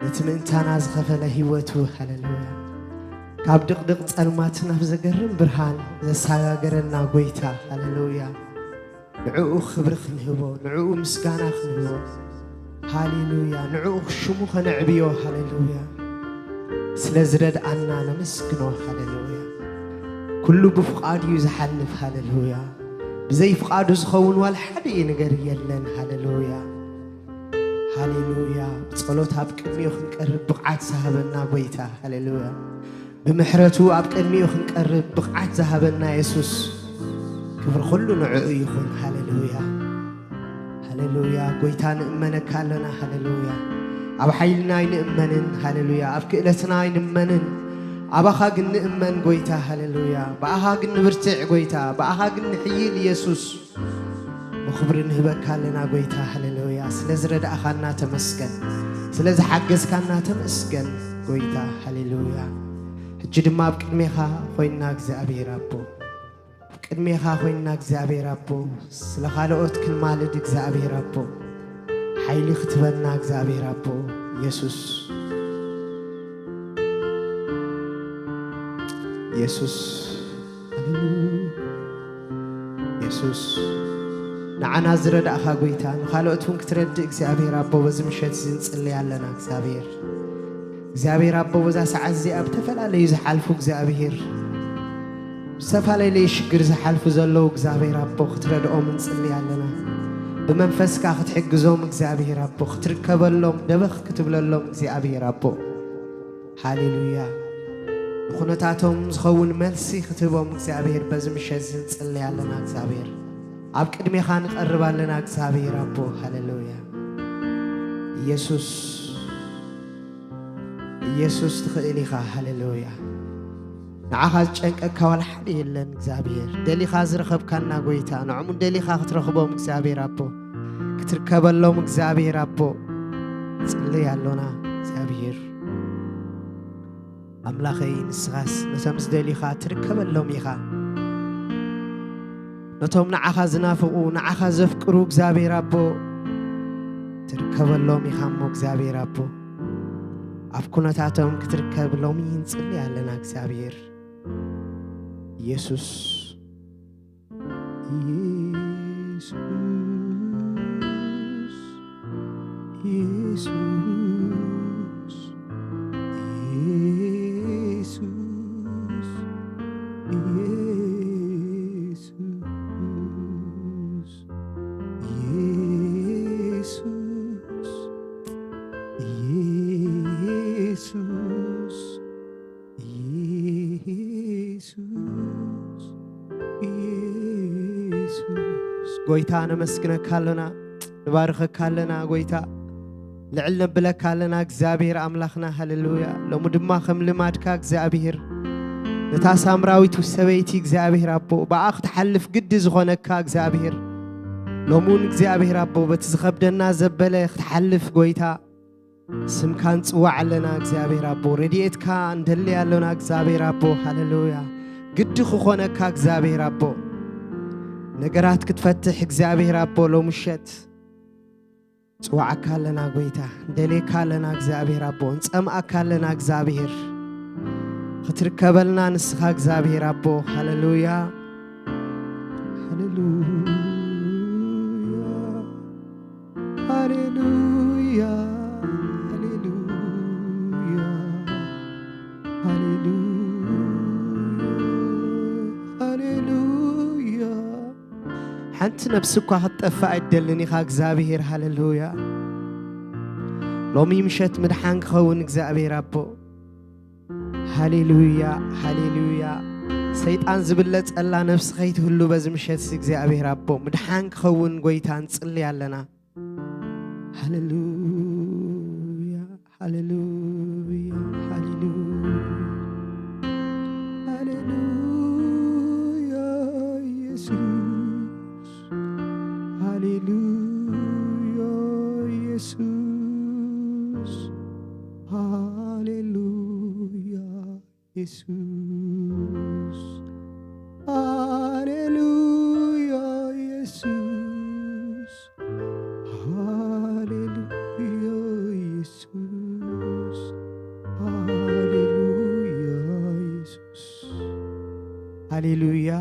ነቲ ምእንታና ዝኸፈለ ህይወቱ፣ ሃሌሉያ፣ ካብ ድቕድቕ ጸልማት ናብ ዘገርም ብርሃን ዘሰጋገረና ጎይታ፣ ሃሌሉያ፣ ንዕኡ ክብሪ ክንህቦ፣ ንዕኡ ምስጋና ክንህቦ፣ ሃሌሉያ፣ ንዕኡ ሽሙ ከነዕብዮ፣ ሃሌሉያ፣ ስለ ዝረድኣና ነመስግኖ፣ ሃሌሉያ፣ ኩሉ ብፍቓዱ እዩ ዝሓልፍ፣ ሃሌሉያ፣ ብዘይ ፍቓዱ ዝኸውን ዋላ ሓደ ነገር የለን፣ ሃሌሉያ፣ ሃሌሉያ፣ ብጸሎት ኣብ ቅድሚኡ ክንቀርብ ብቕዓት ዝሃበና ጎይታ፣ ሃሌሉያ፣ ብምሕረቱ ኣብ ቅድሚኡ ክንቀርብ ብቕዓት ዝሃበና የሱስ፣ ክብሪ ኩሉ ንዕኡ ይኹን፣ ሃሌሉያ፣ ሃሌሉያ፣ ጎይታ ንእመነካ ኣለና፣ ሃሌሉያ፣ ኣብ ሓይልና ኣይንእመንን፣ ሃሌሉያ፣ ኣብ ክእለትና ኣይንእመንን፣ ኣባኻ ግን ንእመን ጎይታ፣ ሃሌሉያ፣ ብኣኻ ግን ንብርትዕ ጎይታ፣ ብኣኻ ግን ንሕይል የሱስ፣ ብኽብሪ ንህበካ ኣለና ጎይታ፣ ሃሌሉያ፣ ስለ ዝረዳእኻና ተመስገን፣ ስለ ዝሓገዝካና ተመስገን ጎይታ፣ ሃሌሉያ፣ ሕጂ ድማ ኣብ ቅድሜኻ ኮይንና እግዚኣብሔር ኣቦ፣ ኣብ ቅድሜኻ ኮይንና እግዚኣብሔር ኣቦ፣ ስለ ካልኦት ክንማልድ እግዚኣብሔር ኣቦ፣ ሓይሊ ክትበና እግዚኣብሔር ኣቦ፣ የሱስ፣ የሱስ፣ ሃሌሉያ፣ የሱስ፣ ንዓና ዝረዳእኻ ጎይታ፣ ንኻልኦት እውን ክትረድእ እግዚኣብሔር ኣቦ፣ በዚ ምሸት እዚ ንጽልይ ኣለና እግዚኣብሔር፣ እግዚኣብሔር ኣቦ፣ በዛ ሰዓት እዚኣ ብተፈላለዩ ዝሓልፉ እግዚኣብሔር፣ ዝተፈላለየ ሽግር ዝሓልፉ ዘለዉ እግዚኣብሔር ኣቦ፣ ክትረድኦም ንጽልይ ኣለና፣ ብመንፈስካ ክትሕግዞም እግዚኣብሔር ኣቦ፣ ክትርከበሎም ደበኽ ክትብለሎም እግዚኣብሔር ኣቦ፣ ሃሌሉያ፣ ንኹነታቶም ዝኸውን መልሲ ክትህቦም እግዚኣብሔር፣ በዚ ምሸት እዚ ንጽልይ ኣለና እግዚኣብሔር፣ ኣብ ቅድሜኻ ንቐርብ ኣለና እግዚኣብሔር ኣቦ፣ ሃሌሉያ፣ ኢየሱስ፣ ኢየሱስ ትኽእል ኢኻ፣ ሃሌሉያ፣ ንዓኻ ዝጨንቀካ ዋላ ሓደ የለን እግዚኣብሔር፣ ደሊኻ ዝረኸብካና ጎይታ፣ ንዕሙን ደሊኻ ክትረኽቦም እግዚኣብሔር ኣቦ፣ ክትርከበሎም እግዚኣብሔር ኣቦ፣ ጽልይ ኣሎና እግዚኣብሔር፣ ኣምላኸይ ንስኻስ ነቶም ዝደልዩኻ ትርከበሎም ኢኻ፣ ነቶም ንዓኻ ዝናፍቑ፣ ንዓኻ ዘፍቅሩ እግዚኣብሔር ኣቦ፣ ትርከበሎም ኢኻ እሞ እግዚኣብሔር ኣቦ፣ ኣብ ኩነታቶም ክትርከብ ሎሚ ንጽሊ ኣለና እግዚኣብሔር፣ ኢየሱስ፣ ኢየሱስ፣ ኢየሱስ፣ ኢየሱስ፣ ኢየሱስ፣ ኢየሱስ፣ ኢየሱስ፣ ኢየሱስ፣ ኢየሱስ። ጎይታ ነመስግነካ ኣለና፣ ንባርኸካ ኣለና ጎይታ፣ ልዕል ነብለካ ኣለና እግዚኣብሔር ኣምላኽና፣ ሃሌሉያ። ሎሚ ድማ ከም ልማድካ እግዚኣብሔር ነታ ሳምራዊት ሰበይቲ እግዚኣብሔር ኣቦ ብኣ ክትሓልፍ ግዲ ዝኾነካ እግዚኣብሔር፣ ሎሚ እውን እግዚኣብሔር ኣቦ በቲ ዝኸብደና ዘበለ ክትሓልፍ ጎይታ ስምካ ንጽዋዕ ኣለና እግዚኣብሔር ኣቦ፣ ረድኤትካ እንደሊ ኣሎና እግዚኣብሔር ኣቦ፣ ሃሌሉያ። ግዲ ክኾነካ እግዚኣብሔር ኣቦ፣ ነገራት ክትፈትሕ እግዚኣብሔር ኣቦ፣ ሎምሸት ጽዋዓካ ኣለና ጎይታ፣ እንደልየካ ኣለና እግዚኣብሔር ኣቦ፣ እንጸምኣካ ኣለና እግዚኣብሔር፣ ክትርከበልና ንስኻ እግዚኣብሔር ኣቦ፣ ሃሌሉያ፣ ሃሌሉያ። ሃሌሉያ፣ ሃሌሉያ፣ ሃሌሉያ፣ ሃሌሉያ። ሓንቲ ነፍሲ እኳ ክትጠፍእ ኣይደልን ኢኻ እግዚኣብሔር። ሃሌሉያ። ሎሚ ምሸት ምድሓን ክኸውን እግዚኣብሔር ኣቦ። ሃሌሉያ፣ ሃሌሉያ። ሰይጣን ዝብለጸላ ነፍሲ ከይትህሉ በዚ ምሸት እዚ እግዚኣብሔር ኣቦ ምድሓን ክኸውን ጎይታ ንጽሊ ኣለና። ሃሌሉያ፣ ሃሌሉያ፣ ሃሌሉያ፣ ሃሌሉያ፣ ኢየሱስ፣ ሃሌሉያ፣ ኢየሱስ፣ ሃሌሉያ። ኢየሱስ፣ ሃሌሉያ፣ ኢየሱስ፣ ሃሌሉያ፣ ኢየሱስ። ሃሌሉያ።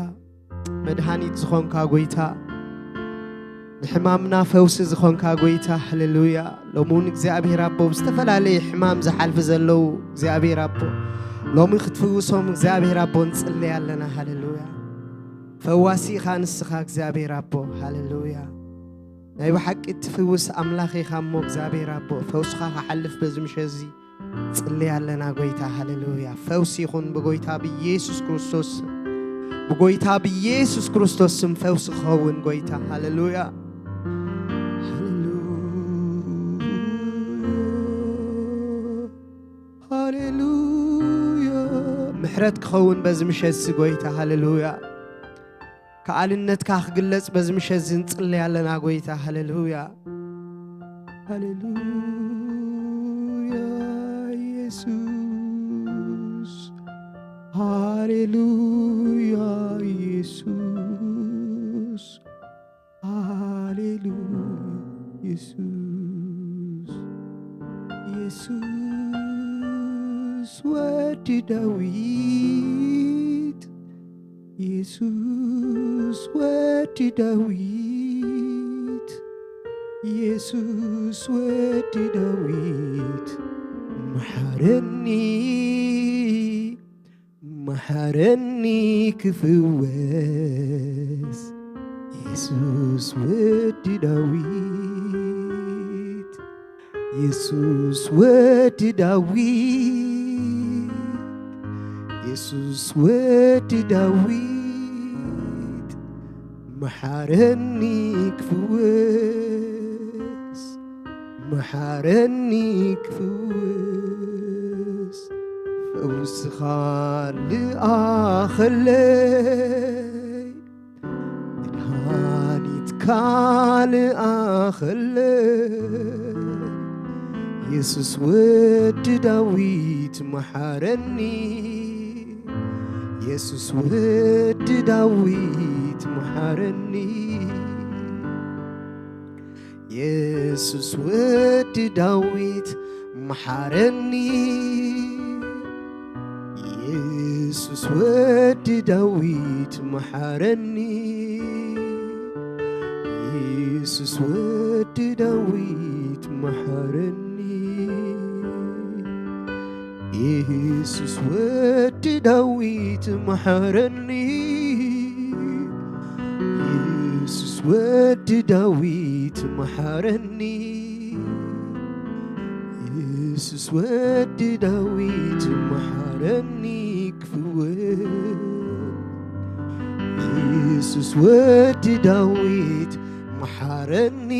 መድሃኒት ዝኾንካ ጎይታ፣ ንሕማምና ፈውሲ ዝኾንካ ጎይታ፣ ሃሌሉያ። ሎሚ እውን እግዚኣብሔር ኣቦ፣ ብዝተፈላለየ ሕማም ዝሓልፉ ዘለዉ እግዚኣብሔር ኣቦ፣ ሎሚ ክትፍውሶም እግዚኣብሔር ኣቦ ንጽለይ ኣለና። ሃሌሉያ። ፈዋሲ ኢኻ ንስኻ እግዚኣብሔር ኣቦ፣ ሃሌሉያ። ናይ ብሓቂ እትፍውስ ኣምላኽ ኢኻ እሞ እግዚኣብሔር ኣቦ፣ ፈውስኻ ክሓልፍ በዚ ምሸት እዚ ጽሊ ኣለና ጎይታ፣ ሃሌሉያ። ፈውሲ ይኹን ብጎይታ ብኢየሱስ ክርስቶስ ስም። ብጎይታ ብኢየሱስ ክርስቶስ ስም ፈውሲ ክኸውን ጎይታ፣ ሃሌሉያ። ሃሌሉያ። ሃሌሉያ። ምሕረት ክኸውን በዚ ምሸት እዚ ጎይታ፣ ሃሌሉያ። ከኣልነትካ ክግለጽ በዚ ምሸት እዚ ንጽለይ ኣለና ጎይታ፣ ሃሌሉያ። ሃሌሉያ ኢየሱስ፣ ሃሌሉያ ኢየሱስ፣ ሃሌሉያ ኢየሱስ፣ ኢየሱስ ወዲ ዳዊት፣ ኢየሱስ ወዲ ዳዊት፣ ኢየሱስ ወዲ ዳዊት፣ መሓረኒ፣ መሓረኒ ክፍወስ፣ ኢየሱስ ወዲ ዳዊት። ኢየሱስ ወዲ ዳዊት፣ ኢየሱስ ወዲ ዳዊት፣ መሓረኒ ክፍወስ፣ መሓረኒ ክፍወስ፣ ፈውስኻ ልኣኸለይ፣ መድሃኒትካ ልኣኸለይ፣ ኢየሱስ ወዲ ዳዊት መሓረኒ፣ ኢየሱስ ወዲ ዳዊት መሓረኒ፣ ኢየሱስ ወዲ ዳዊት መሓረኒ፣ ኢየሱስ ወዲ ዳዊት መሓረኒ፣ ኢየሱስ ወዲ ዳዊት መሓረኒ፣ ኢየሱስ ወዲ ዳዊት መሓረኒ፣ ኢየሱስ ወዲ ዳዊት መሓረኒ፣ ኢየሱስ ወዲ ዳዊት መሓረኒ ክፍወስ፣ ኢየሱስ ወዲ ዳዊት መሓረኒ፣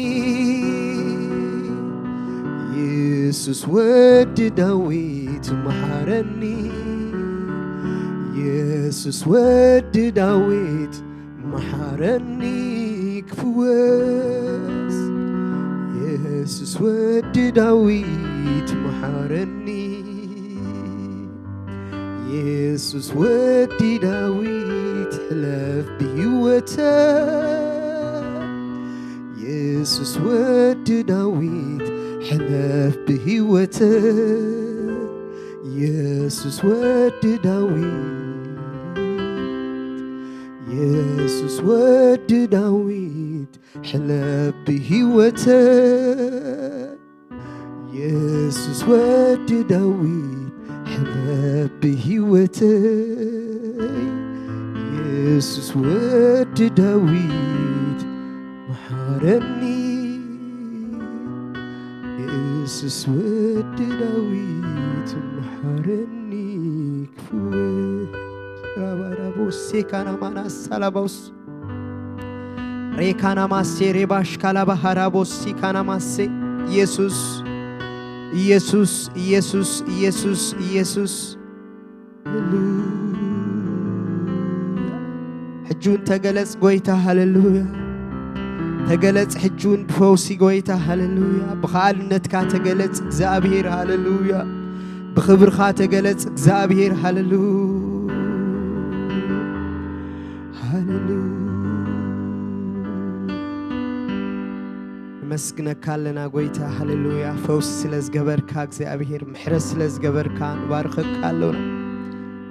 ኢየሱስ ወዲ ዳዊት መሓረኒ፣ ኢየሱስ ወዲ ዳዊት መሓረኒ ክፍወስ፣ ኢየሱስ ወዲ ዳዊት መሓረኒ፣ ኢየሱስ ወዲ ዳዊት ሕለፍ ብህይወተ፣ ኢየሱስ ወዲ ዳዊት ሕለፍ ብህይወተ፣ ኢየሱስ ወዲ ዳዊት፣ ኢየሱስ ወዲ ዳዊት ሕለፍ ብህይወተ፣ ኢየሱስ ወዲ ዳዊት ሕለፍ ብህይወተይ፣ ኢየሱስ ወዲ ዳዊት መሓረኒ፣ ኢየሱስ ወዲ ዳዊት መሓረኒ ክፍወስ። ራባራቦ ሴካና ማና ሳላባውስ ሬካና ማሴ ሬባሽ ካላባሃራቦ ሲካና ማሴ ኢየሱስ፣ ኢየሱስ፣ ኢየሱስ፣ ኢየሱስ፣ ኢየሱስ። ሕጂ እውን ተገለጽ ጎይታ፣ ሃሌሉያ። ተገለጽ ሕጂ እውን ብፈውሲ ጎይታ፣ ሃሌሉያ። ብኸኣልነትካ ተገለጽ እግዚኣብሔር፣ ሃሌሉያ። ብኽብርኻ ተገለጽ እግዚኣብሔር፣ ሃሌሉያ፣ ሃሌሉያ። ነመስግነካ ኣለና ጎይታ፣ ሃሌሉያ። ፈውሲ ስለ ዝገበርካ እግዚኣብሔር፣ ምሕረት ስለ ዝገበርካ ንባርኸካ ኣለና።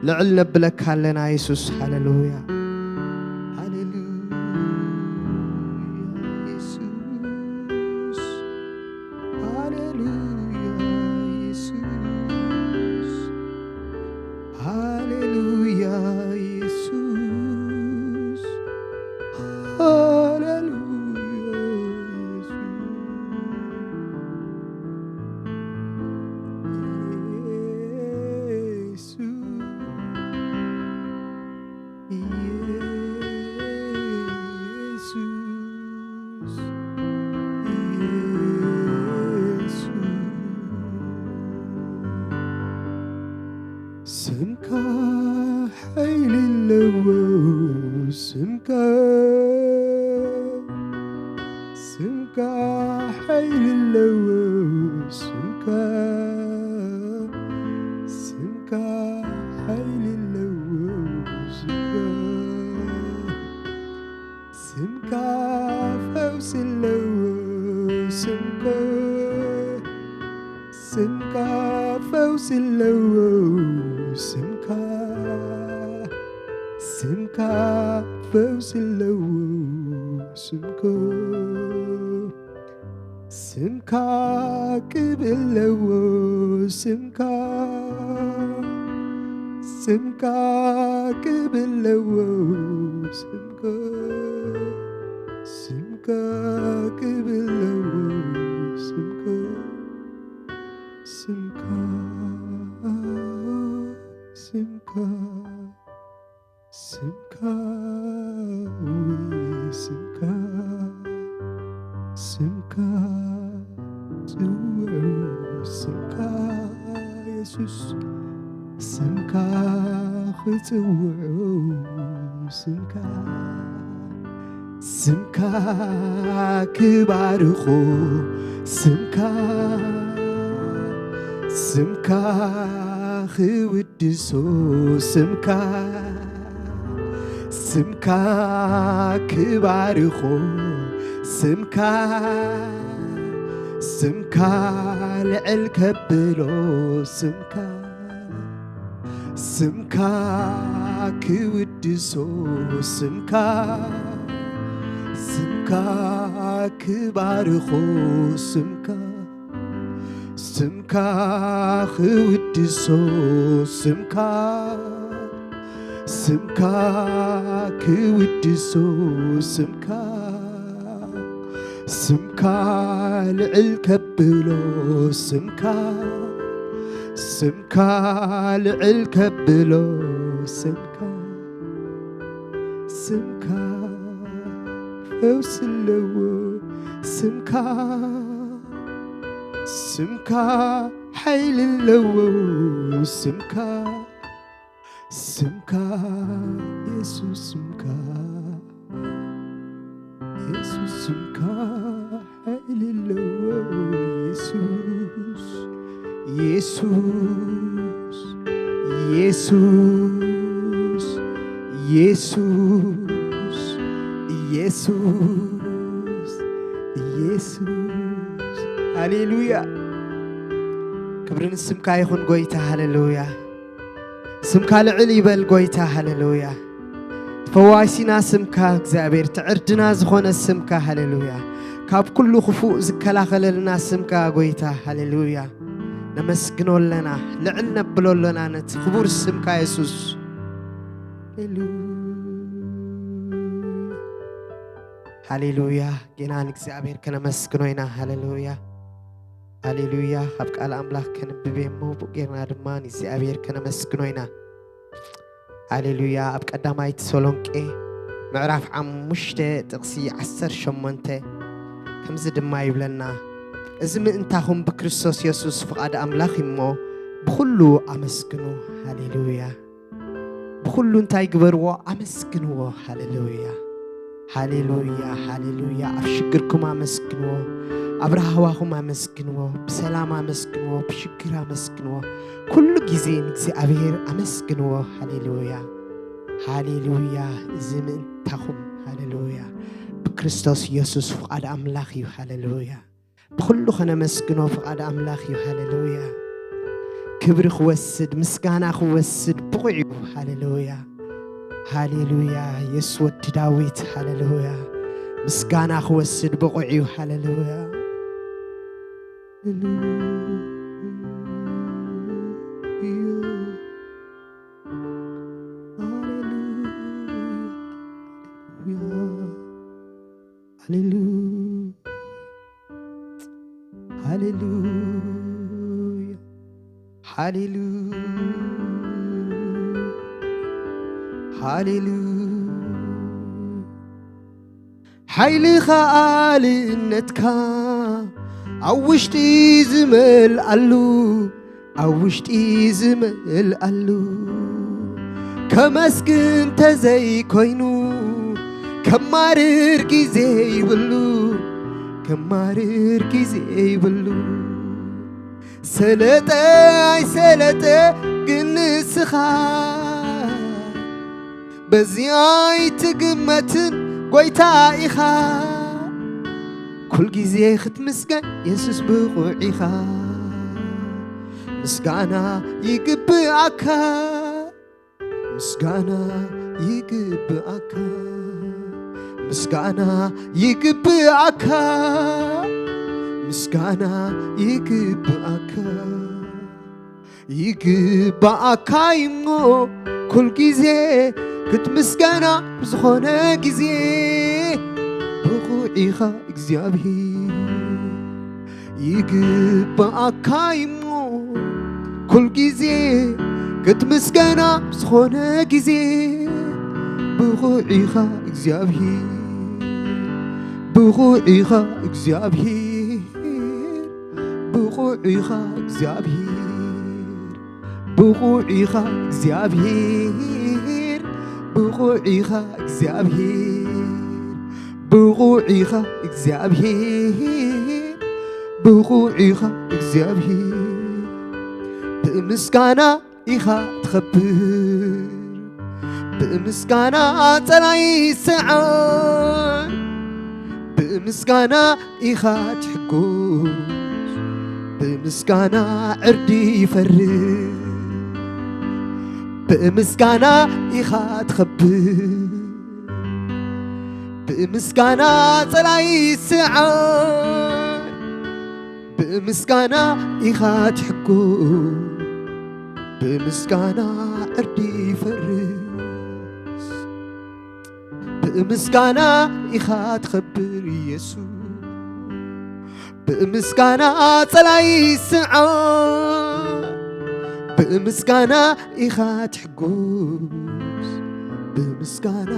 ልዕል ነብለካ ኣለና የሱስ። ሃሌሉያ። ሃሌሉያ የሱስ። ሃሌሉያ የሱስ። ሃሌሉያ የሱስ። ሃሌሉያ የሱስ። ስምካ ሓይሊ ኣለዎ፣ ስምካ፣ ስምካ ሓይሊ ኣለዎ፣ ስምካ፣ ስምካ ሓይሊ ኣለዎ፣ ስምካ፣ ስምካ ፈውሲ ኣለዎ፣ ስምካ፣ ስምካ ፈውሲ ኣለዎ፣ ስምካ፣ ስምካ ፈውሲ ኣለዎ፣ ስምካ፣ ስምካ ክብሪ ኣለዎ፣ ስምካ፣ ስምካ ክብሪ ኣለዎ፣ ስምካ፣ ስምካ ክብሪ ኣለዎ፣ ስምካ፣ ስምካ፣ ስምካ፣ ስምካ፣ ወይ ስምካ፣ ስምካ ጽውዑ፣ ስምካ የሱስ፣ ስምካ ክጽውዑ፣ ስምካ፣ ስምካ ክባርኹ፣ ስምካ፣ ስምካ ክውድሱ፣ ስምካ፣ ስምካ ክባርኹ፣ ስምካ፣ ስምካ ልዕል ከብሎ፣ ስምካ፣ ስምካ ክውድሶ፣ ስምካ፣ ስምካ ክባርኾ፣ ስምካ፣ ስምካ ክውድሶ፣ ስምካ፣ ስምካ ክውድሶ፣ ስምካ፣ ስምካ ልዕል ከብሎ፣ ስምካ፣ ስምካ ልዕል ከብሎ፣ ስምካ፣ ስምካ ፈውሲ ኣለዎ፣ ስምካ፣ ስምካ ሓይሊ ኣለዎ፣ ስምካ፣ ስምካ የሱስ፣ ስምካ የሱስ፣ ስምካ ሓይሊ ኣለዎ። የሱስ፣ የሱስ፣ የሱስ፣ የሱስ፣ የሱስ፣ የሱስ። ሃሌሉያ። ክብሪ ንስምካ ይኹን ጎይታ። ሃሌሉያ። ስምካ ልዕል ይበል ጎይታ። ሃሌሉያ። ፈዋሲና ስምካ እግዚኣብሔር፣ ትዕርድና ዝኾነ ስምካ። ሃሌሉያ። ካብ ኩሉ ክፉእ ዝከላኸለልና ስምካ ጎይታ። ሃሌሉያ። ነመስግኖ ኣለና፣ ልዕል ነብሎ ኣለና ነቲ ክቡር ስምካ የሱስ። ሃሌሉያ። ሃሌሉያ። ጌና ንእግዚኣብሔር ከነመስግኖ ኢና። ሃሌሉያ። ሃሌሉያ። ካብ ቃል ኣምላኽ ከንብብ እየ እሞ፣ ብኡ ጌርና ድማ ንእግዚኣብሔር ከነመስግኖ ኢና። ሃሌሉያ። ኣብ ቀዳማይ ተሰሎንቄ ምዕራፍ ሓሙሽተ ጥቕሲ ዓሰርተ ሸሞንተ ከምዚ ድማ ይብለና፣ "እዚ ምእንታኹም ብክርስቶስ የሱስ ፍቓድ ኣምላኽ እዩ እሞ፣ ብኹሉ ኣመስግኑ።" ሃሌሉያ። ብኹሉ እንታይ ግበርዎ? ኣመስግንዎ። ሃሌሉያ፣ ሃሌሉያ፣ ሃሌሉያ። ኣብ ሽግርኩም ኣመስግንዎ፣ ኣብ ራህዋኹም ኣመስግንዎ፣ ብሰላም ኣመስግንዎ፣ ብሽግር ኣመስግንዎ። ኩሉ ግዜ ንእግዚኣብሔር ኣመስግንዎ። ሃሌሉያ፣ ሃሌሉያ። እዚ ምእንታኹም፣ ሃሌሉያ፣ ብክርስቶስ የሱስ ፍቓድ ኣምላኽ እዩ። ሃሌሉያ። ብኹሉ ኸነመስግኖ ፍቓድ ኣምላኽ እዩ። ሃሌሉያ። ክብሪ ክወስድ፣ ምስጋና ክወስድ ብቑዕ እዩ። ሃሌሉያ፣ ሃሌሉያ። የሱስ ወዲ ዳዊት፣ ሃሌሉያ። ምስጋና ክወስድ ብቑዕ እዩ። ሃሌሉያ፣ ሃሌሉያ፣ ሃሌሉያ፣ ሃሌሉያ፣ ሃሌሉያ፣ ሃሌሉያ፣ ሃሌሉያ። ሓይልኻ ኣልእነትካ ኣብ ውሽጢ ዝመልኣሉ፣ ኣብ ውሽጢ ዝመልኣሉ፣ ከመስግን ተዘይኮይኑ ከማርር ግዜ ይብሉ፣ ከማርር ግዜ ይብሉ። ሰለጠ ኣይሰለጠ ግን ንስኻ በዚ ኣይትግመትን ጎይታ ኢኻ። ኩል ግዜ ክትምስገን የሱስ ብቑዕ ኢኻ። ምስጋና ይግብኣካ፣ ምስጋና ይግብኣካ፣ ምስጋና ይግብኣካ፣ ምስጋና ይግብኣካ። ይግብኣካ እሞ ኩል ግዜ ክትምስገና ብዝኾነ ግዜ ብቑዕ ኢኻ እግዚኣብሔር። ይግብኣካ እሞ ኩል ግዜ ክትምስገና ብዝኾነ ግዜ ብቑዕ ኢኻ እግዚኣብሔር። ብቑዕ ኢኻ እግዚኣብሔር። ብቑዕ ኢኻ እግዚኣብሔር። ብቑዕ ኢኻ እግዚኣብሔር። ብቑዕ ኢኻ እግዚኣብሔር። ብቑዕ ኢኻ እግዚኣብሔር። ብቑዕ ኢኻ እግዚኣብሔር። ብምስጋና ኢኻ ትኸብር። ብምስጋና ጸላይ ይስዓር። ብምስጋና ኢኻ ትሕጎስ። ብምስጋና ዕርዲ ይፈርስ። ብምስጋና ኢኻ ትኸብር። ብምስጋና ጸላይ ይስዓር። ብምስጋና ኢኻ ትሕጎስ። ብምስጋና ዕርዲ ይፈርስ። ብምስጋና ኢኻ ትኸብር የሱስ። ብምስጋና ጸላይ ይስዓር። ብምስጋና ኢኻ ትሕጎስ። ብምስጋና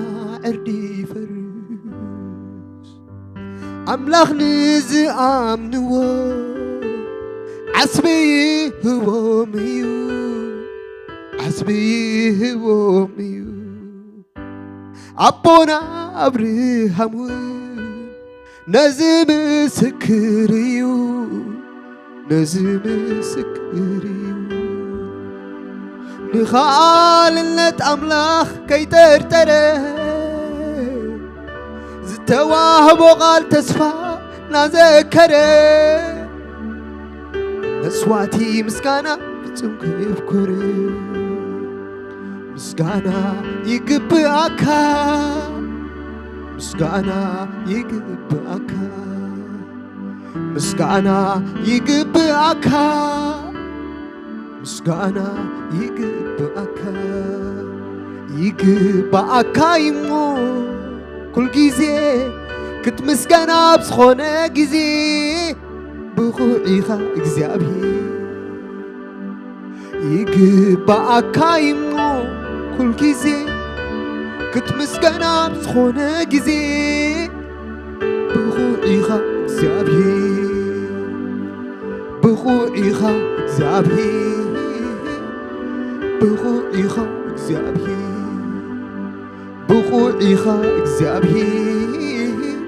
ዕርዲ ይፈርስ። ኣምላኽ ንዝኣምንዎ ዓስቢ ይህቦም እዩ። ዓስቢ ይህቦም እዩ። ኣቦና ኣብርሃም እውን ነዚ ምስክር እዩ። ነዚ ምስክር እዩ። ንኸኣልነት ኣምላኽ ከይጠርጠረ ዝተዋህቦ ቃል ተስፋ ናዘከረ መስዋዕቲ ምስጋና ፍጹም ከየብኩር ምስጋና ይግብኣካ፣ ምስጋና ይግብኣካ፣ ምስጋና ይግብኣካ፣ ምስጋና ይግብኣካ፣ ይግብኣካ እሞ ኩል ግዜ ክትምስገን ኣብ ዝኾነ ግዜ ብቑዕ ኢኻ እግዚኣብሔር። ይግብኣካ እሞ ኩል ግዜ ክትምስገን ኣብ ዝኾነ ግዜ ብቑዕ ኢኻ እግዚኣብሔር። ብቑዕ ኢኻ እግዚኣብሔር። ብቑዕ ኢኻ እግዚኣብሔር። ብቑዕ ኢኻ እግዚኣብሔር።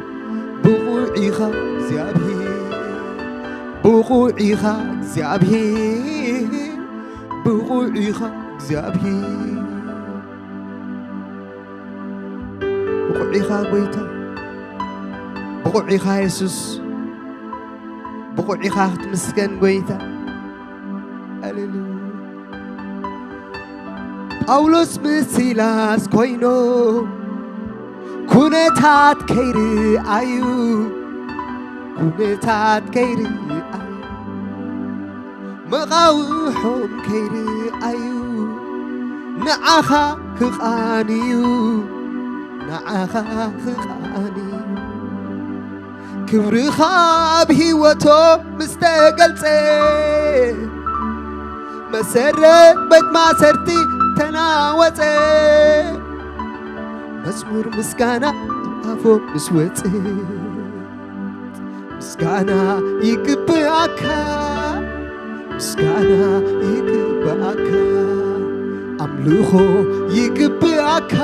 ብቑዕ ኢኻ እግዚኣብሔር። ብቑዕ ኢኻ እግዚኣብሔር። ብቑዕ ኢኻ እግዚኣብሔር። ብቑዕ ኢኻ ጎይታ። ብቑዕ ኢኻ የሱስ። ብቑዕ ኢኻ ክትምስገን ጎይታ። ሃሌሉያ። ጳውሎስ ምስ ሲላስ ኮይኖም ኩነታት ከይርኣዩ፣ ኩነታት ከይርኣዩ፣ መቓውሖም ከይርኣዩ፣ ንዓኻ ክቓንዩ፣ ንዓኻ ክቓንዩ። ክብርኻ ኣብ ህይወቶም ምስ ተገልጸ፣ መሰረት ቤት ማእሰርቲ ተናወጸ። መዝሙር ምስጋና ኣፎም ምስ ወጸ፣ ምስጋና ይግብኣካ፣ ምስጋና ይግብኣካ፣ ኣምልኾ ይግብኣካ፣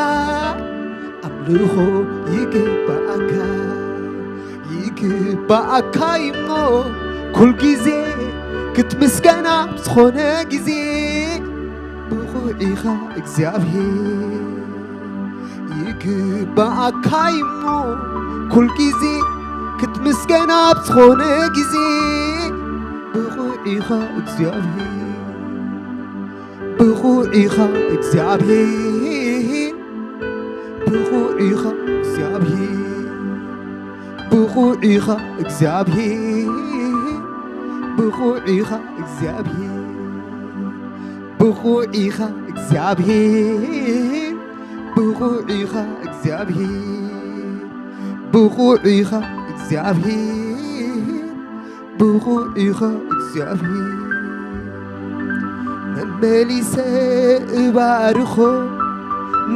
ኣምልኾ ይግብኣካ። ይግብኣካ እሞ ኩል ግዜ ክትምስገን ኣብ ዝኾነ ግዜ፣ ብቑዕ ኢኻ እግዚኣብሔር። ይግብኣካ እሞ ኩል ግዜ ክትምስገን ኣብ ዝኾነ ግዜ፣ ብቑዕ ኢኻ እግዚኣብሔር። ብቑዕ ኢኻ እግዚኣብሔር። ብቑዕ ኢኻ እግዚኣብሔር። ብቑዕ ኢኻ እግዚኣብሔር። ብቑዕ ኢኻ እግዚኣብሔር። ብቑዕ ኢኻ እግዚኣብሔር። ብቑዕ ኢኻ እግዚኣብሔር። ብቑዕ ኢኻ እግዚኣብሔር። ብቑዕ ኢኻ እግዚኣብሔር። መመሊሰ እባርኾ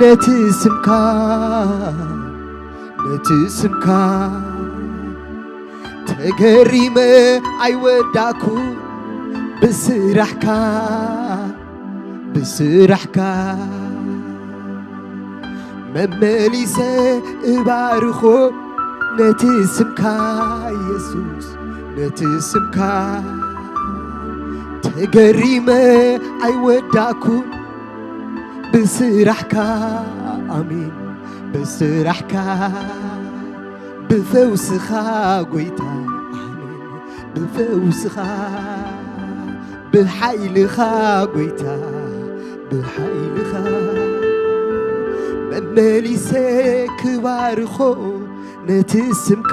ነቲ ስምካ፣ ነቲ ስምካ። ተገሪመ ኣይወዳእኩ ብስራሕካ፣ ብስራሕካ። መመሊሰ እባርኾ ነቲ ስምካ የሱስ፣ ነቲ ስምካ። ተገሪመ ኣይወዳእኩን ብስራሕካ፣ ኣሜን፣ ብስራሕካ። ብፈውስኻ ጎይታ፣ ኣሜን፣ ብፈውስኻ። ብሓይልኻ ጎይታ፣ ብሓይልኻ። መመሊሰ ክባርኾ ነቲ ስምካ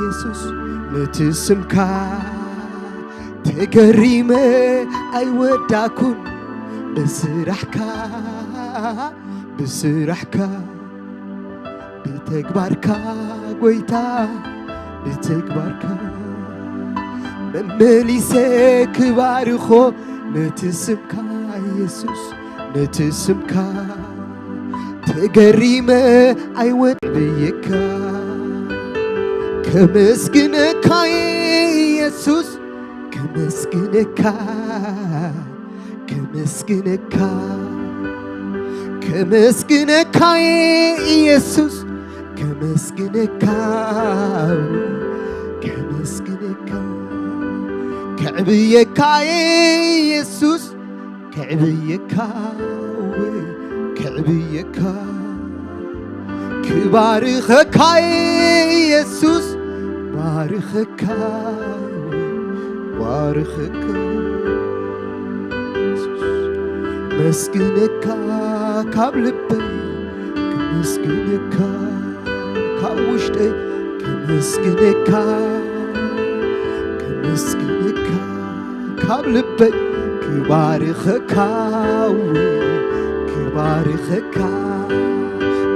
የሱስ፣ ነቲ ስምካ። ተገሪመ ኣይወዳኩን ብስራሕካ፣ ብስራሕካ። ብተግባርካ ጎይታ፣ ብተግባርካ። መመሊሰ ክባርኾ ነቲ ስምካ የሱስ፣ ነቲ ስምካ። ተገሪመ ኣይወድብየካ። ከመስግነካ የሱስ፣ ከመስግነካ። ከመስግነካ፣ ከመስግነካ ኢየሱስ፣ ከመስግነካ፣ ከመስግነካ። ከዕብየካ ኢየሱስ፣ ከዕብየካ፣ ከዕብየካ። ክባርኸካ ኢየሱስ፣ ባርኸካ፣ ባርኸካ። መስግነካ ካብ ልበይ፣ ክመስግነካ ካብ ውሽጠይ፣ ክመስግነካ፣ ክመስግነካ ካብ ልበይ ክባርኸካ፣ ክባርኸካ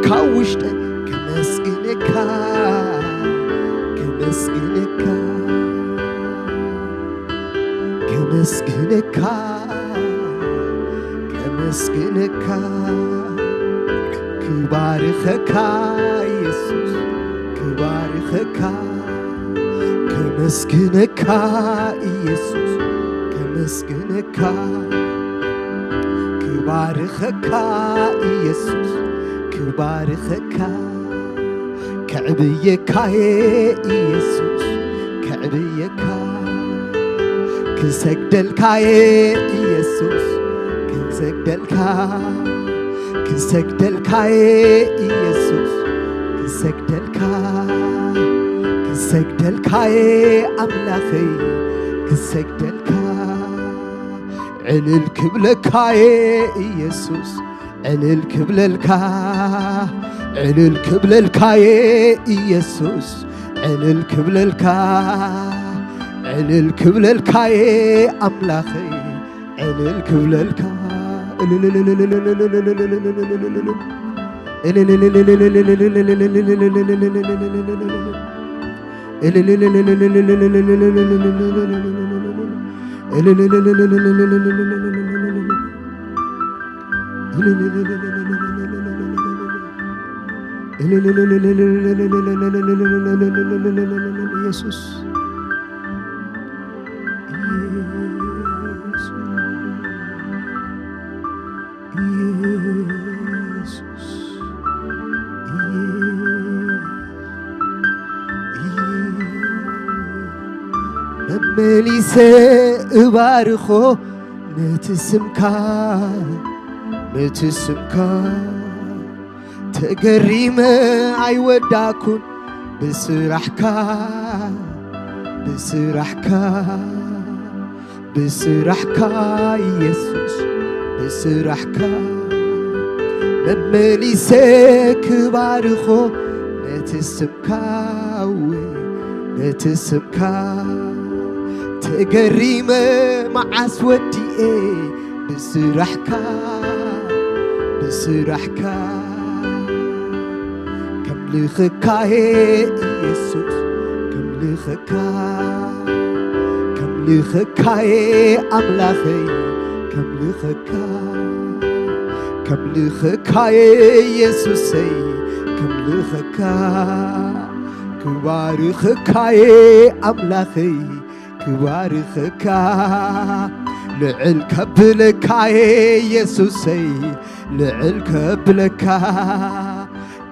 ካብ ውሽጠይ፣ ከመስግነካ፣ ከመስግነካ፣ ከመስግነካ፣ ከመስግነካ። ክባርኸካ ኢየሱስ፣ ክባርኸካ። ከመስግነካ ኢየሱስ፣ ከመስግነካ። ክባርኸካ ኢየሱስ፣ ክባርኸካ። ከዕብየካየ ኢየሱስ፣ ከዕብየካ። ክሰግደልካየ ኢየሱስ፣ ክሰግደልካ። ክሰግደልካየ ኢየሱስ፣ ክሰግደልካ። ክሰግደልካየ ኣምላኸይ፣ ክሰግደልካ። ዕልል ክብለካየ ኢየሱስ፣ ዕልል ክብለልካ፣ ዕልል ክብለልካየ ኢየሱስ፣ ዕልል ክብለልካ፣ ዕልል ክብለልካየ ኣምላኸይ፣ ዕልል ክብለልካ። ኢየሱስ፣ ኢየሱስ፣ ኢየ-፣ ኢየ-፣ መመሊሰ እባርኾ ነቲ ስምካ፣ ነቲ ስምካ። ተገሪመ ኣይወዳኩን ብስራሕካ፣ ብስራሕካ፣ ብስራሕካ ኢየሱስ፣ ብስራሕካ። መመሊሰ ክባርኾ ነቲ ስምካ፣ እወ፣ ነቲ ስምካ። ተገሪመ መዓስ ወዲኤ ብስራሕካ፣ ብስራሕካ። ከምልኸካየ ኢየሱስ፣ ከምልኸካ፣ ከምልኸካየ ኣምላኸይ፣ ከምልኸካ፣ ከምልኸካየ ኢየሱሰይ፣ ከምልኸካ። ክባርኸካየ ኣምላኸይ፣ ክባርኸካ። ልዕል ከብለካየ ኢየሱሰይ፣ ልዕል ከብለካ።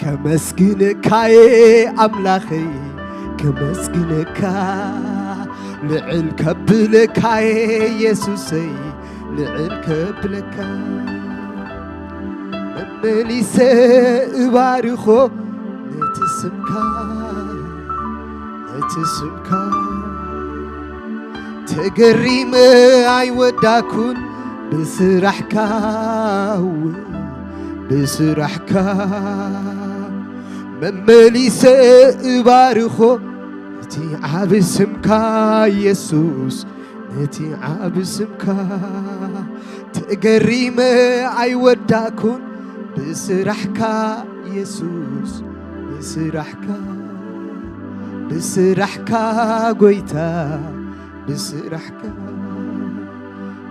ከመስግነካየ ኣምላኸይ፣ ከመስግነካ። ልዕል ከብለካየ ኢየሱሰይ፣ ልዕል ከብለካ። መመሊሰ እባርኾ ነቲ ስምካ፣ ነቲ ስምካ። ተገሪመ ኣይወዳኩን ብስራሕካ፣ እወ፣ ብስራሕካ። መመሊሰ እባርኾ ነቲ ዓቢ ስምካ ኢየሱስ፣ ነቲ ዓቢ ስምካ። ተገሪመ ኣይወዳኩን ብስራሕካ ኢየሱስ፣ ብስራሕካ፣ ብስራሕካ ጎይታ፣ ብስራሕካ፣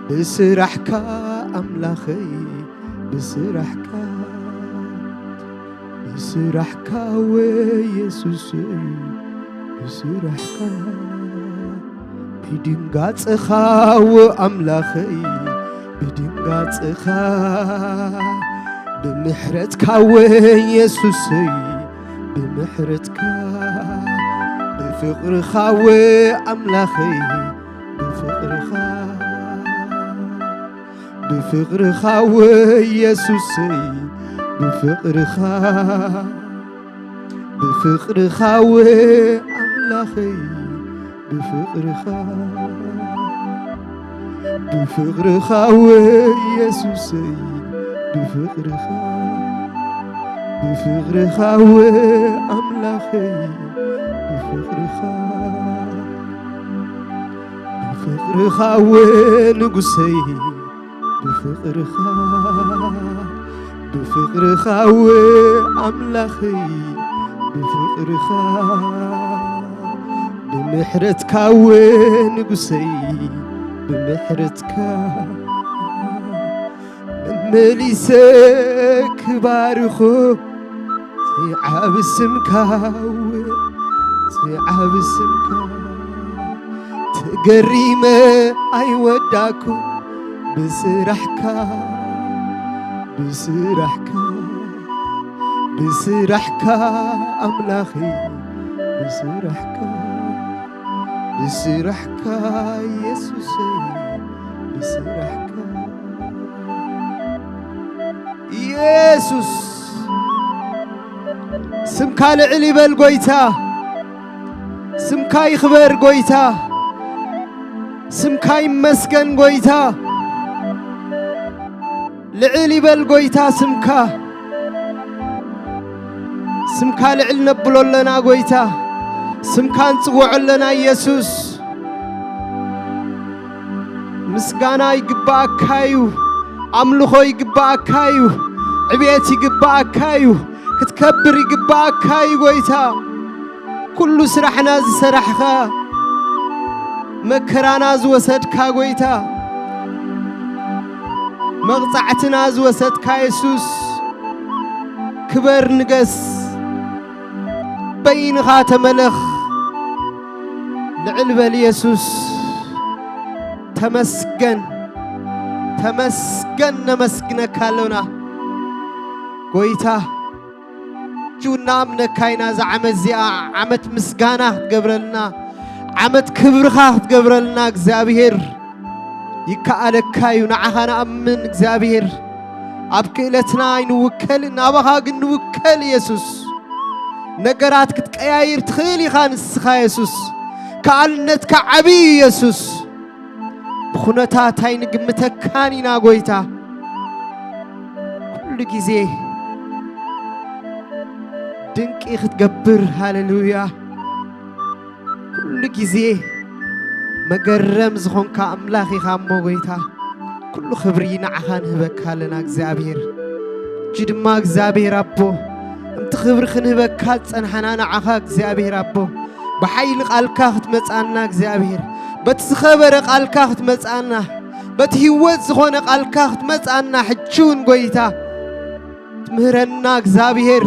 ብስራሕካ ኣምላኸይ፣ ብስራሕካ። ብስራሕካ ወ የሱስ እዩ፣ ብስራሕካ። ብድንጋጽኻ ወ ኣምላኸይ፣ ብድንጋጽኻ። ብምሕረትካ ወ የሱሰይ፣ ብምሕረትካ። ብፍቕርኻ ወ ኣምላኸይ፣ ብፍቕርኻ። ብፍቕርኻ ወ የሱሰይ፣ ብፍቕርኻ። ብፍቕርኻ ወ ኣምላኸይ፣ ብፍቕርኻ። ብፍቕርኻ ወ የሱሰይ፣ ብፍቕርኻ። ብፍቕርኻ ወ ኣምላኸይ፣ ብፍቕርኻ። ብፍቕርኻ ወ ንጉሰይ፣ ብፍቕርኻ። ብፍቕርኻ ወ ኣምላኸይ፣ ብፍቕርኻ። ብምሕረትካ ወ ንጉሰይ፣ ብምሕረትካ። መመሊሰ ክባርኾ እቲ ዓቢ ስምካ፣ እቲ ዓቢ ስምካ። ተገሪመ ኣይወዳኩ ብስራሕካ፣ ብስራሕካ፣ ብስራሕካ ኣምላኸይ፣ ብስራሕካ፣ ብስራሕካ የሱሰይ፣ ብስራሕካ። ኢየሱስ፣ ስምካ ልዕል ይበል ጎይታ፣ ስምካ ይኽበር ጎይታ፣ ስምካ ይመስገን ጎይታ። ልዕል ይበል ጎይታ ስምካ። ስምካ ልዕል ነብሎ ኣለና ጎይታ። ስምካ ንጽውዖ ኣለና ኢየሱስ። ምስጋና ይግባኣካ እዩ። ኣምልኾ ይግባኣካ እዩ። ዕብየት ይግባኣካ እዩ። ክትከብር ይግባኣካ እዩ ጎይታ። ኩሉ ስራሕና ዝሰራሕኻ፣ መከራና ዝወሰድካ ጎይታ፣ መቕጻዕትና ዝወሰድካ የሱስ፣ ክበር ንገስ፣ በይንኻ ተመለኽ። ልዕል በል የሱስ። ተመስገን፣ ተመስገን፣ ነመስግነካ ኣሎና ጎይታ። ሕጂ እውን ንኣምነካ ኢና። እዛ ዓመት እዚኣ ዓመት ምስጋና ክትገብረልና፣ ዓመት ክብርኻ ክትገብረልና እግዚኣብሔር ይከኣለካ እዩ። ንዓኻ ንኣምን እግዚኣብሔር። ኣብ ክእለትና ኣይንውከልን፣ ናባኻ ግን ንውከል የሱስ። ነገራት ክትቀያይር ትኽእል ኢኻ ንስኻ የሱስ። ከኣልነትካ ዓብዪ እዩ የሱስ። ብኹነታት ኣይንግምተካን ኢና ጎይታ። ኩሉ ግዜ ድንቂ ክትገብር፣ ሃሌሉያ። ኩሉ ግዜ መገረም ዝኾንካ ኣምላኽ ኢኻ እሞ ጎይታ፣ ኩሉ ክብሪ ንዓኻ ንህበካ ኣለና እግዚኣብሔር። ሕጂ ድማ እግዚኣብሔር ኣቦ፣ ከምቲ ክብሪ ክንህበካ ዝጸንሓና ንዓኻ እግዚኣብሔር ኣቦ፣ ብሓይሊ ቃልካ ክትመጽኣና እግዚኣብሔር፣ በቲ ዝኸበረ ቃልካ ክትመጽኣና፣ በቲ ህይወት ዝኾነ ቃልካ ክትመጽኣና ሕጂ እውን ጎይታ ትምህረና እግዚኣብሔር፣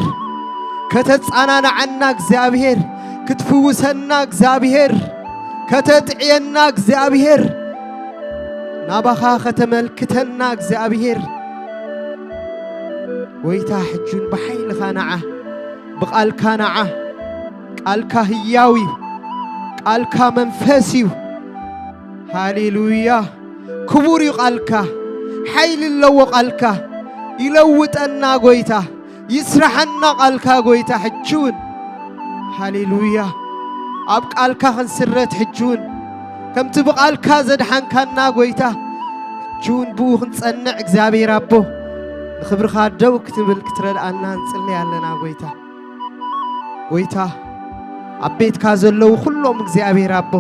ከተጻናናዓና እግዚኣብሔር፣ ክትፍውሰና እግዚኣብሔር፣ ከተጥዕየና እግዚኣብሔር፣ ናባኻ ከተመልክተና እግዚኣብሔር። ጎይታ ሕጂ እውን ብሓይልኻ ንዓ፣ ብቓልካ ንዓ። ቃልካ ህያው እዩ። ቃልካ መንፈስ እዩ። ሃሌሉያ። ክቡር እዩ ቃልካ። ሓይሊ ኣለዎ ቃልካ። ይለውጠና ጎይታ። ይስራሓና ቃልካ ጎይታ ሕጂ እውን። ሃሌሉያ። ኣብ ቃልካ ክንስረት ሕጂ እውን። ከምቲ ብቃልካ ዘድሓንካና ጎይታ፣ ሕጂ እውን ብኡ ክንጸንዕ እግዚኣብሔር ኣቦ፣ ንኽብርኻ ደው ክትብል ክትረድኣና ንጽሊ ኣለና ጎይታ። ጎይታ፣ ኣብ ቤትካ ዘለዉ ኩሎም እግዚኣብሔር ኣቦ፣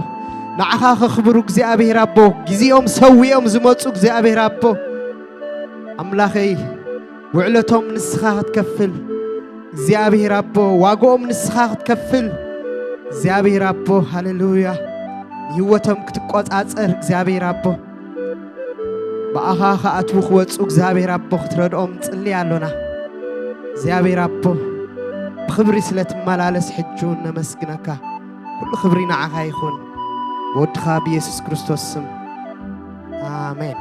ንዓኻ ከኽብሩ እግዚኣብሔር ኣቦ፣ ግዜኦም ሰዊኦም ዝመጹ እግዚኣብሔር ኣቦ፣ ኣምላኸይ፣ ውዕለቶም ንስኻ ክትከፍል እግዚኣብሔር ኣቦ፣ ዋግኦም ንስኻ ክትከፍል እግዚኣብሔር ኣቦ፣ ሃሌሉያ። ንህይወቶም ክትቆጻጸር እግዚኣብሔር ኣቦ፣ ብኣኻ ክኣትዉ ክወጹ እግዚኣብሔር ኣቦ ክትረድኦም ንጽሊ ኣሎና። እግዚኣብሔር ኣቦ፣ ብኽብሪ ስለ ትመላለስ ሕጂ እውን ነመስግነካ። ኩሉ ክብሪ ንዓኻ ይኹን፣ ብወድኻ ብየሱስ ክርስቶስ ስም፣ ኣሜን።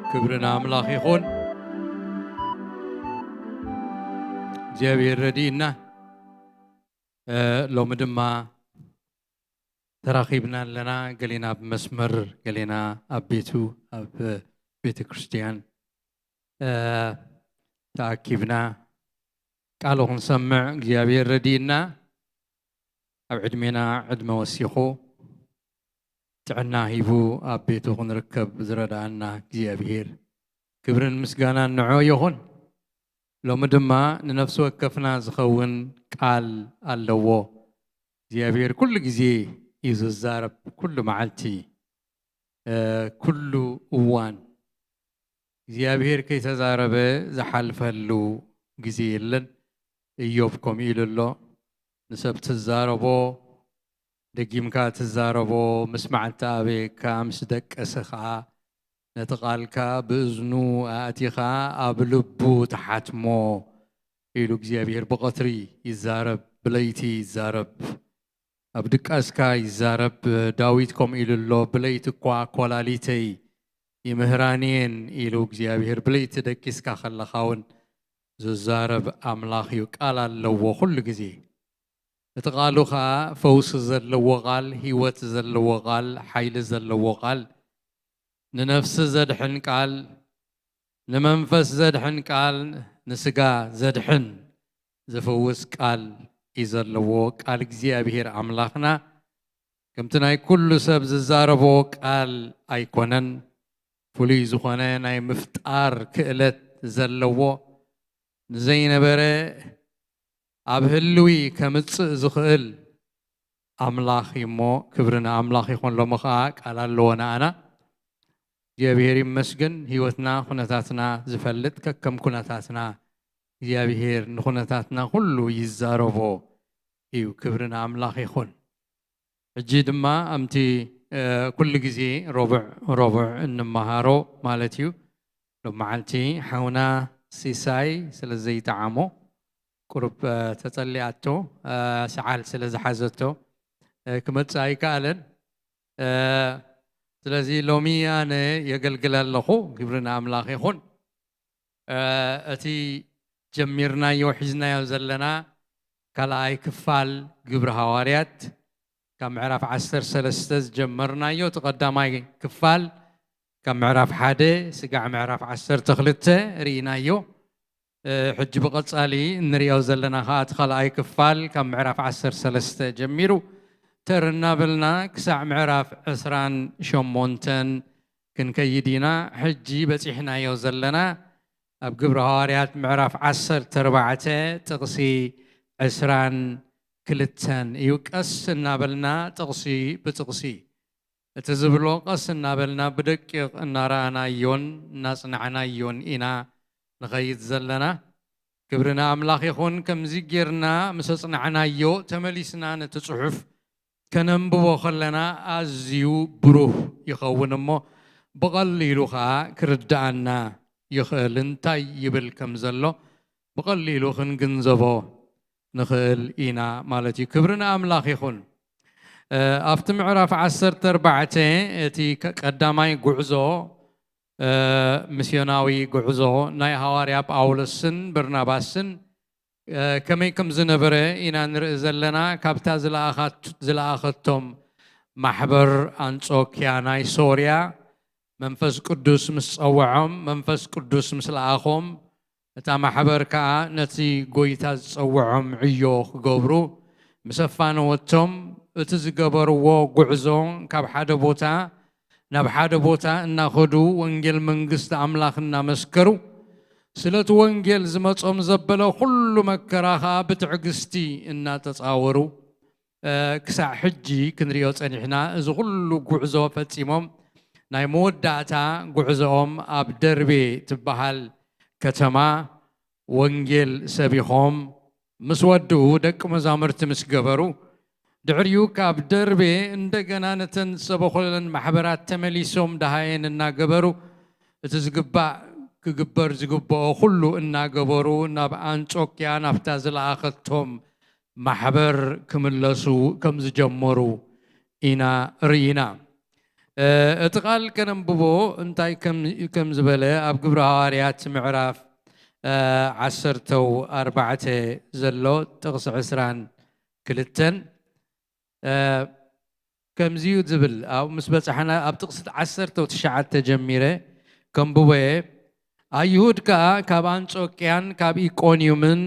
ክብሪ ንኣምላኽ ይኹን። እግዚኣብሔር ረድእና። እ፣ ሎሚ ድማ ተራኺብና ኣለና። ገሌና ኣብ መስመር፣ ገሌና ኣብ ቤቱ፣ ኣብ ቤተ ክርስቲያን፣ እ፣ ተኣኪብና ቃሉ ክንሰምዕ እግዚኣብሔር ረድእና። ኣብ ዕድሜና ዕድመ ወሲኹ ጥዕና ሂቡ ኣብ ቤቱ ክንርከብ ዝረድኣና እግዚኣብሔር ክብርን ምስጋናን ንዕኡ ይኹን። ሎሚ ድማ ንነፍሲ ወከፍና ዝኸውን ቃል ኣለዎ። እግዚኣብሔር ኩሉ ግዜ እዩ ዝዛረብ፣ ኩሉ መዓልቲ፣ እ፣ ኩሉ እዋን። እግዚኣብሔር ከይተዛረበ ዝሓልፈሉ ግዜ የለን። እዮብ ከምኡ ኢሉ ኣሎ። ንሰብ ትዛረቦ፣ ደጊምካ ትዛረቦ፣ ምስማዕ እንተኣበየካ፣ ምስ ደቀሰ ኸዓ፣ ነቲ ቃልካ ብእዝኑ ኣእቲኻ ኣብ ልቡ ትሓትሞ ኢሉ እግዚኣብሔር ብቐትሪ ይዛረብ፣ ብለይቲ ይዛረብ፣ ኣብ ድቃስካ ይዛረብ። ዳዊት ከምኡ ኢሉ ኣሎ፣ "ብለይቲ እኳ ኰላሊተይ ይምህራን እየን ኢሉ እግዚኣብሔር ብለይቲ ደቂስካ ከለኻ እውን ዝዛረብ ኣምላኽ እዩ። ቃል ኣለዎ ኩሉ ግዜ። እቲ ቃሉ ኸኣ ፈውሲ ዘለዎ ቃል፣ ህይወት ዘለዎ ቃል፣ ሓይሊ ዘለዎ ቃል፣ ንነፍሲ ዘድሕን ቃል፣ ንመንፈስ ዘድሕን ቃል፣ ንስጋ ዘድሕን ዝፍውስ ቃል እዩ ዘለዎ። ቃል እግዚኣብሔር ኣምላኽና ከምቲ ናይ ኩሉ ሰብ ዝዛረቦ ቃል ኣይኮነን። ፍሉይ ዝኾነ ናይ ምፍጣር ክእለት ዘለዎ፣ ንዘይነበረ ኣብ ህልዊ ከምጽእ ዝኽእል ኣምላኽ እዩ እሞ፣ ክብሪ ንኣምላኽ ይኹን። ሎሚ ኸኣ ቃል ኣለዎ ንኣና። እግዚኣብሔር ይመስገን። ህይወትና፣ ኩነታትና ዝፈልጥ፣ ከከም ኩነታትና እግዚኣብሔር ንኩነታትና ኩሉ ይዛረቦ እዩ። ክብሪ ንኣምላኽ ይኹን። ሕጂ ድማ ኣምቲ፣ እ፣ ኩሉ ግዜ ረቡዕ ረቡዕ እንመሃሮ ማለት እዩ። ሎም መዓልቲ ሓውና ሲሳይ ስለ ዘይጠዓሞ፣ ቁሩብ፣ እ፣ ተጸሊኣቶ፣ እ፣ ሰዓል ስለ ዝሓዘቶ፣ እ፣ ክመጽእ ኣይከኣለን። እ፣ ስለዚ ሎሚ ኣነ የገልግል ኣለኹ። ክብሪ ንኣምላኽ ይኹን። እ፣ እቲ ጀሚርናዮ፣ ሒዝናዮ ዘለና ካልኣይ ክፋል ግብሪ ሃዋርያት፣ ካብ ምዕራፍ ዓሰርተ ሰለስተ ዝጀመርናዮ፣ እቲ ቀዳማይ ክፋል ካብ ምዕራፍ ሓደ ስጋዕ ምዕራፍ ዓሰርተ ክልተ ርኢናዮ። እ፣ ሕጂ ብቐጻሊ እንርእዮ ዘለና ኸኣ እቲ ካልኣይ ክፋል ካብ ምዕራፍ ዓሰርተ ሰለስተ ጀሚሩ ተር እናበልና ክሳዕ ምዕራፍ ዕስራን ሸሞንተን ክንከይድ ኢና። ሕጂ በጺሕናዮ ዘለና ኣብ ግብሪ ሃዋርያት ምዕራፍ ዓሰርተ ኣርባዕተ ጥቕሲ ዕስራን ክልተን እዩ። ቀስ እናበልና ጥቕሲ ብጥቕሲ እቲ ዝብሎ ቀስ እናበልና ብደቂቕ እናረኣናዮን እናጽናዕናዮን ኢና ንኸይድ ዘለና። ክብሪ ንኣምላኽ ይኹን። ከምዚ ጌርና ምስ ኣጽናዕናዮ፣ ተመሊስና ነቲ ጽሑፍ ከነንብቦ ከለና ኣዝዩ ብሩህ ይኸውን እሞ፣ ብቐሊሉ ኸኣ ክርድኣና ይኽእል። እንታይ ይብል ከም ዘሎ ብቐሊሉ ክንግንዘቦ ንኽእል ኢና ማለት እዩ። ክብሪ ንኣምላኽ ይኹን። እ፣ ኣብቲ ምዕራፍ ዓሰርተ ኣርባዕተ፣ እቲ ከ-፣ ቀዳማይ ጉዕዞ፣ እ፣ ሚስዮናዊ ጉዕዞ ናይ ሃዋርያ ጳውሎስን በርናባስን፣ እ፣ ከመይ ከም ዝነበረ ኢና ንርኢ ዘለና። ካብታ ዝለኣኻት-፣ ዝለኣኸቶም ማሕበር ኣንጾክያ ናይ ሶርያ መንፈስ ቅዱስ ምስ ጸውዖም፣ መንፈስ ቅዱስ ምስ ለኣኾም፣ እታ ማሕበር ከኣ ነቲ ጐይታ ዝጸውዖም ዕዮ ክገብሩ ምስ ኣፋነወቶም፣ እቲ ዝገበርዎ ጉዕዞ ካብ ሓደ ቦታ ናብ ሓደ ቦታ እናኸዱ ወንጌል መንግስቲ ኣምላኽ እናመስከሩ፣ ስለቲ ወንጌል ዝመጾም ዘበለ ኩሉ መከራ ከኣ ብትዕግስቲ እናተጻወሩ፣ እ፣ ክሳዕ ሕጂ ክንሪኦ ጸኒሕና። እዚ ኩሉ ጉዕዞ ፈጺሞም፣ ናይ መወዳእታ ጉዕዞኦም ኣብ ደርቤ ትበሃል ከተማ ወንጌል ሰቢኾም ምስ ወድኡ፣ ደቂ መዛሙርቲ ምስ ገበሩ፣ ድሕሪኡ ካብ ደርቤ እንደገና ነተን ዝሰበኹለን ማሕበራት ተመሊሶም ደሃየን እናገበሩ፣ እቲ ዝግባእ ክግበር ዝግብኦ ኩሉ እናገበሩ፣ ናብ ኣንጾክያ ናብታ ዝለኣኸቶም ማሕበር ክምለሱ ከም ዝጀመሩ ኢና ርኢና። እ፣ እቲ ቃል ከነንብቦ እንታይ ከም፣ ከም ዝበለ ኣብ ግብሪ ሃዋርያት ምዕራፍ፣ እ፣ ዓሰርተ ኣርባዕተ ዘሎ ጥቕሲ ዕስራን ክልተን፣ እ፣ ከምዚ እዩ ዝብል። ኣብኡ ምስ በጻሕና ኣብ ጥቕሲ ዓሰርተ ትሽዓተ ጀሚረ ከንብቦ እየ። ኣይሁድ ከኣ ካብ ኣንጾክያን ካብ ኢቆንዩምን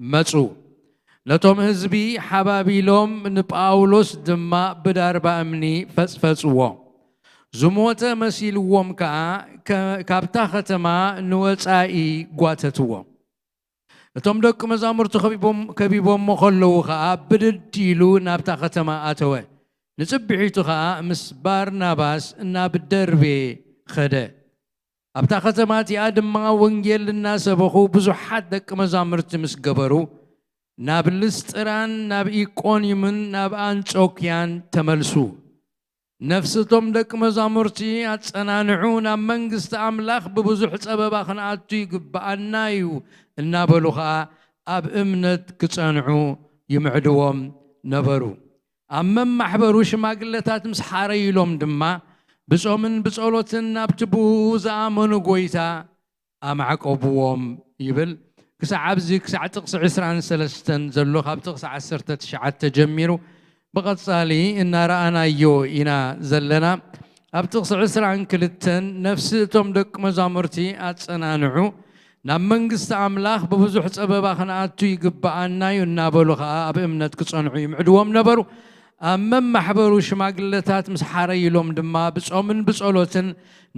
መጹ። ነቶም ህዝቢ ሓባቢሎም ንጳውሎስ ድማ ብዳርባ እምኒ ፈጽፈጽዎ። ዝሞተ መሲልዎም ከኣ ከ-፣ ካብታ ከተማ ንወጻኢ ጓተትዎ። እቶም ደቂ መዛሙርቲ ከቢቦም-፣ ከቢቦሞ ከለዉ ኸኣ ብድድ ኢሉ ናብታ ከተማ ኣተወ። ንጽብሒቱ ኸኣ ምስ ባርናባስ ናብ ደርቤ ኸደ። ኣብታ ከተማ እቲኣ ድማ ወንጌል እናሰበኹ ብዙሓት ደቂ መዛሙርቲ ምስ ገበሩ፣ ናብ ልስጥራን ናብ ኢቆንዩምን ናብ ኣንጾክያን ተመልሱ። ነፍሲ እቶም ደቂ መዛሙርቲ ኣጸናንዑ፣ ናብ መንግስቲ ኣምላኽ ብብዙሕ ጸበባ ክንኣቱ ይግብኣና እዩ እናበሉ ኸኣ ኣብ እምነት ክጸንዑ ይምዕድዎም ነበሩ። ኣብ መማሕበሩ ሽማግለታት ምስ ሓረዩሎም ድማ፣ ብጾምን ብጸሎትን ናብቲ ብኡ ዝኣመኑ ጎይታ ኣማዕቆብዎም ይብል። ክሳዕ ኣብዚ፣ ክሳዕ ጥቕሲ ዕስራን ሰለስተን ዘሎ፣ ካብ ጥቕሲ ዓሰርተ ትሽዓተ ጀሚሩ ብቐጻሊ እናረኣናዮ ኢና ዘለና። ኣብ ጥቕሲ ዕስራን ክልተን፣ ነፍሲ እቶም ደቂ መዛሙርቲ ኣጸናንዑ፣ ናብ መንግስቲ ኣምላኽ ብብዙሕ ጸበባ ክንኣቱ ይግብኣና እዩ እናበሉ ኸኣ ኣብ እምነት ክጸንዑ ይምዕድዎም ነበሩ። ኣብ መማሕበሩ ሽማግለታት ምስ ሓረይሎም ድማ ብጾምን ብጸሎትን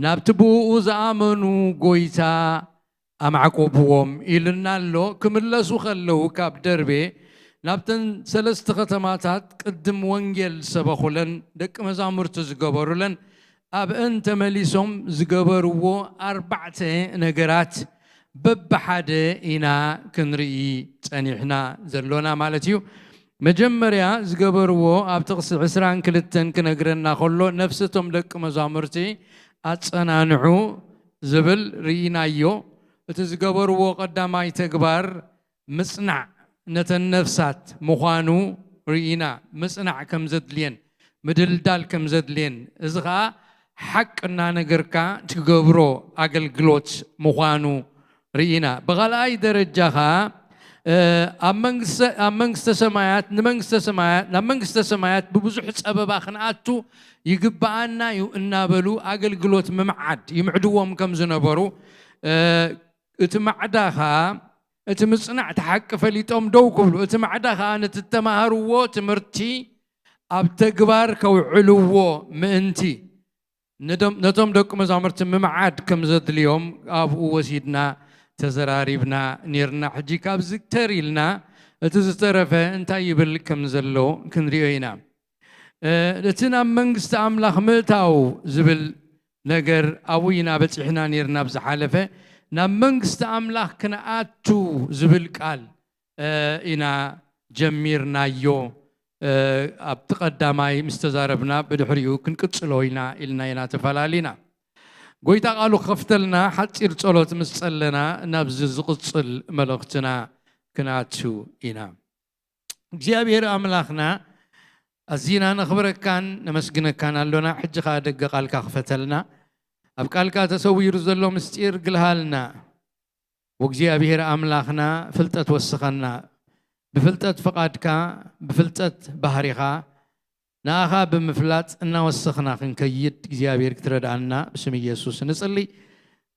ናብቲ ብኡ ዝኣመኑ ጎይታ ኣማዕቆብዎም ኢልና ኣሎ። ክምለሱ ከለዉ ካብ ደርቤ ናብተን ሰለስተ ከተማታት ቅድም ወንጌል ዝሰበኹለን ደቂ መዛሙርቲ ዝገበሩለን ኣብአን ተመሊሶም ዝገበርዎ ኣርባዕተ ነገራት በብሓደ ኢና ክንርኢ ጸኒሕና ዘሎና ማለት እዩ። መጀመርያ ዝገበርዎ ኣብ ጥቕሲ ዕስራን ክልተን ክነግረና ከሎ፣ ነፍሲ እቶም ደቂ መዛሙርቲ ኣጸናንዑ ዝብል ርኢናዮ። እቲ ዝገበርዎ ቀዳማይ ተግባር ምጽናዕ ነተን ነፍሳት ምዃኑ ርኢና። ምጽናዕ ከም ዘድልየን፣ ምድልዳል ከም ዘድልየን፣ እዚ ኸኣ ሓቂ እናነገርካ ትገብሮ ኣገልግሎት ምዃኑ ርኢና። ብኻልኣይ ደረጃ ኸኣ፣ እ፣ ኣብ መንግስተ፣ ኣብ መንግስተ ሰማያት፣ ንመንግስተ ሰማያት፣ ናብ መንግስተ ሰማያት ብብዙሕ ጸበባ ክንኣቱ ይግብኣና እዩ እናበሉ ኣገልግሎት ምምዓድ ይምዕድዎም ከም ዝነበሩ፣ እ፣ እቲ ማዕዳ ኸኣ፣ እቲ ምጽናዕ እቲ ሓቂ ፈሊጦም ደው ክብሉ፣ እቲ ማዕዳ ኸኣ ነቲ እተማሃርዎ ትምህርቲ ኣብ ተግባር ከውዕልዎ ምእንቲ፣ ነቶም፣ ነቶም ደቂ መዛሙርቲ ምምዓድ ከም ዘድልዮም ኣብኡ ወሲድና ተዘራሪብና ኔርና። ሕጂ ካብዚ ተር ኢልና እቲ ዝተረፈ እንታይ ይብል ከም ዘሎ ክንሪኦ ኢና። እ፣ እቲ ናብ መንግስቲ ኣምላኽ ምእታው ዝብል ነገር ኣብኡ ኢና በጺሕና ኔርና። ኣብ ዝሓለፈ ናብ መንግስቲ ኣምላኽ ክንኣቱ ዝብል ቃል፣ እ፣ ኢና ጀሚርናዮ። እ፣ ኣብቲ ቀዳማይ ምስ ተዛረብና ብድሕሪኡ ክንቅጽሎ ኢና ኢልና ኢና ተፈላሊና። ጎይታ ቃሉ ክኸፍተልና ሓጺር ጸሎት ምስ ጸለና ናብዚ ዝቕጽል መልእኽትና ክንኣቱ ኢና። እግዚኣብሔር ኣምላኽና ኣዚና ነኽብረካን ነመስግነካን ኣሎና። ሕጂ ኸኣ ደገ ቃልካ ክፈተልና። ኣብ ቃልካ ተሰዊሩ ዘሎ ምስጢር ግልሃልና። ወእግዚኣብሔር ኣምላኽና ፍልጠት ወስኸና። ብፍልጠት ፍቓድካ፣ ብፍልጠት ባህሪኻ፣ ንኣኻ ብምፍላጥ እናወሰኽና ክንከይድ እግዚኣብሔር ክትረድኣና ብስም ኢየሱስ ንጽሊ።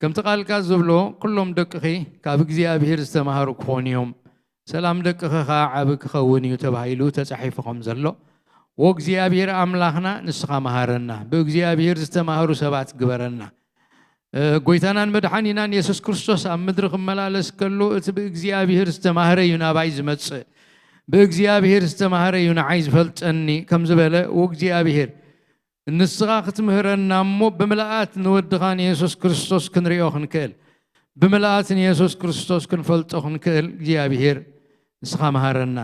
ከምቲ ቃልካ ዝብሎ፣ ኩሎም ደቅኺ ካብ እግዚኣብሔር ዝተማህሩ ክኾኑ እዮም፣ ሰላም ደቅኺ ኸኣ ዓቢ ክኸውን እዩ ተባሂሉ ተጻሒፉ ከም ዘሎ፣ ወእግዚኣብሔር ኣምላኽና ንስኻ መሃረና። ብእግዚኣብሔር ዝተማህሩ ሰባት ግበረና። እ፣ ጎይታናን መድሓኒናን የሱስ ክርስቶስ ኣብ ምድሪ ክመላለስ ከሎ፣ እቲ ብእግዚኣብሔር ዝተማህረ እዩ ናባይ ዝመጽእ፣ ብእግዚኣብሔር ዝተማህረ እዩ ንዓይ ዝፈልጠኒ ከም ዝበለ፣ ወእግዚኣብሔር ንስኻ ክትምህረና እሞ ብምልኣት ንወድኻ ንየሱስ ክርስቶስ ክንሪኦ ክንክእል፣ ብምልኣት ንየሱስ ክርስቶስ ክንፈልጦ ክንክእል እግዚኣብሔር ንስኻ መሃረና።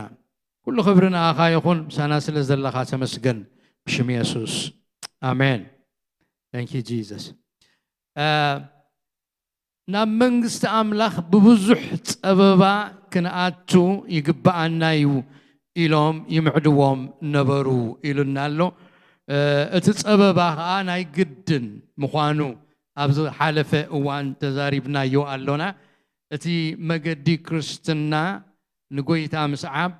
ኩሉ ክብሪ ንኣኻ ይኹን፣ ምሳና ስለ ዘለኻ ተመስገን፣ ብሽም የሱስ ኣሜን። Thank you Jesus። እ፣ ናብ መንግስቲ ኣምላኽ ብብዙሕ ጸበባ ክንኣቱ ይግብኣና እዩ ኢሎም ይምዕድዎም ነበሩ ኢሉና ኣሎ። እ፣ እቲ ጸበባ ኸኣ ናይ ግድን ምዃኑ ኣብ ዝሓለፈ እዋን ተዛሪብናዮ ኣሎና። እቲ መገዲ ክርስትና ንጎይታ ምስዓብ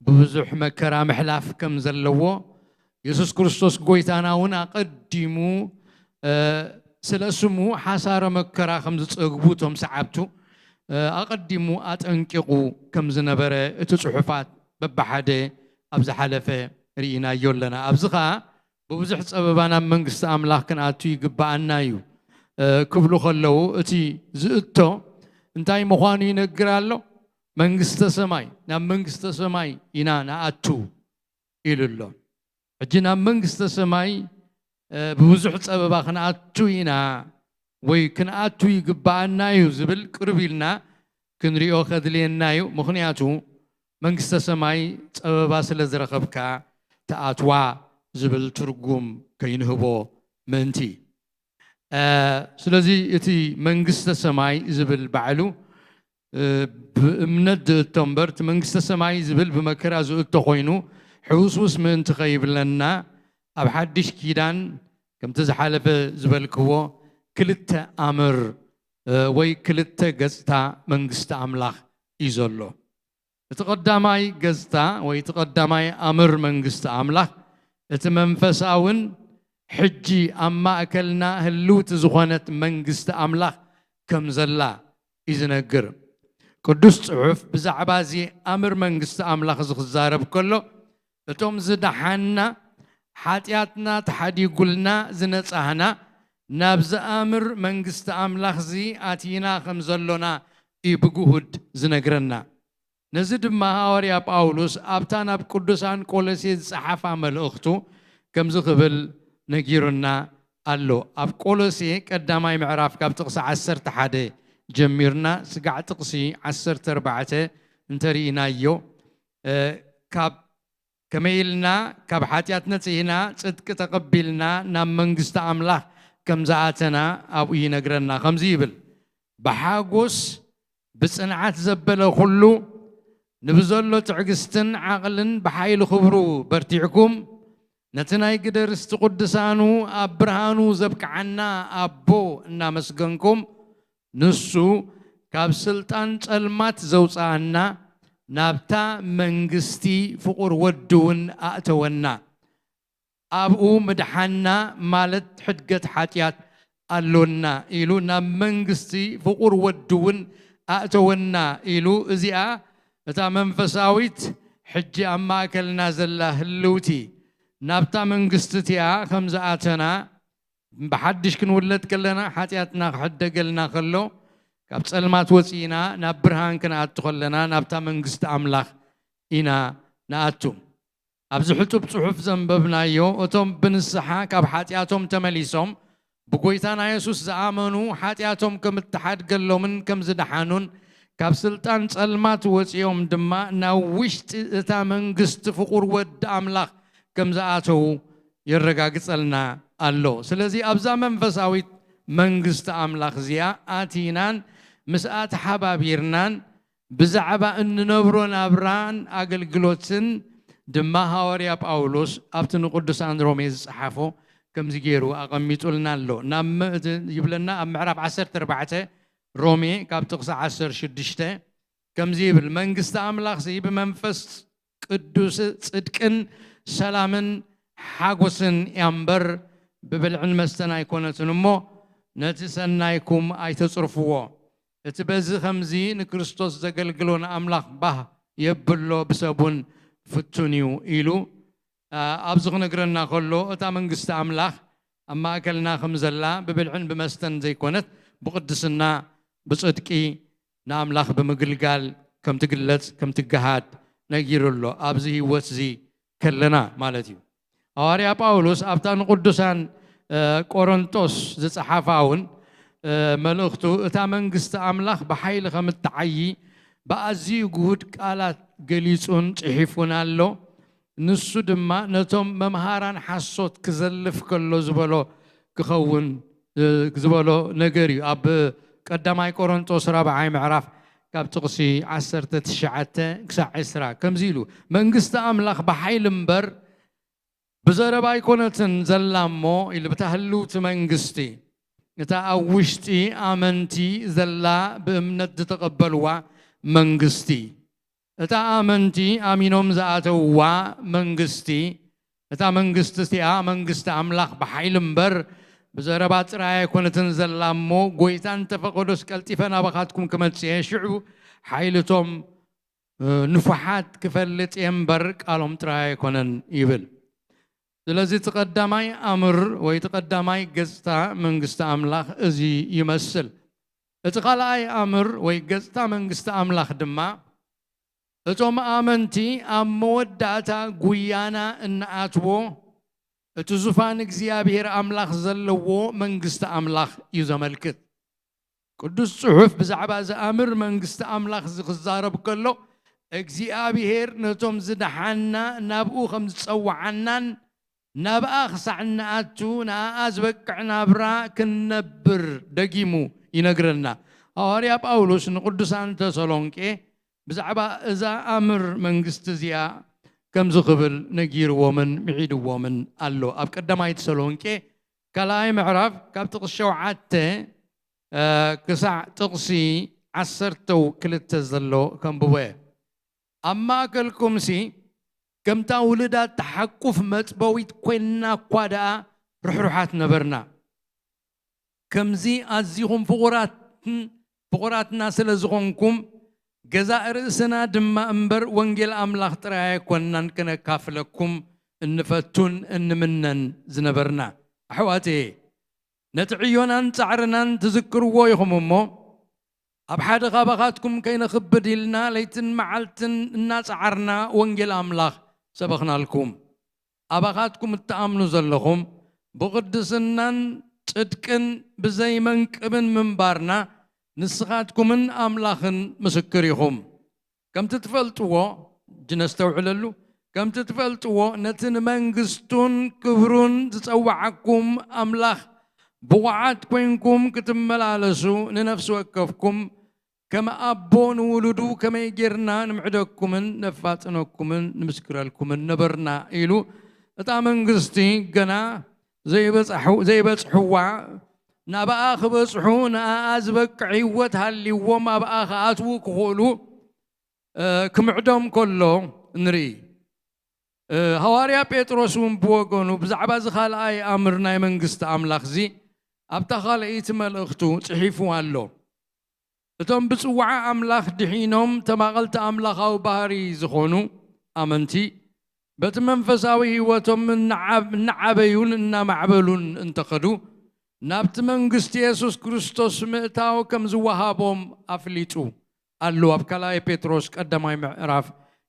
ብብዙሕ መከራ ምሕላፍ ከም ዘለዎ፣ የሱስ ክርስቶስ ጎይታና እውን ኣቐዲሙ፣ እ፣ ስለ ስሙ ሓሳረ መከራ ከም ዝጸግቡ እቶም ሰዓብቱ፣ እ፣ ኣቐዲሙ ኣጠንቂቑ ከም ዝነበረ እቲ ጽሑፋት በብሓደ ኣብ ዝሓለፈ ርኢናዮ ኣለና። ኣብዚ ኸኣ ብብዙሕ ጸበባ ናብ መንግስቲ ኣምላኽ ክንኣቱ ይግብኣና እዩ፣ እ፣ ክብሉ ከለዉ፣ እቲ ዝእቶ እንታይ ምዃኑ ይነግር ኣሎ። መንግስተ ሰማይ፣ ናብ መንግስተ ሰማይ ኢና ንኣቱ ኢሉ ኣሎ። ሕጂ ናብ መንግስተ ሰማይ፣ እ፣ ብብዙሕ ጸበባ ክንኣቱ ኢና ወይ ክንኣቱ ይግብኣና እዩ ዝብል ቅርብ ኢልና ክንሪኦ ከድልየና እዩ። ምኽንያቱ መንግስተ ሰማይ ጸበባ ስለ ዝረኸብካ ትኣትዋ ዝብል ትርጉም ከይንህቦ ምእንቲ። እ፣ ስለዚ እቲ መንግስተ ሰማይ ዝብል ባዕሉ፣ እ፣ ብእምነት ዝእቶ እምበር፣ እቲ መንግስተ ሰማይ ዝብል ብመከራ ዝእቶ ኮይኑ፣ ሕውስውስ ምእንቲ ከይብለና፣ ኣብ ሓድሽ ኪዳን ከምቲ ዝሓለፈ ዝበልክዎ ክልተ ኣምር ወይ ክልተ ገጽታ መንግስቲ ኣምላኽ እዩ ዘሎ። እቲ ቀዳማይ ገጽታ ወይ እቲ ቀዳማይ ኣምር መንግስቲ ኣምላኽ እቲ መንፈሳውን ሕጂ ኣብ ማእከልና ህልውቲ ዝኾነት መንግስቲ ኣምላኽ ከም ዘላ እዩ ዝነግር። ቅዱስ ጽሑፍ ብዛዕባ እዚ ኣምር መንግስቲ ኣምላኽ እዚ ክዛረብ ከሎ እቶም ዝደሓንና ሓጢኣትና ተሓዲጉልና ዝነጻህና ናብ ዝኣምር መንግስቲ ኣምላኽ እዚ ኣቲና ከም ዘሎና እዩ ብግሁድ ዝነግረና። ነዚ ድማ ሃዋርያ ጳውሎስ ኣብታ ናብ ቅዱሳን ቆሎሴ ዝጸሓፋ መልእኽቱ ከምዚ ክብል ነጊሩና ኣሎ። ኣብ ቆሎሴ ቀዳማይ ምዕራፍ ካብ ጥቕሲ ዓሰርተ ሓደ ጀሚርና ስጋዕ ጥቕሲ ዓሰርተ ኣርባዕተ እንተርኢናዮ ካብ ከመይ ኢልና ካብ ሓጢኣት ነጺህና ጽድቂ ተቐቢልና ናብ መንግስቲ ኣምላኽ ከም ዝኣተና ኣብኡ ይነግረና። ከምዚ ይብል፣ ብሓጎስ ብጽንዓት ዘበለ ኩሉ ንብዘሎ ትዕግስትን ዓቕልን ብሓይሊ ክብሩ በርቲዕኩም ነቲ ናይ ግደ ርስቲ ቅዱሳኑ ኣብ ብርሃኑ ዘብቅዓና ኣቦ እናመስገንኩም ንሱ ካብ ስልጣን ጸልማት ዘውጽኣና ናብታ መንግስቲ ፍቑር ወዱ እውን ኣእተወና። ኣብኡ ምድሓንና ማለት ሕድገት ሓጢኣት ኣሎና ኢሉ ናብ መንግስቲ ፍቑር ወዱ እውን ኣእተወና ኢሉ እዚኣ እታ መንፈሳዊት ሕጂ ኣብ ማእከልና ዘላ ህልውቲ ናብታ መንግስቲ እቲኣ ከም ዝኣተና ብሓድሽ ክንውለድ ከለና ሓጢኣትና ክሕደገልና ከሎ ካብ ጸልማት ወጺእና ናብ ብርሃን ክንኣቱ ከለና ናብታ መንግስቲ ኣምላኽ ኢና ንኣቱ። ኣብዚ ሕጡብ ጽሑፍ ዘንበብናዮ እቶም ብንስሓ ካብ ሓጢኣቶም ተመሊሶም ብጎይታና የሱስ ዝኣመኑ ሓጢኣቶም ከም እተሓድገሎምን ከም ዝደሓኑን ካብ ስልጣን ጸልማት ወጺኦም ድማ ናብ ውሽጢ እታ መንግስቲ ፍቑር ወዲ ኣምላኽ ከም ዝኣተዉ የረጋግጸልና ኣሎ። ስለዚ ኣብዛ መንፈሳዊት መንግስቲ ኣምላኽ እዚኣ ኣቲናን ምስኣ ተሓባቢርናን ብዛዕባ እንነብሮ ናብራን ኣገልግሎትን ድማ ሃዋርያ ጳውሎስ ኣብቲ ንቅዱሳን ሮሜ ዝጸሓፎ ከምዚ ገይሩ ኣቐሚጡልና ኣሎ። ናብ መ- ይብለና ኣብ ምዕራፍ ዓሰርተ ኣርባዕተ ሮሜ ካብ ጥቕሲ ዓሰርተ ሽዱሽተ ከምዚ ይብል፣ መንግስቲ ኣምላኽሲ ብመንፈስ ቅዱስ ጽድቅን ሰላምን ሓጎስን እያ እምበር ብብልዕን መስተን ኣይኮነትን እሞ ነቲ ሰናይኩም ኣይተጽርፍዎ። እቲ በዚ ከምዚ ንክርስቶስ ዘገልግሎ ንኣምላኽ ባህ የብሎ ብሰብ እውን ፍቱን እዩ ኢሉ ኣብዚ ክነግረና ከሎ እታ መንግስቲ ኣምላኽ ኣብ ማእከልና ከም ዘላ ብብልዕን ብመስተን ዘይኮነት ብቕድስና ብጽድቂ ንኣምላኽ ብምግልጋል ከም ትግለጽ ከም ትገሃድ ነጊሩ ኣሎ። ኣብዚ ህይወት እዚ ከለና ማለት እዩ። ሃዋርያ ጳውሎስ ኣብታ ንቅዱሳን ቆሮንጦስ ዝጸሓፋ እውን መልእኽቱ እታ መንግስቲ ኣምላኽ ብሓይሊ ከም እትዓዪ ብኣዝዩ ግሁድ ቃላት ገሊጹን ጽሒፉን ኣሎ። ንሱ ድማ ነቶም መምሃራን ሓሶት ክዘልፍ ከሎ ዝበሎ ክኸውን ዝበሎ ነገር እዩ። ኣብ ቀዳማይ ቆሮንጦስ ራብዓይ ምዕራፍ ካብ ጥቕሲ ዓሰርተ ትሽዓተ ክሳዕ ዕስራ ከምዚ ኢሉ መንግስቲ ኣምላኽ ብሓይሊ እምበር ብዘረባ ኣይኮነትን ዘላ እሞ ኢሉ ብታ ህልውቲ መንግስቲ እታ ኣብ ውሽጢ ኣመንቲ ዘላ ብእምነት ዝተቐበልዋ መንግስቲ እታ ኣመንቲ ኣሚኖም ዝኣተውዋ መንግስቲ እታ መንግስቲ እቲኣ መንግስቲ ኣምላኽ ብሓይሊ እምበር ብዘረባ ጥራይ ኣይኮነትን ዘላ እሞ ጎይታ እንተፈቐዶስ ቀልጢፈ ናባኻትኩም ክመጽእ እየ ሽዑ ሓይልቶም ንፉሓት ክፈልጥ እየ እምበር ቃሎም ጥራይ ኣይኮነን ይብል። ስለዚ እቲ ቀዳማይ ኣምር ወይ እቲ ቀዳማይ ገጽታ መንግስቲ ኣምላኽ እዚ ይመስል። እቲ ካልኣይ ኣምር ወይ ገጽታ መንግስቲ ኣምላኽ ድማ እቶም ኣመንቲ ኣብ መወዳእታ ጉያና እንኣትዎ እቲ ዙፋን እግዚኣብሔር ኣምላኽ ዘለዎ መንግስቲ ኣምላኽ እዩ ዘመልክት። ቅዱስ ጽሑፍ ብዛዕባ ዝኣምር መንግስቲ ኣምላኽ እዚ ክዛረብ ከሎ እግዚኣብሔር ነቶም ዝደሓና ናብኡ ከም ዝጸውዓናን ናብኣ ክሳዕ እንኣቱ ንኣኣ ዝበቅዕ ናብራ ክንነብር ደጊሙ ይነግረና። ሃዋርያ ጳውሎስ ንቅዱሳን ተሰሎንቄ ብዛዕባ እዛ ኣምር መንግስቲ እዚኣ ከምዚ ክብል ነጊርዎምን ምዒድዎምን ኣሎ። ኣብ ቀዳማይ ተሰሎንቄ ካልኣይ ምዕራፍ ካብ ጥቕሲ ሸውዓተ ክሳዕ ጥቕሲ ዓሰርተ ክልተ ዘሎ ከንብቦ እየ። ኣብ ማእከልኩምሲ ከምታ ውሉዳት ትሓቁፍ መጥበዊት ኮይንና እኳ ደኣ ርሕሩሓት ነበርና። ከምዚ ኣዚኹም ፍቑራትን ፍቑራትና ስለ ዝኾንኩም፣ ገዛእ ርእስና ድማ እምበር ወንጌል ኣምላኽ ጥራይ ኣይኮንናን ከነካፍለኩም እንፈቱን እንምነን ዝነበርና። ኣሕዋተየ፣ ነቲ ዕዮናን ጻዕርናን ትዝክርዎ ኢኹም እሞ፣ ኣብ ሓደ ካባኻትኩም ከይነኽብድ ኢልና ለይትን መዓልትን እናጸዓርና ወንጌል ኣምላኽ ሰበኽናልኩም። ኣባኻትኩም እትኣምኑ ዘለኹም ብቕድስናን ጽድቅን ብዘይመንቅብን ምንባርና ንስኻትኩምን ኣምላኽን ምስክር ኢኹም። ከምቲ ትፈልጥዎ፣ እጂ ነስተውዕለሉ፣ ከምቲ ትፈልጥዎ ነቲ ንመንግስቱን ክብሩን ዝጸውዓኩም ኣምላኽ ብቑዓት ኮይንኩም ክትመላለሱ ንነፍሲ ወከፍኩም ከም ኣቦ ንውሉዱ ከመይ ጌርና ንምዕደኩምን ነፋጥነኩምን ንምስክረልኩምን ነበርና ኢሉ እታ መንግስቲ ገና ዘይበጻሑ- ዘይበጽሕዋ ናብኣ ክበጽሑ ንኣኣ ዝበቅዕ ህይወት ሃልይዎም ኣብኣ ክኣትዉ ክኽእሉ እ፣ ክምዕዶም ከሎ ንርኢ። እ፣ ሃዋርያ ጴጥሮስ እውን ብወገኑ ብዛዕባ እዚ ካልኣይ ኣምር ናይ መንግስቲ ኣምላኽ እዚ ኣብታ ካልኣይቲ መልእኽቱ ጽሒፉ ኣሎ። እቶም ብጽዋዓ ኣምላኽ ድሒኖም ተማቐልቲ ኣምላኻዊ ባህሪ ዝኾኑ ኣመንቲ በቲ መንፈሳዊ ህይወቶም እናዓብ- እናዓበዩን እናማዕበሉን እንተኸዱ ናብቲ መንግስቲ የሱስ ክርስቶስ ምእታው ከም ዝወሃቦም ኣፍሊጡ ኣሎ። ኣብ ካልኣይ ጴጥሮስ ቀዳማይ ምዕራፍ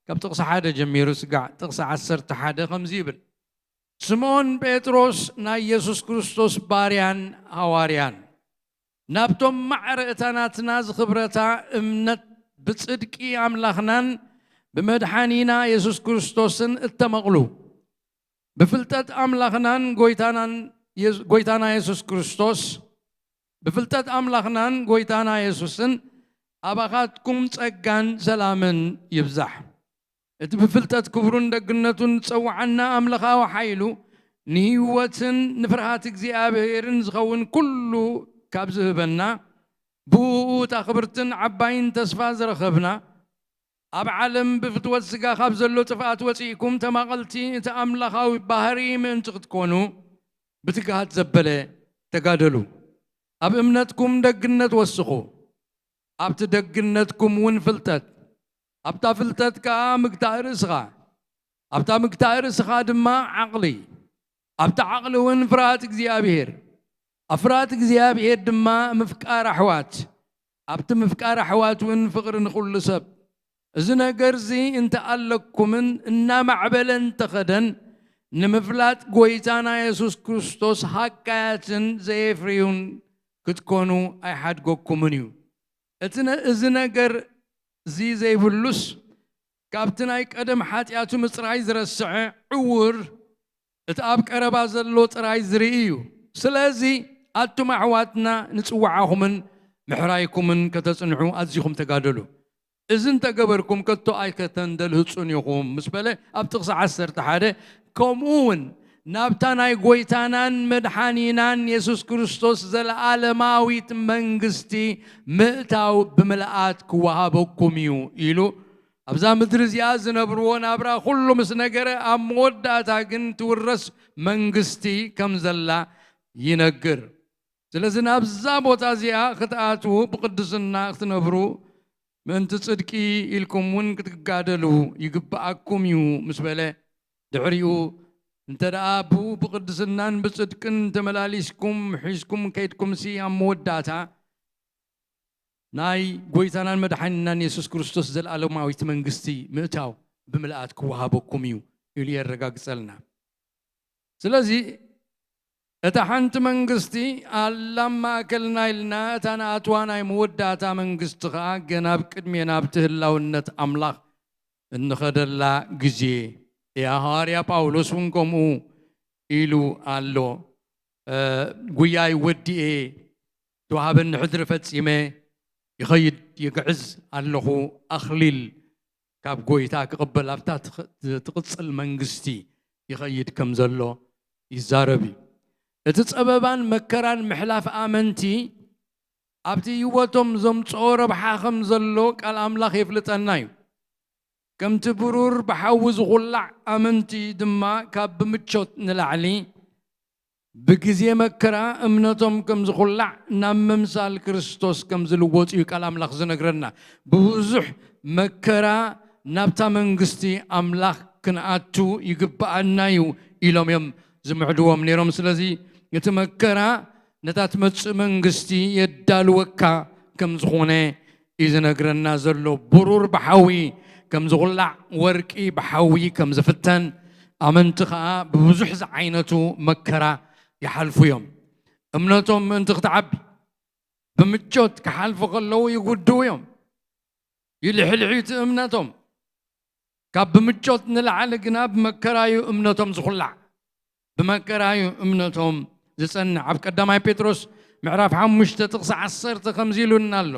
ካብ ጥቕሲ ሓደ ጀሚሩ ስጋዕ ጥቕሲ ዓሰርተ ሓደ ከምዚ ይብል፣ ስምዖን ጴጥሮስ ናይ የሱስ ክርስቶስ ባርያን ሃዋርያን ናብቶም ማዕረ እታ ናትና ዝኽብረታ እምነት ብጽድቂ ኣምላኽናን ብመድሓኒና የሱስ ክርስቶስን እተመቕሉ ብፍልጠት ኣምላኽናን ጎይታናን የሱ- ጎይታና የሱስ ክርስቶስ ብፍልጠት ኣምላኽናን ጎይታና የሱስን ኣባኻትኩም ጸጋን ሰላምን ይብዛሕ። እቲ ብፍልጠት ክብሩን ደግነቱን ዝጸውዓና ኣምላኻዊ ሓይሉ ንህይወትን ንፍርሃት እግዚኣብሔርን ዝኸውን ኩሉ ካብ ዝህበና ብእኡ እታ ክብርትን ዓባይን ተስፋ ዝረኸብና ኣብ ዓለም ብፍትወት ስጋ ካብ ዘሎ ጥፍኣት ወጺእኩም ተማቐልቲ እቲ ኣምላኻዊ ባህሪ ምእንቲ ክትኮኑ ብትግሃት ዘበለ ተጋደሉ። ኣብ እምነትኩም ደግነት ወስኹ፣ ኣብቲ ደግነትኩም እውን ፍልጠት፣ ኣብታ ፍልጠት ከኣ ምግታእ ርእስኻ፣ ኣብታ ምግታእ ርእስኻ ድማ ዓቕሊ፣ ኣብቲ ዓቕሊ እውን ፍርሃት እግዚኣብሔር፣ ኣብ ፍርሃት እግዚኣብሔር ድማ ምፍቃር ኣሕዋት፣ ኣብቲ ምፍቃር ኣሕዋት እውን ፍቕሪ ንኹሉ ሰብ። እዚ ነገር እዚ እንተ ኣለኩምን እናማዕበለ እንተኸደን ንምፍላጥ ጎይታና የሱስ ክርስቶስ ሃቃያትን ዘየፍርዩን ክትኮኑ ኣይሓድገኩምን እዩ። እቲ ነ- እዚ ነገር እዚ ዘይብሉስ ካብቲ ናይ ቀደም ሓጢኣቱ ምጽራይ ዝረስዐ ዕውር እቲ ኣብ ቀረባ ዘሎ ጥራይ ዝርኢ እዩ። ስለዚ ኣቱም ኣሕዋትና ንጽዋዓኹምን ምሕራይኩምን ከተጽንዑ ኣዚኹም ተጋደሉ። እዚ እንተገበርኩም ከቶ ኣይከተንደልህጹን ኢኹም ምስ በለ ኣብ ጥቕሲ ዓሰርተ ሓደ ከምኡ እውን ናብታ ናይ ጎይታናን መድሓኒናን የሱስ ክርስቶስ ዘለኣለማዊት መንግስቲ ምእታው ብምልኣት ክወሃበኩም እዩ ኢሉ ኣብዛ ምድሪ እዚኣ ዝነብርዎ ናብራ ኩሉ ምስ ነገረ ኣብ መወዳእታ ግን ትውረስ መንግስቲ ከም ዘላ ይነግር። ስለዚ ናብዛ ቦታ እዚኣ ክትኣትዉ ብቅድስና ክትነብሩ ምእንቲ ጽድቂ ኢልኩም እውን ክትጋደሉ ይግብኣኩም እዩ ምስ በለ ድሕሪኡ እንተ ደኣ ብኡ ብቅድስናን ብጽድቅን ተመላሊስኩም ሒዝኩም ከይድኩምሲ ኣብ መወዳእታ ናይ ጎይታናን መድሓኒናን የሱስ ክርስቶስ ዘለኣለማዊት መንግስቲ ምእታው ብምልኣት ክወሃበኩም እዩ ኢሉ የረጋግጸልና። ስለዚ እታ ሓንቲ መንግስቲ ኣላ ማእከልና ኢልና እታ ንኣትዋ ናይ መወዳእታ መንግስቲ ኸኣ ገና ኣብ ቅድሜና ኣብቲ ህላውነት ኣምላኽ እንኸደላ ግዜ እያ። ሃዋርያ ጳውሎስ እውን ከምኡ ኢሉ ኣሎ። ጉያይ ወዲኤ ተዋሃበኒ ሕድሪ ፈጺመ ይኸይድ ይግዕዝ ኣለኹ ኣኽሊል ካብ ጎይታ ክቕበል ኣብታ ትቕጽል መንግስቲ ይኸይድ ከም ዘሎ ይዛረብ እዩ። እቲ ጸበባን መከራን ምሕላፍ ኣመንቲ ኣብቲ ህይወቶም ዘምጽኦ ረብሓ ከም ዘሎ ቃል ኣምላኽ የፍልጠና እዩ። ከምቲ ብሩር ብሓዊ ዝኹላዕ ኣመንቲ ድማ ካብ ብምቾት ንላዕሊ ብግዜ መከራ እምነቶም ከም ዝኹላዕ ናብ ምምሳል ክርስቶስ ከም ዝልወጡ እዩ ቃል ኣምላኽ ዝነግረና። ብብዙሕ መከራ ናብታ መንግስቲ ኣምላኽ ክንኣቱ ይግብኣና እዩ ኢሎም እዮም ዝምዕድዎም ነይሮም። ስለዚ እቲ መከራ ነታ ትመጽእ መንግስቲ የዳልወካ ከም ዝኾነ እዩ ዝነግረና ዘሎ። ብሩር ብሓዊ ከም ዝኹላዕ፣ ወርቂ ብሓዊ ከም ዝፍተን፣ ኣመንቲ ኸኣ ብብዙሕ ዝዓይነቱ መከራ ይሓልፉ እዮም። እምነቶም ምእንቲ ክትዓቢ፣ ብምቾት ክሓልፉ ከለዉ ይጉድኡ እዮም። ይልሕልሕ እዩ እቲ እምነቶም። ካብ ብምቾት ንላዕሊ ግና ብመከራዩ እምነቶም ዝኹላዕ፣ ብመከራዩ እምነቶም ዝጸንዕ። ኣብ ቀዳማይ ጴጥሮስ ምዕራፍ ሓሙሽተ ጥቕሲ ዓሰርተ ከምዚ ኢሉና ኣሎ፣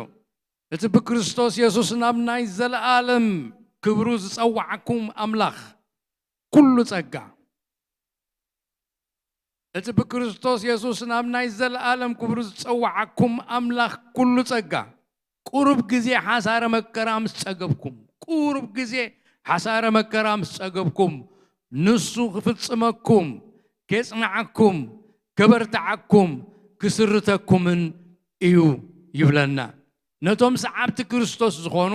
እቲ ብክርስቶስ የሱስ ናብ ናይ ዘለኣለም ክብሩ ዝጸዋዓኩም ኣምላኽ ኩሉ ጸጋ፣ እቲ ብክርስቶስ የሱስ ናብ ናይ ዘለኣለም ክብሩ ዝጸዋዓኩም ኣምላኽ ኩሉ ጸጋ፣ ቁሩብ ግዜ ሓሳረ መከራ ምስ ጸገብኩም፣ ቁሩብ ግዜ ሓሳረ መከራ ምስ ጸገብኩም፣ ንሱ ክፍጽመኩም፣ ኬጽንዓኩም፣ ከበርትዓኩም፣ ክስርተኩምን እዩ ይብለና። ነቶም ሰዓብቲ ክርስቶስ ዝኾኑ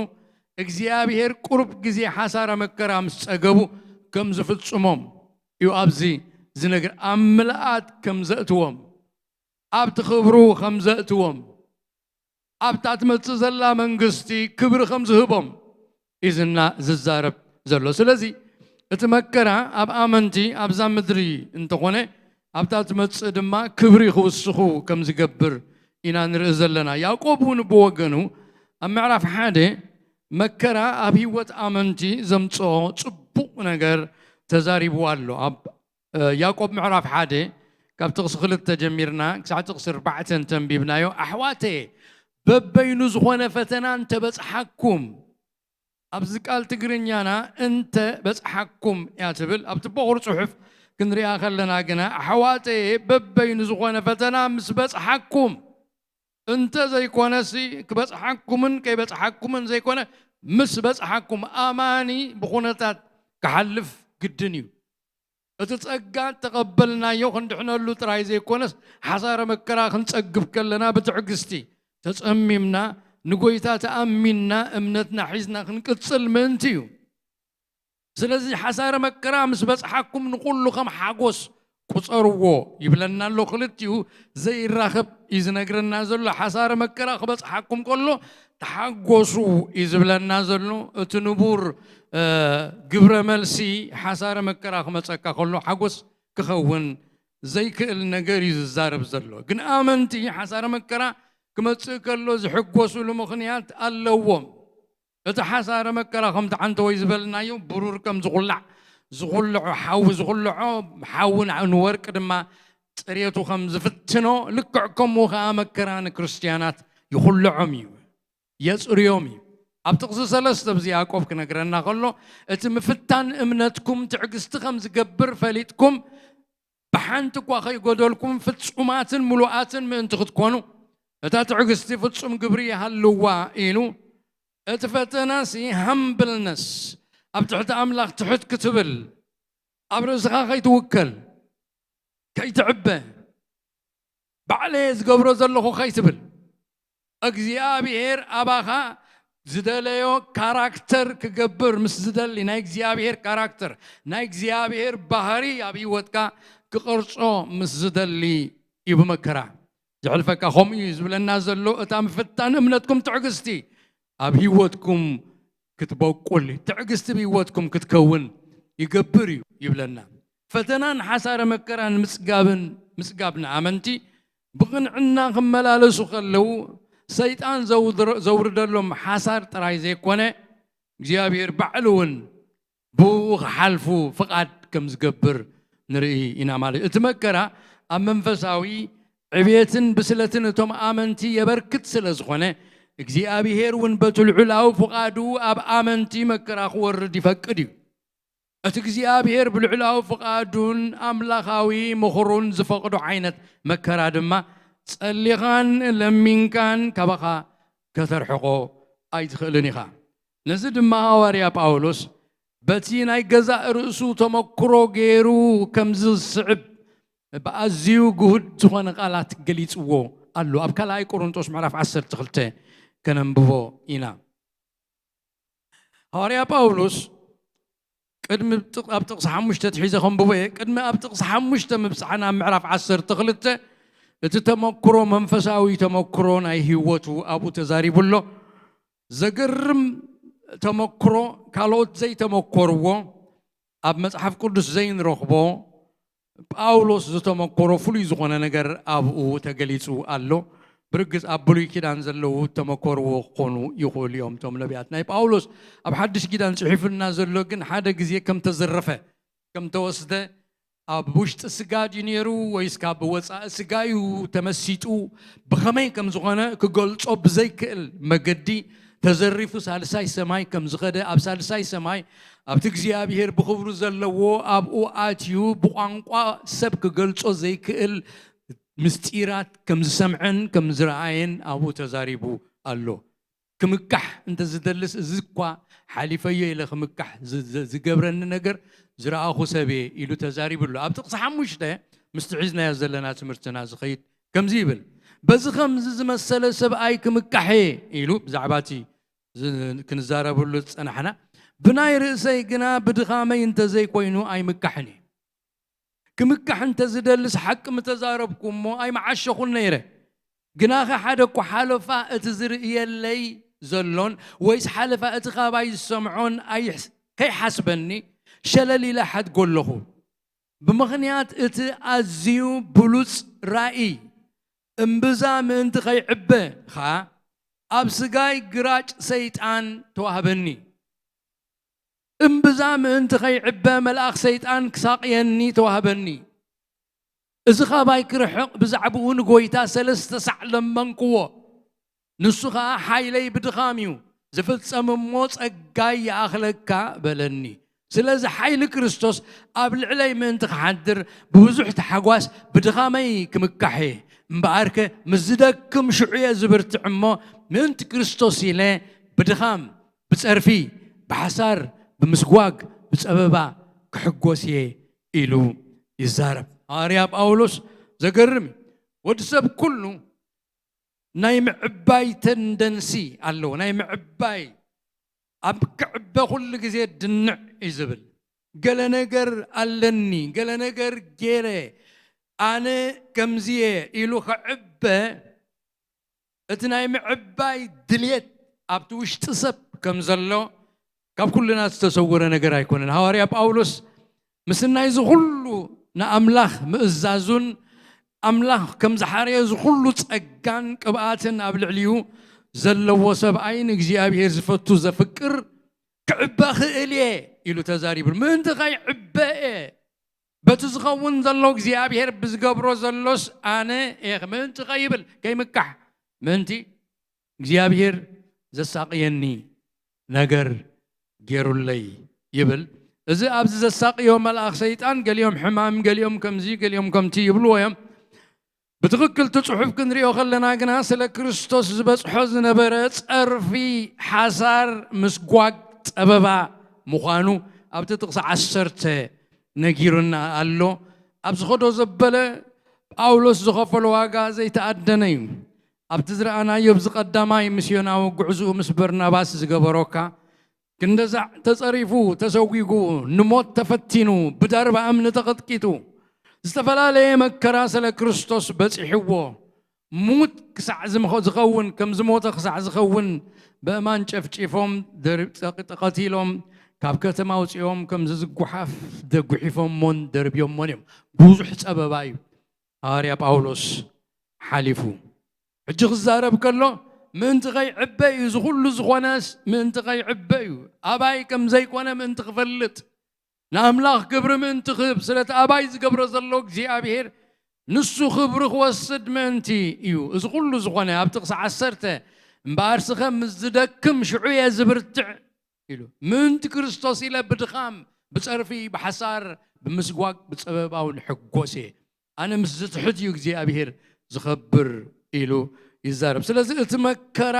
እግዚኣብሔር ቁሩብ ግዜ ሓሳረ መከራ ምስ ጸገቡ ከም ዝፍጽሞም እዩ ኣብዚ ዝነግር። ኣብ ምልኣት ከም ዘእትዎም፣ ኣብቲ ክብሩ ከም ዘእትዎም፣ ኣብታ ትመጽእ ዘላ መንግስቲ ክብሪ ከም ዝህቦም እዩ ዝና-፣ ዝዛረብ ዘሎ። ስለዚ እቲ መከራ ኣብ ኣመንቲ ኣብዛ ምድሪ እንተኾነ፣ ኣብታ ትመጽእ ድማ ክብሪ ክውስኹ ከም ዝገብር ኢና ንርኢ ዘለና። ያዕቆብ እውን ብወገኑ ኣብ ምዕራፍ ሓደ መከራ ኣብ ህይወት ኣመንቲ ዘምጽኦ ጽቡቕ ነገር ተዛሪቡ ኣሎ። ኣብ፣ እ፣ ያዕቆብ ምዕራፍ ሓደ ካብ ጥቕሲ ክልተ ጀሚርና ክሳዕ ጥቕሲ ኣርባዕተ እንተንቢብናዮ፣ ኣሕዋተየ፣ በበይኑ ዝኾነ ፈተና እንተበጽሓኩም፣ ኣብዚ ቃል ትግርኛና እንተ በጽሓኩም እያ ትብል። ኣብቲ ቦኹር ጽሑፍ ክንሪኣ ከለና ግና፣ ኣሕዋተየ፣ በበይኑ ዝኾነ ፈተና ምስ በጽሓኩም፣ እንተ ዘይኮነሲ ክበጽሓኩምን ከይበጽሓኩምን ዘይኮነ፣ ምስ በጽሓኩም፣ ኣማኒ ብኹነታት ክሓልፍ ግድን እዩ። እቲ ጸጋ እተቐበልናዮ ክንድሕነሉ ጥራይ ዘይኮነስ፣ ሓሳረ መከራ ክንጸግብ ከለና ብትዕግስቲ ተጸሚምና፣ ንጎይታ ተኣሚንና፣ እምነትና ሒዝና ክንቅጽል ምእንቲ እዩ። ስለዚ ሓሳረ መከራ ምስ በጽሓኩም ንኹሉ ከም ሓጎስ ቁጸርዎ ይብለና ኣሎ። ክልቲኡ ዘይራኸብ እዩ ዝነግረና ዘሎ። ሓሳረ መከራ ክበጽሓኩም ከሎ ተሓጎሱ እዩ ዝብለና ዘሎ። እቲ ንቡር፣ እ፣ ግብረ መልሲ ሓሳረ መከራ ክመጸካ ከሎ ሓጎስ ክኸውን ዘይክእል ነገር እዩ ዝዛረብ ዘሎ። ግን ኣመንቲ ሓሳረ መከራ ክመጽእ ከሎ ዝሕጎሱሉ ምኽንያት ኣለዎም። እቲ ሓሳረ መከራ ከምቲ ዓንተወይ ዝበልናዮ ብሩር ከም ዝኹላዕ፣ ዝኹልዖ፣ ሓዊ ዝኹልዖ፣ ሓዊ ን-፣ ንወርቂ ድማ ጽሬቱ ከም ዝፍትኖ፣ ልክዕ ከምኡ ኸኣ መከራ ንክርስትያናት ይኹልዖም እዩ፣ የጽርዮም እዩ። ኣብ ጥቕሲ ሰለስተ ብዚ ያዕቆብ ክነግረና ከሎ፣ እቲ ምፍታን እምነትኩም ትዕግስቲ ከም ዝገብር ፈሊጥኩም፣ ብሓንቲ እኳ ከይጎደልኩም ፍጹማትን ምሉኣትን ምእንቲ ክትኮኑ፣ እታ ትዕግስቲ ፍጹም ግብሪ ይሃልዋ ኢሉ። እቲ ፈተናሲ ሃምብልነስ፣ ኣብ ትሕቲ ኣምላኽ ትሕት ክትብል፣ ኣብ ርእስኻ ከይትውከል፣ ከይትዕበ፣ ባዕለየ ዝገብሮ ዘለኹ ከይትብል፣ እግዚኣብሔር ኣባኻ ዝደለዮ ካራክተር ክገብር ምስ ዝደሊ፣ ናይ እግዚኣብሔር ካራክተር፣ ናይ እግዚኣብሔር ባህሪ ኣብ ህይወትካ ክቐርጾ ምስ ዝደሊ እዩ ብመከራ ዘሕልፈካ። ከምኡ እዩ ዝብለና ዘሎ፣ እታ ምፍታን እምነትኩም ትዕግስቲ ኣብ ህይወትኩም ክትበቁል፣ ትዕግስቲ ብህይወትኩም ክትከውን ይገብር እዩ ይብለና። ፈተናን ሓሳረ መከራን ምጽጋብን፣ ምጽጋብ ንኣመንቲ ብቕንዕና ክመላለሱ ከለዉ፣ ሰይጣን ዘውድረ-፣ ዘውርደሎም ሓሳር ጥራይ ዘይኮነ፣ እግዚኣብሔር ባዕሉ እውን ብኡ ክሓልፉ ፍቓድ ከም ዝገብር ንርኢ ኢና ማለት እዩ። እቲ መከራ ኣብ መንፈሳዊ ዕብየትን ብስለትን እቶም ኣመንቲ የበርክት ስለ ዝኾነ፣ እግዚኣብሔር እውን በቲ ልዑላዊ ፍቓዱ ኣብ ኣመንቲ መከራ ክወርድ ይፈቅድ እዩ። እቲ እግዚኣብሔር ብልዑላዊ ፍቓዱን ኣምላኻዊ ምኽሩን ዝፈቕዶ ዓይነት መከራ ድማ ጸሊኻን ለሚንካን ካባኻ ከተርሕቖ ኣይትኽእልን ኢኻ። ነዚ ድማ ሃዋርያ ጳውሎስ በቲ ናይ ገዛእ ርእሱ ተመክሮ ገይሩ ከም ዝስዕብ ብኣዝዩ ግሁድ ዝኾነ ቃላት ገሊጽዎ ኣሎ። ኣብ ካልኣይ ቆሮንቶስ ምዕራፍ ዓሰርተ ክልተ ከነንብቦ ኢና። ሃዋርያ ጳውሎስ ቅድሚ ጥቕ-፣ ኣብ ጥቕሲ ሓሙሽተ ትሒዘ ከንብቦ እየ። ቅድሚ ኣብ ጥቕሲ ሓሙሽተ ምብጻሕና ኣብ ምዕራፍ ዓሰርተ ክልተ እቲ ተመክሮ፣ መንፈሳዊ ተመክሮ ናይ ህይወቱ ኣብኡ ተዛሪቡ ኣሎ። ዘገርም ተመክሮ፣ ካልኦት ዘይተመኮርዎ፣ ኣብ መጽሓፍ ቅዱስ ዘይንረኽቦ፣ ጳውሎስ ዝተመኮሮ ፍሉይ ዝኾነ ነገር ኣብኡ ተገሊጹ ኣሎ። ብርግጽ ኣብ ብሉይ ኪዳን ዘለዉ ተመኮርዎ ክኾኑ ይኽእሉ እዮም። እቶም ነቢያት ናይ ጳውሎስ ኣብ ሓድሽ ኪዳን ጽሒፉልና ዘሎ ግን ሓደ ግዜ ከም ተዘረፈ፣ ከም ተወስደ፣ ኣብ ውሽጢ ስጋ ድዩ ነይሩ ወይስ ካብ ወጻኢ ስጋ እዩ ተመሲጡ? ብኸመይ ከም ዝኾነ ክገልጾ ብዘይክእል መገዲ ተዘሪፉ ሳልሳይ ሰማይ ከም ዝኸደ፣ ኣብ ሳልሳይ ሰማይ ኣብቲ እግዚኣብሔር ብኽብሩ ዘለዎ ኣብኡ ኣትዩ ብቋንቋ ሰብ ክገልጾ ዘይክእል ምስጢራት ከም ዝሰምዐን ከም ዝረኣየን ኣብኡ ተዛሪቡ ኣሎ። ክምካሕ እንተ ዝደልስ፣ እዚ እኳ ሓሊፈዮ ኢለ ክምካሕ ዝ-፣ ዝ-፣ ዝገብረኒ ነገር ዝረኣኹ ሰብ እየ ኢሉ ተዛሪቡ ኣሎ። ኣብ ጥቕሲ ሓሙሽተ ምስቲ ሒዝናዮ ዘለና ትምህርትና ዝኸይድ ከምዚ ይብል፣ "በዚ ከምዚ ዝመሰለ ሰብኣይ ክምካሕ እየ" ኢሉ ብዛዕባ እቲ ዝ-፣ ክንዛረበሉ ዝጸናሕና፣ "ብናይ ርእሰይ ግና ብድኻመይ እንተ ዘይኮይኑ ኣይምካሕን እየ። ክምካሕ እንተ ዝደልስ ሓቂ ምተዛረብኩ እሞ ኣይመዓሸኹን ነይረ። ግናኸ ሓደ እኳ ሓለፋ እቲ ዝርእየለይ ዘሎን ወይስ ሓለፋ እቲ ካባይ ዝሰምዖን ኣይሕስ-፣ ከይሓስበኒ ሸለል ኢለ ሓድጎ ኣለኹ። ብምኽንያት እቲ ኣዝዩ ብሉጽ ራእይ እምብዛ ምእንቲ ከይዕበ ኸኣ ኣብ ስጋይ ግራጭ ሰይጣን ተዋህበኒ። እምብዛ ምእንቲ ከይዕበ መልኣኽ ሰይጣን ክሳቕየኒ ተዋህበኒ። እዚ ኻባይ ክርሕቕ ብዛዕባኡ ንጎይታ ሰለስተ ሳዕ ለመንክዎ። ንሱ ኸኣ ሓይለይ ብድኻም እዩ ዝፍጸም እሞ ጸጋይ ይኣኽለካ በለኒ። ስለዚ ሓይሊ ክርስቶስ ኣብ ልዕለይ ምእንቲ ክሓድር ብብዙሕ ታሕጓስ ብድኻመይ ክምካሕ እየ። እምበኣርከ ምስ ዝደክም ሽዑ እየ ዝብርትዕ እሞ ምእንቲ ክርስቶስ ኢለ ብድኻም፣ ብጸርፊ፣ ብሓሳር፣ ብምስጓግ፣ ብጸበባ ክሕጎስ እየ ኢሉ ይዛረብ። ሃዋርያ ጳውሎስ ዘገርም እዩ። ወዲ ሰብ ኩሉ ናይ ምዕባይ ተንደንሲ ኣለዎ። ናይ ምዕባይ፣ ኣብ ክዕበ ኩሉ ግዜ ድንዕ እዩ ዝብል። ገለ ነገር ኣለኒ፣ ገለ ነገር ገይረ፣ ኣነ ከምዚ እየ ኢሉ ክዕበ፣ እቲ ናይ ምዕባይ ድልየት ኣብቲ ውሽጢ ሰብ ከም ዘሎ ካብ ኩልና ዝተሰወረ ነገር ኣይኮነን። ሃዋርያ ጳውሎስ ምስናይ እዚ ኩሉ ንኣምላኽ ምእዛዙን ኣምላኽ ከም ዝሓረየ እዚ ኩሉ ጸጋን ቅብኣትን ኣብ ልዕሊኡ ዘለዎ ሰብኣይ ንእግዚኣብሔር ዝፈቱ ዘፍቅር ክዕበ ክእል እየ ኢሉ ተዛሪቡ። ምእንቲ ከይዕበ እየ። በቲ ዝኸውን ዘሎ እግዚኣብሔር ብዝገብሮ ዘሎስ ኣነ እየ ምእንቲ ከይብል ከይምካሕ ምእንቲ እግዚኣብሔር ዘሳቕየኒ ነገር ገይሩለይ ይብል። እዚ ኣብዚ ዘሳቕዮ መልኣኽ ሰይጣን ገሊኦም ሕማም፣ ገሊኦም ከምዚ፣ ገሊኦም ከምቲ ይብልዎ እዮም። ብትኽክል እቲ ጽሑፍ ክንሪኦ ከለና ግና ስለ ክርስቶስ ዝበጽሖ ዝነበረ ጸርፊ፣ ሓሳር፣ ምስጓግ፣ ጸበባ ምዃኑ ኣብቲ ጥቕሲ ዓሰርተ ነጊሩና ኣሎ። ኣብ ዝኸዶ ዘበለ ጳውሎስ ዝኸፈሎ ዋጋ ዘይተኣደነ እዩ። ኣብቲ ዝረኣናዮ ኣብዚ ቀዳማይ ምስዮናዊ ጉዕዝኡ ምስ በርናባስ ዝገበሮካ ክንደዛዕ ተጸሪፉ፣ ተሰጒጉ፣ ንሞት ተፈቲኑ፣ ብዳርባ እምኒ ተቐጥቂጡ፣ ዝተፈላለየ መከራ ስለ ክርስቶስ በጺሕዎ፣ ሙት ክሳዕ ዝምኸ-፣ ዝኸውን፣ ከም ዝሞተ ክሳዕ ዝኸውን፣ በእማን ጨፍጪፎም፣ ደር-፣ ጠቕ-፣ ቀቲሎም፣ ካብ ከተማ ኣውጺኦም፣ ከምዚ ዝጓሓፍ ደጒሒፎሞን ደርብዮሞን እዮም። ብዙሕ ጸበባ እዩ ሃዋርያ ጳውሎስ ሓሊፉ። ሕጂ ክዛረብ ከሎ፣ ምእንቲ ከይዕበ እዩ፣ እዚ ኩሉ ዝኾነስ ምእንቲ ከይዕበ እዩ። ኣባይ ከም ዘይኮነ ምእንቲ ክፈልጥ፣ ንኣምላኽ ክብሪ ምእንቲ ክህብ፣ ስለቲ ኣባይ ዝገብሮ ዘሎ እግዚኣብሔር ንሱ ክብሪ ክወስድ ምእንቲ እዩ። እዚ ኩሉ ዝኾነ ኣብ ጥቕሲ ዓሰርተ፣ እምበኣር ስኸ ምስ ዝደክም ሽዑ እየ ዝብርትዕ ኢሉ። ምእንቲ ክርስቶስ ኢለ ብድኻም፣ ብጸርፊ፣ ብሓሳር፣ ብምስጓግ፣ ብጸበባውን ሕጎስ እየ። ኣነ ምስ ዝትሕት እዩ እግዚኣብሔር ዝኸብር ኢሉ ይዛረብ። ስለዚ እቲ መከራ፣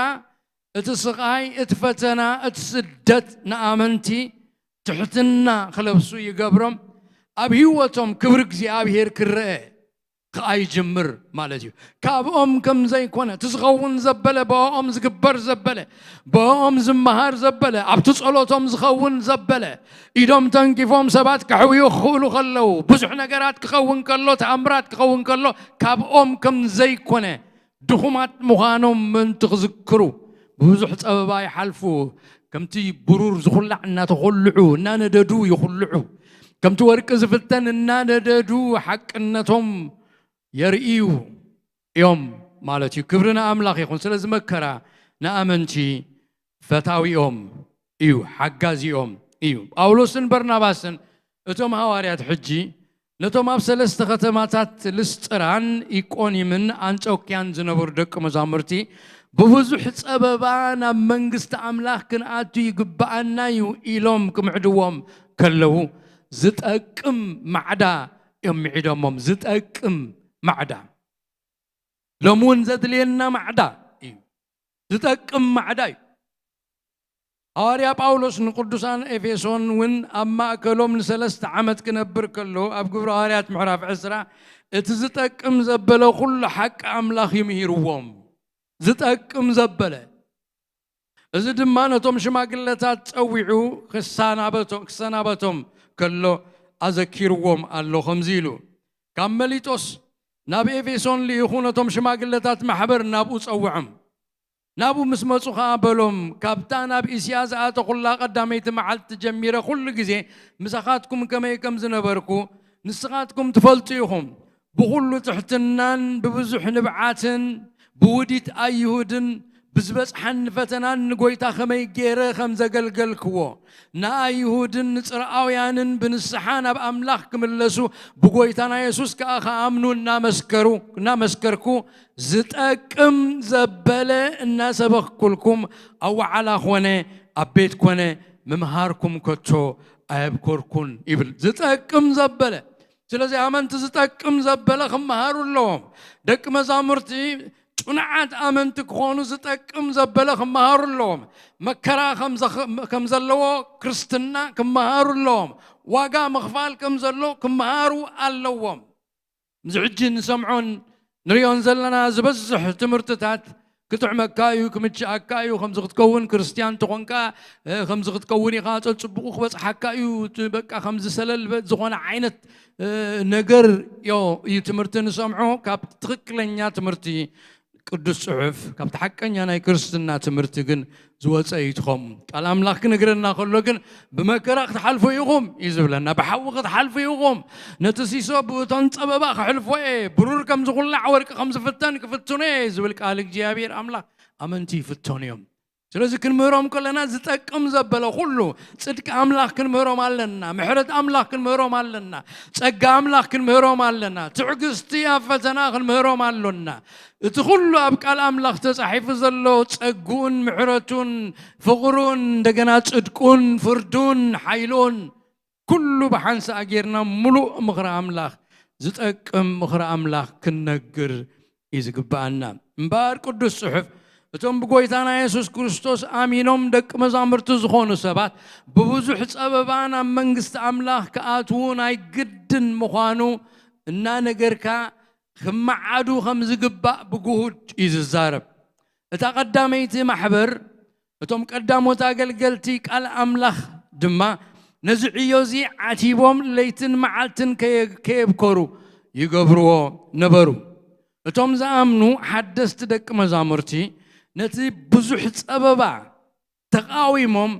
እቲ ስቓይ፣ እቲ ፈተና፣ እቲ ስደት ንኣመንቲ ትሕትና ክለብሱ ይገብሮም። ኣብ ህይወቶም ክብሪ እግዚኣብሔር ክረአ ከኣ ይጅምር ማለት እዩ። ካብኦም ከም ዘይኮነ፣ እቲ ዝኸውን ዘበለ፣ ብኦም ዝግበር ዘበለ፣ ብኦም ዝመሃር ዘበለ፣ ኣብቲ ጸሎቶም ዝኸውን ዘበለ፣ ኢዶም ተንኪፎም ሰባት ከሕውዩ ክኽእሉ ከለዉ፣ ብዙሕ ነገራት ክኸውን ከሎ፣ ተኣምራት ክኸውን ከሎ፣ ካብኦም ከም ዘይኮነ ድኹማት ምዃኖም ምእንቲ ክዝክሩ፣ ብብዙሕ ጸበባ ይሓልፉ። ከምቲ ብሩር ዝኹላዕ እናተኾልዑ፣ እናነደዱ ይኹልዑ። ከምቲ ወርቂ ዝፍተን እናነደዱ ሓቅነቶም የርእዩ እዮም ማለት እዩ። ክብሪ ንኣምላኽ ይኹን። ስለዚ መከራ ንኣመንቲ ፈታዊኦም እዩ፣ ሓጋዚኦም እዩ። ጳውሎስን በርናባስን እቶም ሃዋርያት ሕጂ ነቶም ኣብ ሰለስተ ከተማታት ልስጥራን ኢቆኒምን ኣንጾክያን ዝነበሩ ደቂ መዛሙርቲ ብብዙሕ ጸበባ ናብ መንግስቲ ኣምላኽ ክንኣቱ ይግብኣና እዩ ኢሎም ክምዕድዎም ከለዉ ዝጠቅም ማዕዳ እዮም ምዒዶሞም። ዝጠቅም ማዕዳ። ሎም እውን ዘድልየና ማዕዳ እዩ። ዝጠቅም ማዕዳ እዩ። ሃዋርያ ጳውሎስ ንቅዱሳን ኤፌሶን እውን ኣብ ማእከሎም ንሰለስተ ዓመት ክነብር ከሎ ኣብ ግብሪ ሃዋርያት ምዕራፍ ዕስራ እቲ ዝጠቅም ዘበለ ኩሉ ሓቂ ኣምላኽ እዩ ምሂርዎም። ዝጠቅም ዘበለ። እዚ ድማ ነቶም ሽማግለታት ጸዊዑ ክሰናበቶ-፣ ክሰናበቶም ከሎ ኣዘኪርዎም ኣሎ። ከምዚ ኢሉ ካብ መሊጦስ ናብ ኤፌሶን ልኢኹ ነቶም ሽማግለታት ማሕበር ናብኡ ጸውዖም። ናብኡ ምስ መጹ ኸኣ በሎም፣ ካብታ ናብ እስያ ዝኣተኹላ ቀዳመይቲ መዓልቲ ጀሚረ ኩሉ ግዜ ምሳኻትኩም ከመይ ከም ዝነበርኩ ንስኻትኩም ትፈልጡ ኢኹም። ብኹሉ ትሕትናን ብብዙሕ ንብዓትን ብውዲት ኣይሁድን ብዝበጽሓኒ ፈተናን ንጎይታ ከመይ ገይረ ከም ዘገልገልክዎ ንኣይሁድን ንጽርኣውያንን ብንስሓ ናብ ኣምላኽ ክምለሱ ብጎይታና የሱስ ከኣ ክኣምኑ እናመስከሩ እናመስከርኩ ዝጠቅም ዘበለ እናሰበኽኩልኩም ኣብ ወዓላ ኾነ ኣብ ቤት ኮነ ምምሃርኩም ከቶ ኣየብኮርኩን ይብል። ዝጠቅም ዘበለ። ስለዚ ኣመንቲ ዝጠቅም ዘበለ ክመሃሩ ኣለዎም። ደቂ መዛሙርቲ ጭኑዓት ኣመንቲ ክኾኑ ዝጠቅም ዘበለ ክመሃሩ ኣለዎም። መከራ ከም ዘኽ-፣ ከም ዘለዎ ክርስትና ክመሃሩ ኣለዎም። ዋጋ ምኽፋል ከም ዘሎ ክመሃሩ ኣለዎም። እዚ ሕጂ ንሰምዖን ንሪኦን ዘለና ዝበዝሕ ትምህርትታት ክጥዕመካ እዩ፣ ክምችኣካ እዩ፣ ከምዚ ክትከውን ክርስትያን ተኾንካ፣ እ፣ ከምዚ ክትከውን ኢኻ፣ ጸ-፣ ጽቡቑ ክበጽሓካ እዩ፣ እቲ በቃ ከምዚ ሰለል በ-፣ ዝኾነ ዓይነት፣ እ፣ ነገር ዮ-፣ እዩ ትምህርቲ ንሰምዖ። ካብ ትኽክለኛ ትምህርቲ ቅዱስ ጽሑፍ፣ ካብቲ ሓቀኛ ናይ ክርስትና ትምህርቲ ግን ዝወጸ እዩ። ትኸም ቃል ኣምላኽ ክነግረና ከሎ ግን ብመከራ ክትሓልፉ ኢኹም እዩ ዝብለና። ብሓዊ ክትሓልፉ ኢኹም። ነቲ ሲሶ ብእቶን ጸበባ ክሕልፎ እየ። ብሩር ከም ዝኹላዕ ወርቂ ከም ዝፍተን ክፍትኖ እየ ዝብል ቃል እግዚኣብሔር ኣምላኽ ኣመንቲ ይፍተኑ እዮም። ስለዚ ክንምህሮም ከለና ዝጠቅም ዘበለ ኩሉ ጽድቂ ኣምላኽ ክንምህሮም ኣለና። ምሕረት ኣምላኽ ክንምህሮም ኣለና። ጸጋ ኣምላኽ ክንምህሮም ኣለና። ትዕግስቲ ኣብ ፈተና ክንምህሮም ኣሎና። እቲ ኩሉ ኣብ ቃል ኣምላኽ ተጻሒፉ ዘሎ ጸግኡን ምሕረቱን ፍቕሩን እንደገና ጽድቁን ፍርዱን ሓይሉን ኩሉ ብሓንሳእ ጌርና ምሉእ ምኽሪ ኣምላኽ ዝጠቅም ምኽሪ ኣምላኽ ክንነግር እዩ ዝግብኣና። እምበኣር ቅዱስ ጽሑፍ እቶም ብጎይታና የሱስ ክርስቶስ ኣሚኖም ደቂ መዛሙርቲ ዝኾኑ ሰባት ብብዙሕ ጸበባ ናብ መንግስቲ ኣምላኽ ክኣትዉ ናይ ግድን ምዃኑ እናነገርካ ክመዓዱ ከም ዝግባእ ብግሁድ እዩ ዝዛረብ። እታ ቀዳመይቲ ማሕበር፣ እቶም ቀዳሞት ኣገልገልቲ ቃል ኣምላኽ ድማ ነዚ ዕዮ እዚ ዓቲቦም ለይትን መዓልትን ከየ-፣ ከየብከሩ ይገብርዎ ነበሩ። እቶም ዝኣምኑ ሓደስቲ ደቂ መዛሙርቲ ነቲ ብዙሕ ጸበባ ተቓዊሞም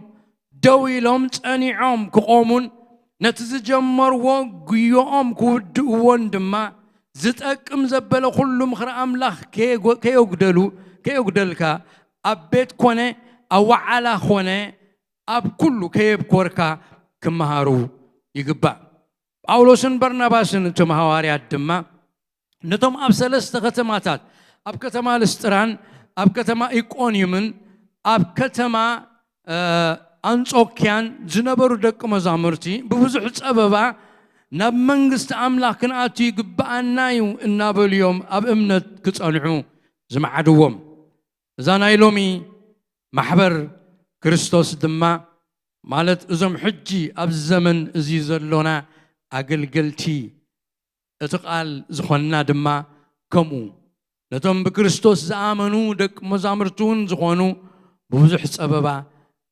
ደው ኢሎም ጸኒዖም ክቖሙን ነቲ ዝጀመርዎ ጉዮኦም ክውድእዎን ድማ ዝጠቅም ዘበለ ኩሉ ምኽሪ ኣምላኽ ከየጎ-፣ ከየጉደሉ፣ ከየጉደልካ ኣብ ቤት ኮነ ኣብ ወዓላ ኮነ ኣብ ኩሉ ከየብኮርካ ክመሃሩ ይግባእ። ጳውሎስን በርናባስን እቶም ሃዋርያት ድማ ነቶም ኣብ ሰለስተ ከተማታት፣ ኣብ ከተማ ልስጥራን ኣብ ከተማ ኢቆንዩምን ኣብ ከተማ፣ እ፣ ኣንጾክያን ዝነበሩ ደቂ መዛሙርቲ ብብዙሕ ጸበባ ናብ መንግስቲ ኣምላኽ ክንኣቱ ይግብኣና እዩ እናበሉ እዮም ኣብ እምነት ክጸንዑ ዝመዓድዎም። እዛ ናይ ሎሚ ማሕበር ክርስቶስ ድማ፣ ማለት እዞም ሕጂ ኣብዚ ዘመን እዚ ዘሎና ኣገልገልቲ እቲ ቃል ዝኾንና ድማ ከምኡ፣ ነቶም ብክርስቶስ ዝኣመኑ ደቂ መዛሙርቲ እውን ዝኾኑ ብብዙሕ ጸበባ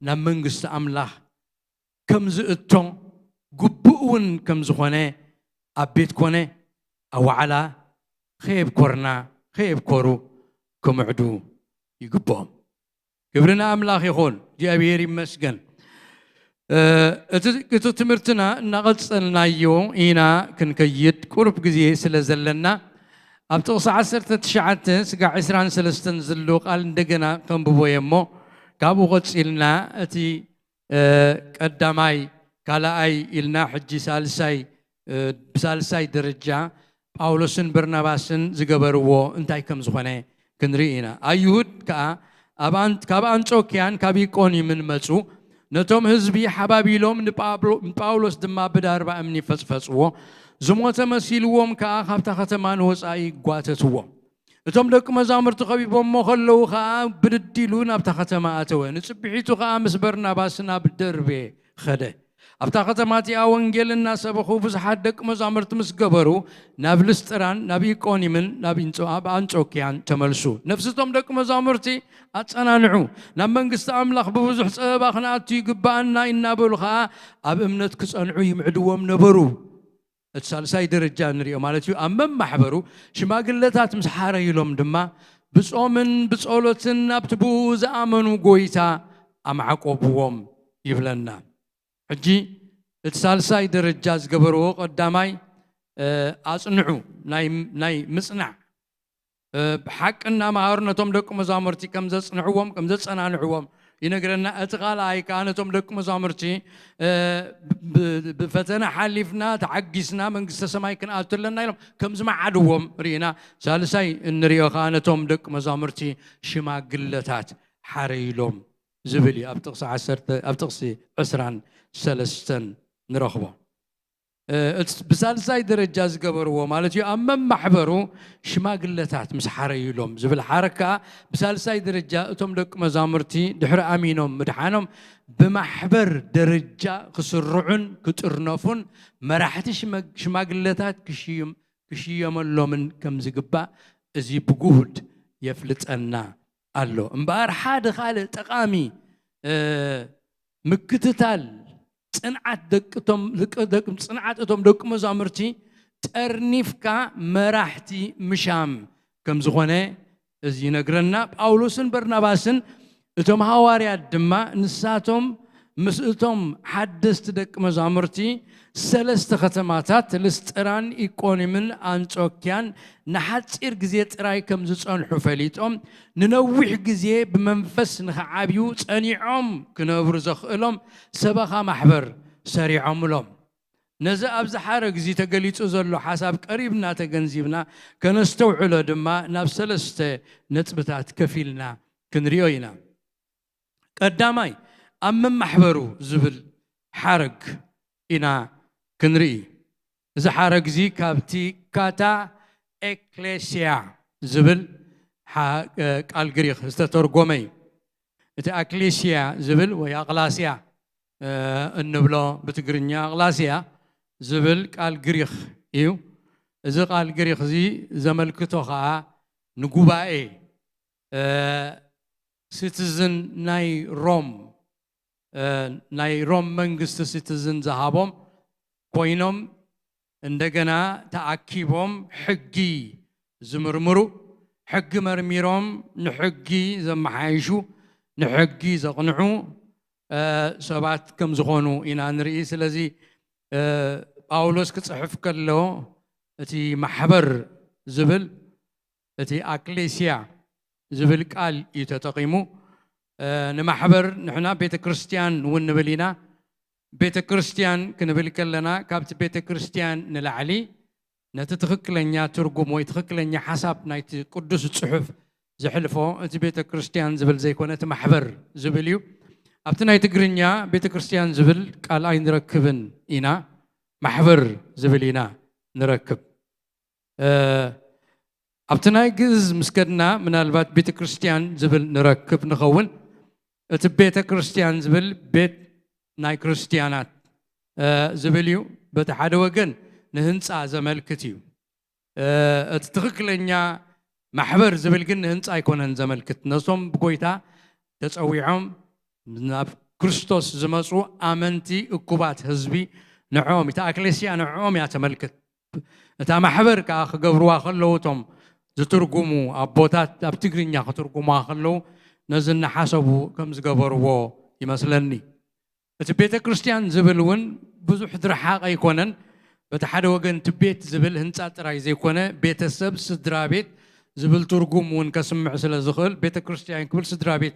ናብ መንግስቲ ኣምላኽ ከም ዝእቶ ግቡእ እውን ከም ዝኾነ ኣብ ቤት ኮነ ኣብ ዋዕላ ከየብኮርና ከየብኮሩ ክምዕዱ ይግብኦም። ክብሪ ንኣምላኽ ይኹን፣ እግዚኣብሔር ይመስገን። እቲ ትምህርትና እናቐጸልናዮ ኢና ክንከይድ ቁሩብ ግዜ ስለ ዘለና፣ ኣብ ጥቕሲ ዓሰርተ ትሽዓተ ስጋዕ ዕስራን ሰለስተን ዘሎ ቃል እንደገና ከንብቦ እየ እሞ፣ ካብኡ ቐጺልና እቲ ቀዳማይ ካልኣይ ኢልና ሕጂ ሳልሳይ ብሳልሳይ ደረጃ ጳውሎስን በርናባስን ዝገበርዎ እንታይ ከም ዝኾነ ክንርኢ ኢና። ኣይሁድ ከኣ ካብ ኣንጾክያን ካብ ኢቆንዩምን መጹ፣ ነቶም ህዝቢ ሓባቢሎም ንጳውሎስ ድማ ብዳርባ እምኒ ፈጽፈጽዎ። ዝሞተ መሲልዎም ከኣ ካብታ ከተማ ንወጻኢ ይጓተትዎ። እቶም ደቂ መዛሙርቲ ከቢቦሞ ከለዉ ኸኣ ብድድ ኢሉ ናብታ ከተማ ኣተወ። ንጽብሒቱ ኸኣ ምስ በርናባስ ናብ ደርቤ ኸደ። ኣብታ ከተማ እቲኣ ወንጌል እናሰበኹ ብዙሓት ደቂ መዛሙርቲ ምስ ገበሩ ናብ ልስጥራን ናብ ኢቆኒምን ናብ ኣብ ኣንጾክያን ተመልሱ። ነፍሲ እቶም ደቂ መዛሙርቲ ኣጸናንዑ። ናብ መንግስቲ ኣምላኽ ብብዙሕ ጸበባ ክንኣቱ ይግብኣና እናበሉ ኸኣ ኣብ እምነት ክጸንዑ ይምዕድዎም ነበሩ። እቲ ሳልሳይ ደረጃ ንሪኦ ማለት እዩ። ኣብ መማሕበሩ ሽማግለታት ምስ ሓረዩሎም ድማ ብጾምን ብጸሎትን ኣብቲ ብኡ ዝኣመኑ ጎይታ ኣምዓቆብዎም ይብለና። ሕጂ እቲ ሳልሳይ ደረጃ ዝገበርዎ ቀዳማይ ኣጽንዑ ናይ ምጽናዕ ብሓቂ እናመሃሩ ነቶም ደቂ መዛሙርቲ ከም ዘጽንዕዎም ከም ዘጸናንዕዎም ይነግረና። እቲ ካልኣይ ከኣ ነቶም ደቂ መዛሙርቲ ብፈተና ሓሊፍና ተዓጊስና መንግስተ ሰማይ ክንኣቱ ኣለና ኢሎም ከም ዝመዓድዎም ርኢና። ሳልሳይ እንሪኦ ከኣ ነቶም ደቂ መዛሙርቲ ሽማግለታት ሓረይሎም ዝብል እዩ። ኣብ ጥቕሲ ዓሰርተ ኣብ ጥቕሲ ዕስራን ሰለስተን ንረኽቦ። ብሳልሳይ ደረጃ ዝገበርዎ ማለት እዩ። ኣብ መማሕበሩ ሽማግለታት ምስ ሓረዩሎም ዝብል ሓረግ ከኣ ብሳልሳይ ደረጃ እቶም ደቂ መዛሙርቲ ድሕሪ ኣሚኖም ምድሓኖም ብማሕበር ደረጃ ክስርዑን ክጥርነፉን መራሕቲ ሽማግለታት ክሽየመሎምን ከም ዝግባእ እዚ ብጉሁድ የፍልጠና ኣሎ። እምበኣር ሓደ ካልእ ጠቓሚ ምክትታል ጽንዓት ደቅቶም ጽንዓት እቶም ደቂ መዛሙርቲ ጠርኒፍካ መራሕቲ ምሻም ከም ዝኾነ እዚ ይነግረና። ጳውሎስን በርናባስን እቶም ሃዋርያት ድማ ንሳቶም ምስ እቶም ሓደስቲ ደቂ መዛሙርቲ ሰለስተ ከተማታት ልስጥራን ኢቆኒምን ኣንጾክያን ንሓጺር ግዜ ጥራይ ከም ዝጸንሑ ፈሊጦም ንነዊሕ ግዜ ብመንፈስ ንኽዓብዩ ጸኒዖም ክነብሩ ዘኽእሎም ሰበኻ ማሕበር ሰሪዖምሎም። ነዚ ኣብዚ ሓረግ እዚ ተገሊጹ ዘሎ ሓሳብ ቀሪብና ተገንዚብና ከነስተውዕሎ ድማ ናብ ሰለስተ ነጥብታት ከፊልና ክንሪኦ ኢና። ቀዳማይ ኣብ መማሕበሩ ዝብል ሓረግ ኢና ክንርኢ። እዚ ሓረግ እዚ ካብቲ ካታ ኤክሌስያ ዝብል ቃል ግሪኽ ዝተተርጎመ እዩ። እቲ ኣክሌስያ ዝብል ወይ ኣቕላስያ እንብሎ ብትግርኛ ኣቕላስያ ዝብል ቃል ግሪኽ እዩ። እዚ ቃል ግሪኽ እዚ ዘመልክቶ ኸዓ ንጉባኤ ሲቲዝን ናይ ሮም ናይ ሮም መንግስቲ ሲቲዝን ዝሃቦም ኮይኖም እንደገና ተኣኪቦም ሕጊ ዝምርምሩ፣ ሕጊ መርሚሮም ንሕጊ ዘመሓይሹ፣ ንሕጊ ዘቕንዑ ሰባት ከም ዝኾኑ ኢና ንርኢ። ስለዚ ጳውሎስ ክጽሕፍ ከሎ እቲ ማሕበር ዝብል እቲ ኣክሌስያ ዝብል ቃል እዩ ተጠቒሙ። ንማሕበር ንሕና ቤተ ክርስቲያን እውን ንብል ኢና። ቤተ ክርስቲያን ክንብል ከለና ካብቲ ቤተ ክርስቲያን ንላዕሊ ነቲ ትኽክለኛ ትርጉም ወይ ትኽክለኛ ሓሳብ ናይቲ ቅዱስ ጽሑፍ ዘሕልፎ እቲ ቤተ ክርስቲያን ዝብል ዘይኮነ እቲ ማሕበር ዝብል እዩ። ኣብቲ ናይ ትግርኛ ቤተ ክርስቲያን ዝብል ቃል ኣይንረክብን ኢና፣ ማሕበር ዝብል ኢና ንረክብ። ኣብቲ ናይ ግእዝ ምስ ከድና ምናልባት ቤተ ክርስቲያን ዝብል ንረክብ ንኸውን። እቲ ቤተ ክርስቲያን ዝብል ቤት ናይ ክርስቲያናት ዝብል እዩ። በቲ ሓደ ወገን ንህንፃ ዘመልክት እዩ። እቲ ትኽክለኛ ማሕበር ዝብል ግን ንህንፃ ኣይኮነን ዘመልክት። ነቶም ብጎይታ ተፀዊዖም ናብ ክርስቶስ ዝመፁ ኣመንቲ እኩባት ህዝቢ ንዕኦም፣ እታ ኣክሌስያ ንዕኦም እያ ተመልክት። እታ ማሕበር ከዓ ክገብርዋ ከለዉ እቶም ዝትርጉሙ ኣቦታት ኣብ ትግርኛ ክትርጉሙዋ ከለዉ ነዚ እናሓሰቡ ከም ዝገበርዎ ይመስለኒ። እቲ ቤተ ክርስቲያን ዝብል እውን ብዙሕ ዝረሓቐ ኣይኮነን። በቲ ሓደ ወገን እቲ ቤት ዝብል ህንፃ ጥራይ ዘይኮነ ቤተሰብ፣ ስድራ ቤት ዝብል ትርጉም እውን ከስምዕ ስለ ዝኽእል ቤተ ክርስቲያን ክብል ስድራ ቤት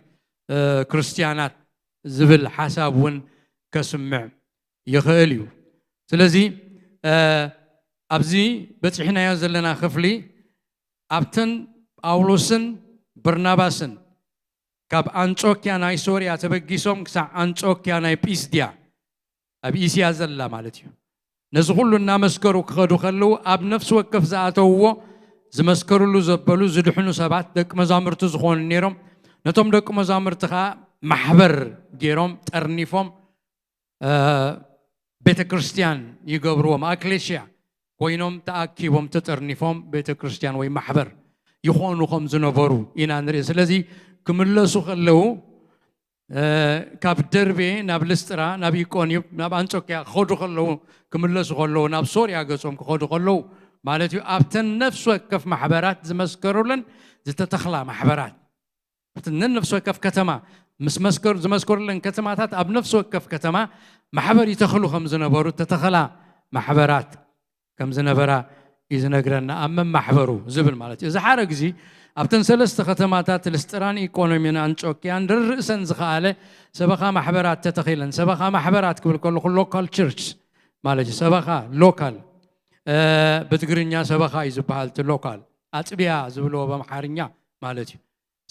ክርስቲያናት ዝብል ሓሳብ እውን ከስምዕ ይኽእል እዩ። ስለዚ ኣብዚ በፂሕናዮ ዘለና ክፍሊ ኣብተን ጳውሎስን በርናባስን ካብ ኣንጾኪያ ናይ ሶርያ ተበጊሶም ክሳዕ ኣንጾኪያ ናይ ጲስድያ ኣብ እስያ ዘላ ማለት እዩ። ነዚ ኩሉ እናመስከሩ ክኸዱ ከለዉ ኣብ ነፍሲ ወከፍ ዝኣተውዎ ዝመስከርሉ ዘበሉ ዝድሕኑ ሰባት ደቂ መዛሙርቲ ዝኾኑ ነይሮም። ነቶም ደቂ መዛሙርቲ ኸዓ ማሕበር ገይሮም ጠርኒፎም ቤተ ክርስቲያን ይገብርዎም። ኣክሌሽያ ኮይኖም ተኣኪቦም ተጠርኒፎም ቤተ ክርስቲያን ወይ ማሕበር ይኾኑ ከም ዝነበሩ ኢና ንርኢ። ስለዚ ክምለሱ ከለዉ ካብ ደርቤ ናብ ልስጥራ ናብ ኢቆንዩ ናብ ኣንጾኪያ ክኸዱ ከለዉ ክምለሱ ከለዉ ናብ ሶርያ ገጾም ክኸዱ ከለዉ ማለት እዩ። ኣብተን ነፍሲ ወከፍ ማሕበራት ዝመስከሩለን ዝተተኽላ ማሕበራት ኣብቲ ነፍሲ ወከፍ ከተማ ምስ መስከሩ ዝመስከሩለን ከተማታት ኣብ ነፍሲ ወከፍ ከተማ ማሕበር ይተኽሉ ከም ዝነበሩ ተተኸላ ማሕበራት ከም ዝነበራ እዩ ዝነግረና። ኣብ መማሕበሩ ዝብል ማለት እዩ። እዚ ሓረግ እዚ ኣብተን ሰለስተ ከተማታት ልስጥራን ኢቆንዩን ኣንጾኪያን ርርእሰን ዝኸኣለ ሰበኻ ማሕበራት ተተኺለን። ሰበኻ ማሕበራት ክብል ከለኹ ሎካል ቸርች ማለት እዩ። ሰበኻ ሎካል ብትግርኛ ሰበኻ እዩ ዝበሃል እቲ ሎካል ኣጥቢያ ዝብልዎ በምሓርኛ ማለት እዩ።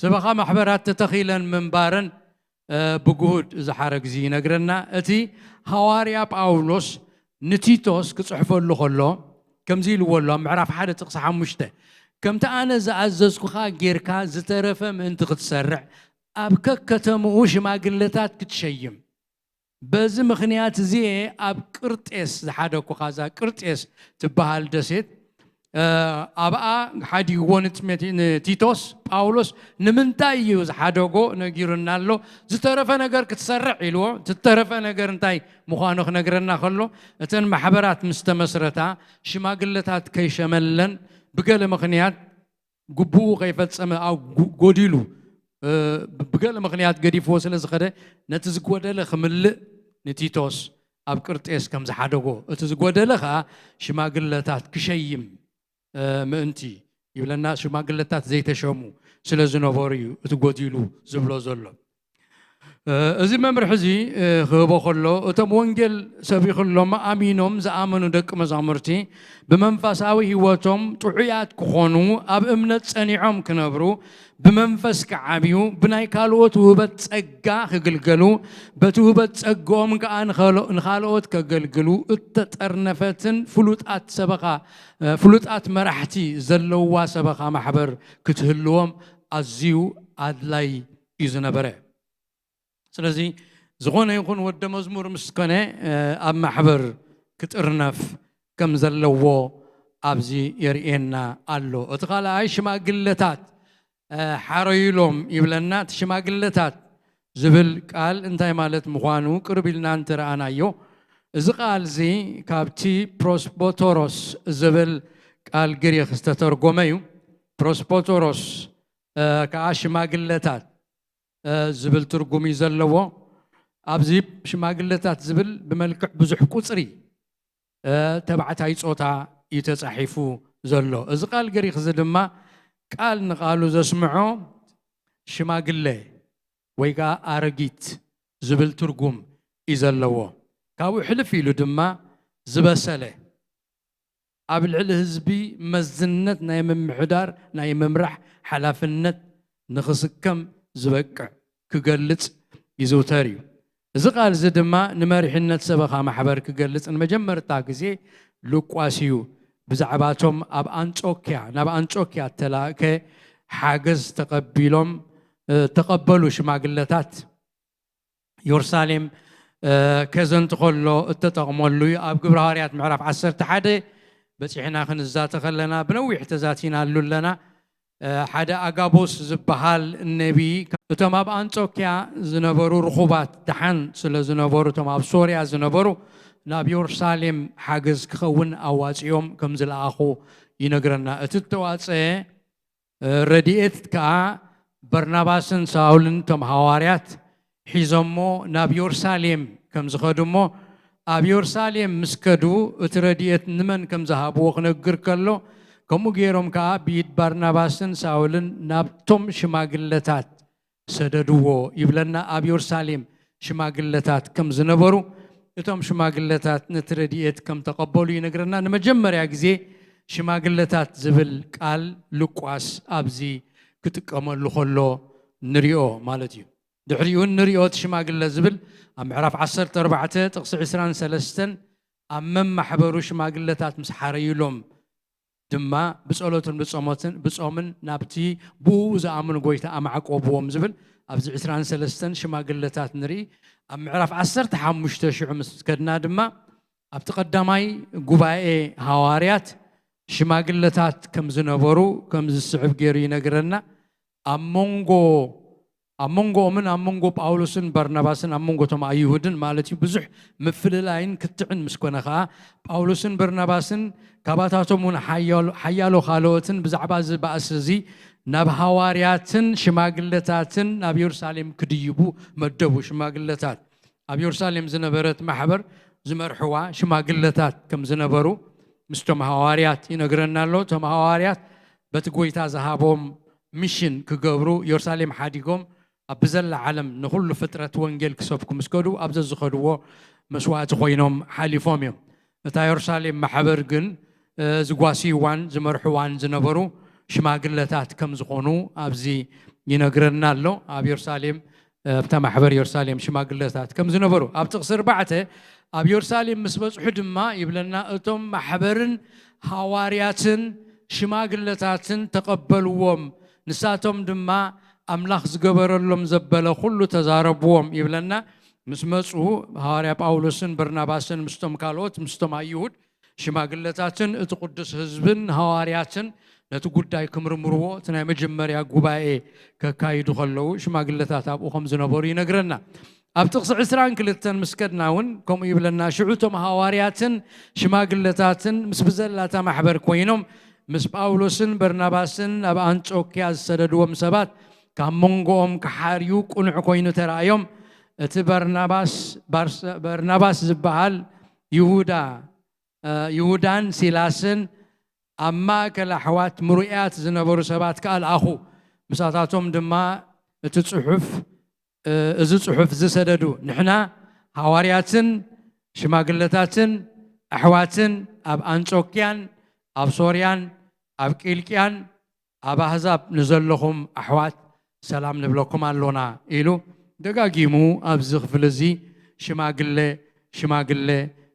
ሰበኻ ማሕበራት ተተኺለን ምንባረን ብግሁድ እዚ ሓረግ እዚ ይነግረና። እቲ ሃዋርያ ጳውሎስ ንቲቶስ ክጽሕፈሉ ከሎ ከምዚ ኢልዎ ኣሎ ኣብ ምዕራፍ ሓደ ጥቕሲ ሓሙሽተ ከምቲ ኣነ ዝኣዘዝኩኻ ጌርካ ዝተረፈ ምእንቲ ክትሰርዕ ኣብ ከከተምኡ ሽማግለታት ክትሸይም በዚ ምኽንያት እዚ ኣብ ቅርጤስ ዝሓደኩኻ እዛ ቅርጤስ ትበሃል ደሴት ኣብኣ ሓዲግዎ ንቲቶስ ጳውሎስ ንምንታይ እዩ ዝሓደጎ ነጊሩና ኣሎ። ዝተረፈ ነገር ክትሰርዕ ኢልዎ። ዝተረፈ ነገር እንታይ ምዃኑ ክነግረና ከሎ እተን ማሕበራት ምስ ተመስረታ ሽማግለታት ከይሸመለን ብገለ ምኽንያት ግቡኡ ከይፈጸመ ኣብ ጎዲሉ ብገለ ምኽንያት ገዲፍዎ ስለ ዝኸደ ነቲ ዝጎደለ ክምልእ ንቲቶስ ኣብ ቅርጤስ ከም ዝሓደጎ እቲ ዝጎደለ ከዓ ሽማግለታት ክሸይም ምእንቲ ይብለና። ሽማግለታት ዘይተሸሙ ስለ ዝነበሩ እዩ እቲ ጎዲሉ ዝብሎ ዘሎ። እዚ መምርሒ እዚ ክህቦ ከሎ እቶም ወንጌል ሰቢኽሎም ኣሚኖም ዝኣመኑ ደቂ መዛሙርቲ ብመንፈሳዊ ህይወቶም ጥዑያት ክኾኑ ኣብ እምነት ጸኒዖም ክነብሩ ብመንፈስ ክዓብዩ ብናይ ካልኦት ውህበት ጸጋ ክግልገሉ በቲ ውህበት ጸግኦም ከዓ ንኻልኦት ከገልግሉ እተጠርነፈትን ፍሉጣት ሰበኻ ፍሉጣት መራሕቲ ዘለውዋ ሰበኻ ማሕበር ክትህልዎም ኣዝዩ ኣድላይ እዩ ዝነበረ። ስለዚ ዝኾነ ይኹን ወደ መዝሙር ምስ ኮነ ኣብ ማሕበር ክጥርነፍ ከም ዘለዎ ኣብዚ የርእየና ኣሎ። እቲ ካልኣይ ሽማግለታት ሓረዩሎም ይብለና። እቲ ሽማግለታት ዝብል ቃል እንታይ ማለት ምዃኑ ቅርብ ኢልና እንተረኣናዮ እዚ ቃል እዚ ካብቲ ፕሮስፖቶሮስ ዝብል ቃል ግሪክ ዝተተርጎመ እዩ። ፕሮስፖቶሮስ ከዓ ሽማግለታት ዝብል ትርጉም እዩ ዘለዎ። ኣብዚ ሽማግለታት ዝብል ብመልክዕ ብዙሕ ቁፅሪ ተባዕታይ ፆታ እዩ ተፃሒፉ ዘሎ። እዚ ቃል ግሪክ እዚ ድማ ቃል ንቃሉ ዘስምዖ ሽማግለ ወይ ከዓ ኣረጊት ዝብል ትርጉም እዩ ዘለዎ። ካብኡ ሕልፍ ኢሉ ድማ ዝበሰለ ኣብ ልዕሊ ህዝቢ መዝነት ናይ ምምሕዳር ናይ ምምራሕ ሓላፍነት ንኽስከም ዝበቅዕ ክገልጽ ይዝውተር እዩ። እዚ ቃል እዚ ድማ ንመሪሕነት ሰበኻ ማሕበር ክገልጽ ንመጀመርታ ግዜ ሉቃስ እዩ ብዛዕባቶም ኣብ ኣንጾክያ፣ ናብ ኣንጾክያ እተላእከ ሓገዝ ተቐቢሎም፣ እ፣ ተቐበሉ ሽማግለታት ዮርሳሌም፣ እ፣ ከዘንት ከሎ እተጠቕመሉ እዩ። ኣብ ግብረ ሃዋርያት ምዕራፍ ዓሰርተ ሓደ በጺሕና ክንዛተ ከለና ብነዊሕ ተዛቲናሉ ኣለና። እ፣ ሓደ ኣጋቦስ ዝበሃል ነቢይ እቶም ኣብ ኣንጾክያ ዝነበሩ ርኹባት ደሓን ስለ ዝነበሩ፣ እቶም ኣብ ሶርያ ዝነበሩ ናብ ዮርሳሌም ሓገዝ ክኸውን ኣዋጺኦም ከም ዝለኣኹ ይነግረና። እቲ እተዋጸአ ረድኤት ከኣ በርናባስን ሳውልን እቶም ሃዋርያት ሒዞሞ ናብ ዮርሳሌም ከም ዝኸዱ እሞ፣ ኣብ ዮርሳሌም ምስ ከዱ እቲ ረድኤት ንመን ከም ዝሃብዎ ክነግር ከሎ፣ ከምኡ ገይሮም ከኣ ብኢድ ባርናባስን ሳውልን ናብቶም ሽማግለታት ሰደድዎ ይብለና። ኣብ ዮርሳሌም ሽማግለታት ከም ዝነበሩ፣ እቶም ሽማግለታት ነቲ ረድኤት ከም ተቐበሉ ይነግረና። ንመጀመርያ ግዜ ሽማግለታት ዝብል ቃል ሉቃስ ኣብዚ ክጥቀመሉ ከሎ ንሪኦ ማለት እዩ። ድሕሪኡ ንሪኦ እቲ ሽማግለ ዝብል ኣብ ምዕራፍ ዓሰርተ ኣርባዕተ ጥቕሲ ዕስራን ሰለስተን ኣብ መማሕበሩ ሽማግለታት ምስ ሓረዩሎም ድማ ብጸሎትን ብጾሞትን፣ ብጾምን ናብቲ ብኡ ዝኣምኑ ጐይታ ኣማዕቆብዎም ዝብል ኣብዚ ዕስራን ሰለስተን ሽማግለታት ንርኢ። ኣብ ምዕራፍ ዓሰርተ ሓሙሽተ ሽዑ ምስ ከድና ድማ ኣብቲ ቀዳማይ ጉባኤ ሃዋርያት ሽማግለታት ከም ዝነበሩ ከም ዝስዕብ ገይሩ ይነግረና። ኣብ መንጎ ኣብ መንጎኦምን ኣብ መንጎ ጳውሎስን በርናባስን ኣብ መንጎ እቶም ኣይሁድን ማለት እዩ ብዙሕ ምፍልላይን ክትዕን ምስ ኮነ ኸኣ፣ ጳውሎስን በርናባስን ካባታቶም እውን ሓያሎ፣ ሓያሎ ካልኦትን ብዛዕባ እዚ ባእሲ እዚ ናብ ሃዋርያትን ሽማግለታትን ናብ የሩሳሌም ክድይቡ መደቡ። ሽማግለታት ኣብ የሩሳሌም ዝነበረት ማሕበር ዝመርሕዋ ሽማግለታት ከም ዝነበሩ ምስቶም ሃዋርያት ይነግረና ኣሎ። እቶም ሃዋርያት በቲ ጐይታ ዝሃቦም ሚሽን ክገብሩ የሩሳሌም ሓዲጎም ኣብ ብዘላ ዓለም ንኹሉ ፍጥረት ወንጌል ክሰብኩ ምስ ከዱ ኣብ ዘዝኸድዎ መስዋእቲ ኮይኖም ሓሊፎም እዮም። እታ የሩሳሌም ማሕበር ግን፣ እ፣ ዝጓስይዋን ዝመርሕዋን ዝነበሩ ሽማግለታት ከም ዝኾኑ ኣብዚ ይነግረና ኣሎ። ኣብ የሩሳሌም፣ እ፣ ኣብታ ማሕበር የሩሳሌም ሽማግለታት ከም ዝነበሩ ኣብ ጥቕሲ ኣርባዕተ፣ ኣብ የሩሳሌም ምስ በጽሑ ድማ ይብለና፣ እቶም ማሕበርን ሃዋርያትን ሽማግለታትን ተቐበልዎም፣ ንሳቶም ድማ ኣምላኽ ዝገበረሎም ዘበለ ኩሉ ተዛረብዎም ይብለና። ምስ መጹ ሃዋርያ ጳውሎስን በርናባስን ምስቶም ካልኦት፣ ምስቶም ኣይሁድ ሽማግለታትን እቲ ቅዱስ ህዝብን ሃዋርያትን ነቲ ጉዳይ ክምርምርዎ እቲ ናይ መጀመርያ ጉባኤ ከካይዱ ከለዉ ሽማግለታት ኣብኡ ከም ዝነበሩ ይነግረና። ኣብ ጥቕሲ ዕስራን ክልተን ምስ ከድና እውን ከምኡ ይብለና፣ ሽዑ እቶም ሃዋርያትን ሽማግለታትን ምስ ብዘላታ ማሕበር ኮይኖም ምስ ጳውሎስን በርናባስን ናብ ኣንጾክያ ዝሰደድዎም ሰባት ካብ መንጎኦም ክሓርዩ ቅኑዕ ኮይኑ ተራእዮም። እቲ በርናባስ፣ ባርስ-፣ በርናባስ ዝበሃል ይሁዳ፣ እ፣ ይሁዳን ሲላስን ኣብ ማእከል ኣሕዋት ምሩያት ዝነበሩ ሰባት ከኣ ለኣኹ። ምሳታቶም ድማ እቲ ጽሑፍ፣ እ፣ እዚ ጽሑፍ ዝሰደዱ፣ ንሕና ሃዋርያትን ሽማግለታትን ኣሕዋትን ኣብ ኣንጾክያን ኣብ ሶርያን ኣብ ቂልቅያን ኣብ ኣህዛብ ንዘለኹም ኣሕዋት ሰላም ንብለኩም ኣሎና ኢሉ ደጋጊሙ ኣብዚ ክፍሊ እዚ ሽማግለ፣ ሽማግለ፣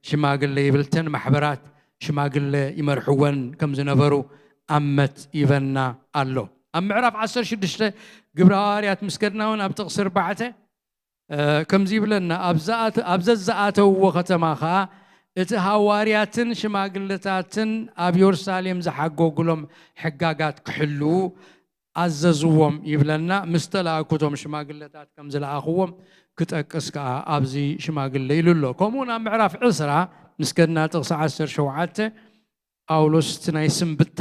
ሽማግለ ይብል። እተን ማሕበራት ሽማግለ ይመርሕወን ከም ዝነበሩ ኣመት ይበና ኣሎ። ኣብ ምዕራፍ ዓሰርተ ሽዱሽተ ግብረ ሃዋርያት ምስ ከድና እውን ኣብ ጥቕሲ ኣርባዕተ እ፣ ከምዚ ይብለና፣ ኣብ ዝኣተ-፣ ኣብ ዘዝኣተውዎ ከተማ ኸኣ እቲ ሃዋርያትን ሽማግለታትን ኣብ የሩሳሌም ዝሓገጉሎም ሕጋጋት ክሕልዉ ኣዘዝዎም ይብለና። ምስ ተላእኩ እቶም ሽማግለታት ከም ዝለኣኽዎም ክጠቅስ ከኣ ኣብዚ ሽማግለ ኢሉ ኣሎ። ከምኡ ናብ ምዕራፍ ዕስራ ምስ ከድና ጥቕሲ ዓሰርተ ሸውዓተ ጳውሎስ እቲ ናይ ስንብታ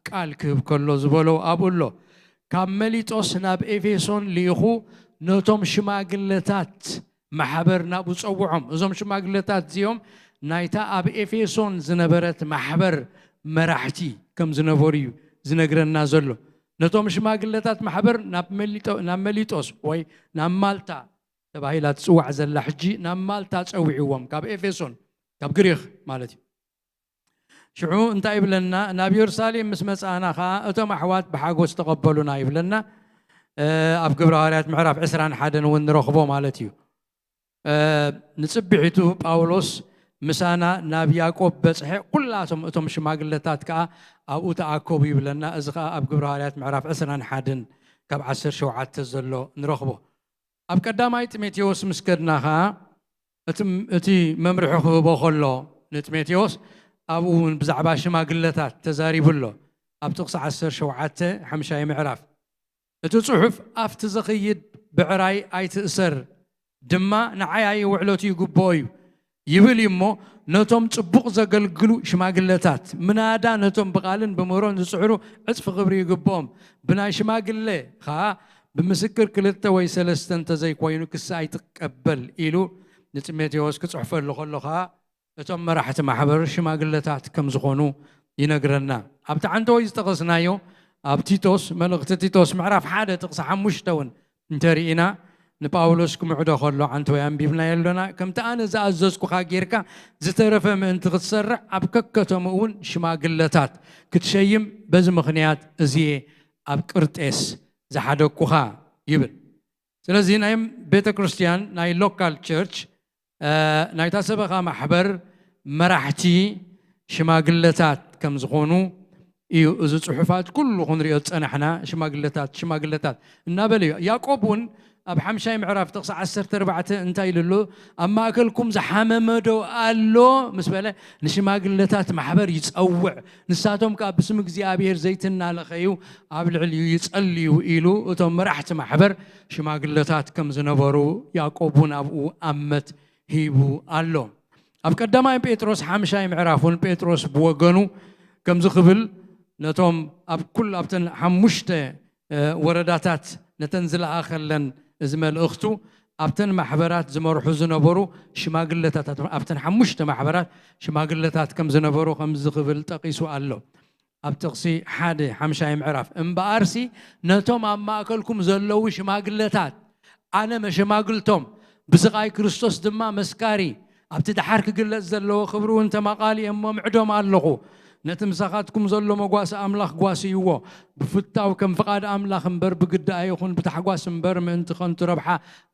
ቃል ክህብ ከሎ ዝበሎ ኣብኡ ኣሎ። ካብ መሊጦስ ናብ ኤፌሶን ልኢኹ ነቶም ሽማግለታት ማሕበር ናብኡ ጸውዖም። እዞም ሽማግለታት እዚኦም ናይታ ኣብ ኤፌሶን ዝነበረት ማሕበር መራሕቲ ከም ዝነበሩ እዩ ዝነግረና ዘሎ። ነቶም ሽማግለታት ማሕበር ናብ መሊጦ-፣ ናብ መሊጦስ ወይ ናብ ማልታ ተባሂላ ትጽዋዕ ዘላ ሕጂ ናብ ማልታ ጸዊዕዎም፣ ካብ ኤፌሶን፣ ካብ ግሪኽ ማለት እዩ። ሽዑ እንታይ ይብለና? ናብ የሩሳሌም ምስ መጻእና ኸኣ እቶም ኣሕዋት ብሓጎስ ተቐበሉና ይብለና። ኣብ ግብረ ሃዋርያት ምዕራፍ ዕስራን ሓደን እውን ንረኽቦ ማለት እዩ። ንጽብሒቱ ጳውሎስ ምሳና ናብ ያዕቆብ በጽሐ፣ ኩላቶም እቶም ሽማግለታት ከኣ ኣብኡ ተኣከቡ ይብለና። እዚ ከኣ ኣብ ግብረ ሃዋርያት ምዕራፍ ዕስራን ሓደን ካብ ዓሰርተ ሸውዓተ ዘሎ ንረኽቦ። ኣብ ቀዳማይ ጢሞቴዎስ ምስ ከድና ከኣ እቲ መምርሒ ክህቦ ከሎ ንጢሞቴዎስ ኣብኡ እውን ብዛዕባ ሽማግለታት ተዛሪቡ ኣሎ። ኣብ ጥቕሲ ዓሰርተ ሸውዓተ ሓምሻይ ምዕራፍ እቲ ጽሑፍ ኣብቲ ዝኽይድ ብዕራይ ኣይትእሰር ድማ ንዓይ ኣይውዕለቱ ይግብኦ እዩ ይብል እዩ እሞ፣ ነቶም ጽቡቕ ዘገልግሉ ሽማግለታት ምናዳ ነቶም ብቓልን ብምህሮን ዝጽዕሩ ዕጽፊ ክብሪ ይግብኦም። ብናይ ሽማግለ ኸኣ ብምስክር ክልተ ወይ ሰለስተ እንተዘይኮይኑ ክሲ ኣይትቀበል ኢሉ ንጢሞቴዎስ ክጽሕፈሉ ከሎ ኸኣ እቶም መራሕቲ ማሕበር ሽማግለታት ከም ዝኾኑ ይነግረና። ኣብቲ ዓንተወይ ዝጠቐስናዮ ኣብ ቲቶስ፣ መልእኽቲ ቲቶስ ምዕራፍ ሓደ ጥቕሲ ሓሙሽተ እውን እንተርኢና ንጳውሎስ ክምዕዶ ከሎ ዓንተወይ ኣንቢብናዮ ኣሎና። ከምቲ ኣነ ዝኣዘዝኩኻ ጌርካ ዝተረፈ ምእንቲ ክትሰርዕ ኣብ ከከተምኡ እውን ሽማግለታት ክትሸይም በዚ ምኽንያት እዚየ ኣብ ቅርጤስ ዝሓደግኩኻ ይብል። ስለዚ ናይ ቤተ ክርስቲያን ናይ ሎካል ቸርች ናይታ ሰበኻ ማሕበር መራሕቲ ሽማግለታት ከም ዝኾኑ እዩ። እዚ ጽሑፋት ኩሉ ክንሪኦ ዝጸናሕና ሽማግለታት ሽማግለታት እናበለ እዩ። ያዕቆብ እውን ኣብ ሓምሻይ ምዕራፍ ጥቕሲ ዓሰርተ ኣርባዕተ እንታይ ኢሉ ኣሎ? ኣብ ማእከልኩም ዝሓመመ ዶ ኣሎ ምስ በለ ንሽማግለታት ማሕበር ይጸውዕ፣ ንሳቶም ከኣ ብስም እግዚኣብሔር ዘይትናለኸዩ ኣብ ልዕሊኡ ይጸልዩ ኢሉ እቶም መራሕቲ ማሕበር ሽማግለታት ከም ዝነበሩ ያዕቆብ እውን ኣብኡ ኣመት ሂቡ ኣሎ። ኣብ ቀዳማይ ጴጥሮስ ሓምሻይ ምዕራፍ እውን ጴጥሮስ ብወገኑ ከምዚ ክብል ነቶም ኣብ ኩል ኣብተን ሓሙሽተ ወረዳታት ነተን ዝለኣኸለን እዚ መልእኽቱ ኣብተን ማሕበራት ዝመርሑ ዝነበሩ ሽማግለታት ኣብተን ሓሙሽተ ማሕበራት ሽማግለታት ከም ዝነበሩ ከምዚ ክብል ጠቒሱ ኣሎ። ኣብ ጥቕሲ ሓደ ሓምሻይ ምዕራፍ እምበኣርሲ ነቶም ኣብ ማእከልኩም ዘለዉ ሽማግለታት ኣነ መሸማግልቶም ብስቓይ ክርስቶስ ድማ መስካሪ ኣብቲ ደሓር ክግለጽ ዘለዎ ክብሪ እውን ተማቓሊ እሞ ምዕዶም ኣለኹ። ነቲ ምሳኻትኩም ዘሎ መጓሲ ኣምላኽ ጓስይዎ። ብፍታው ከም ፍቓድ ኣምላኽ እምበር ብግዲ ኣይኹን ብታሕጓስ እምበር ምእንቲ ኸንቱ ረብሓ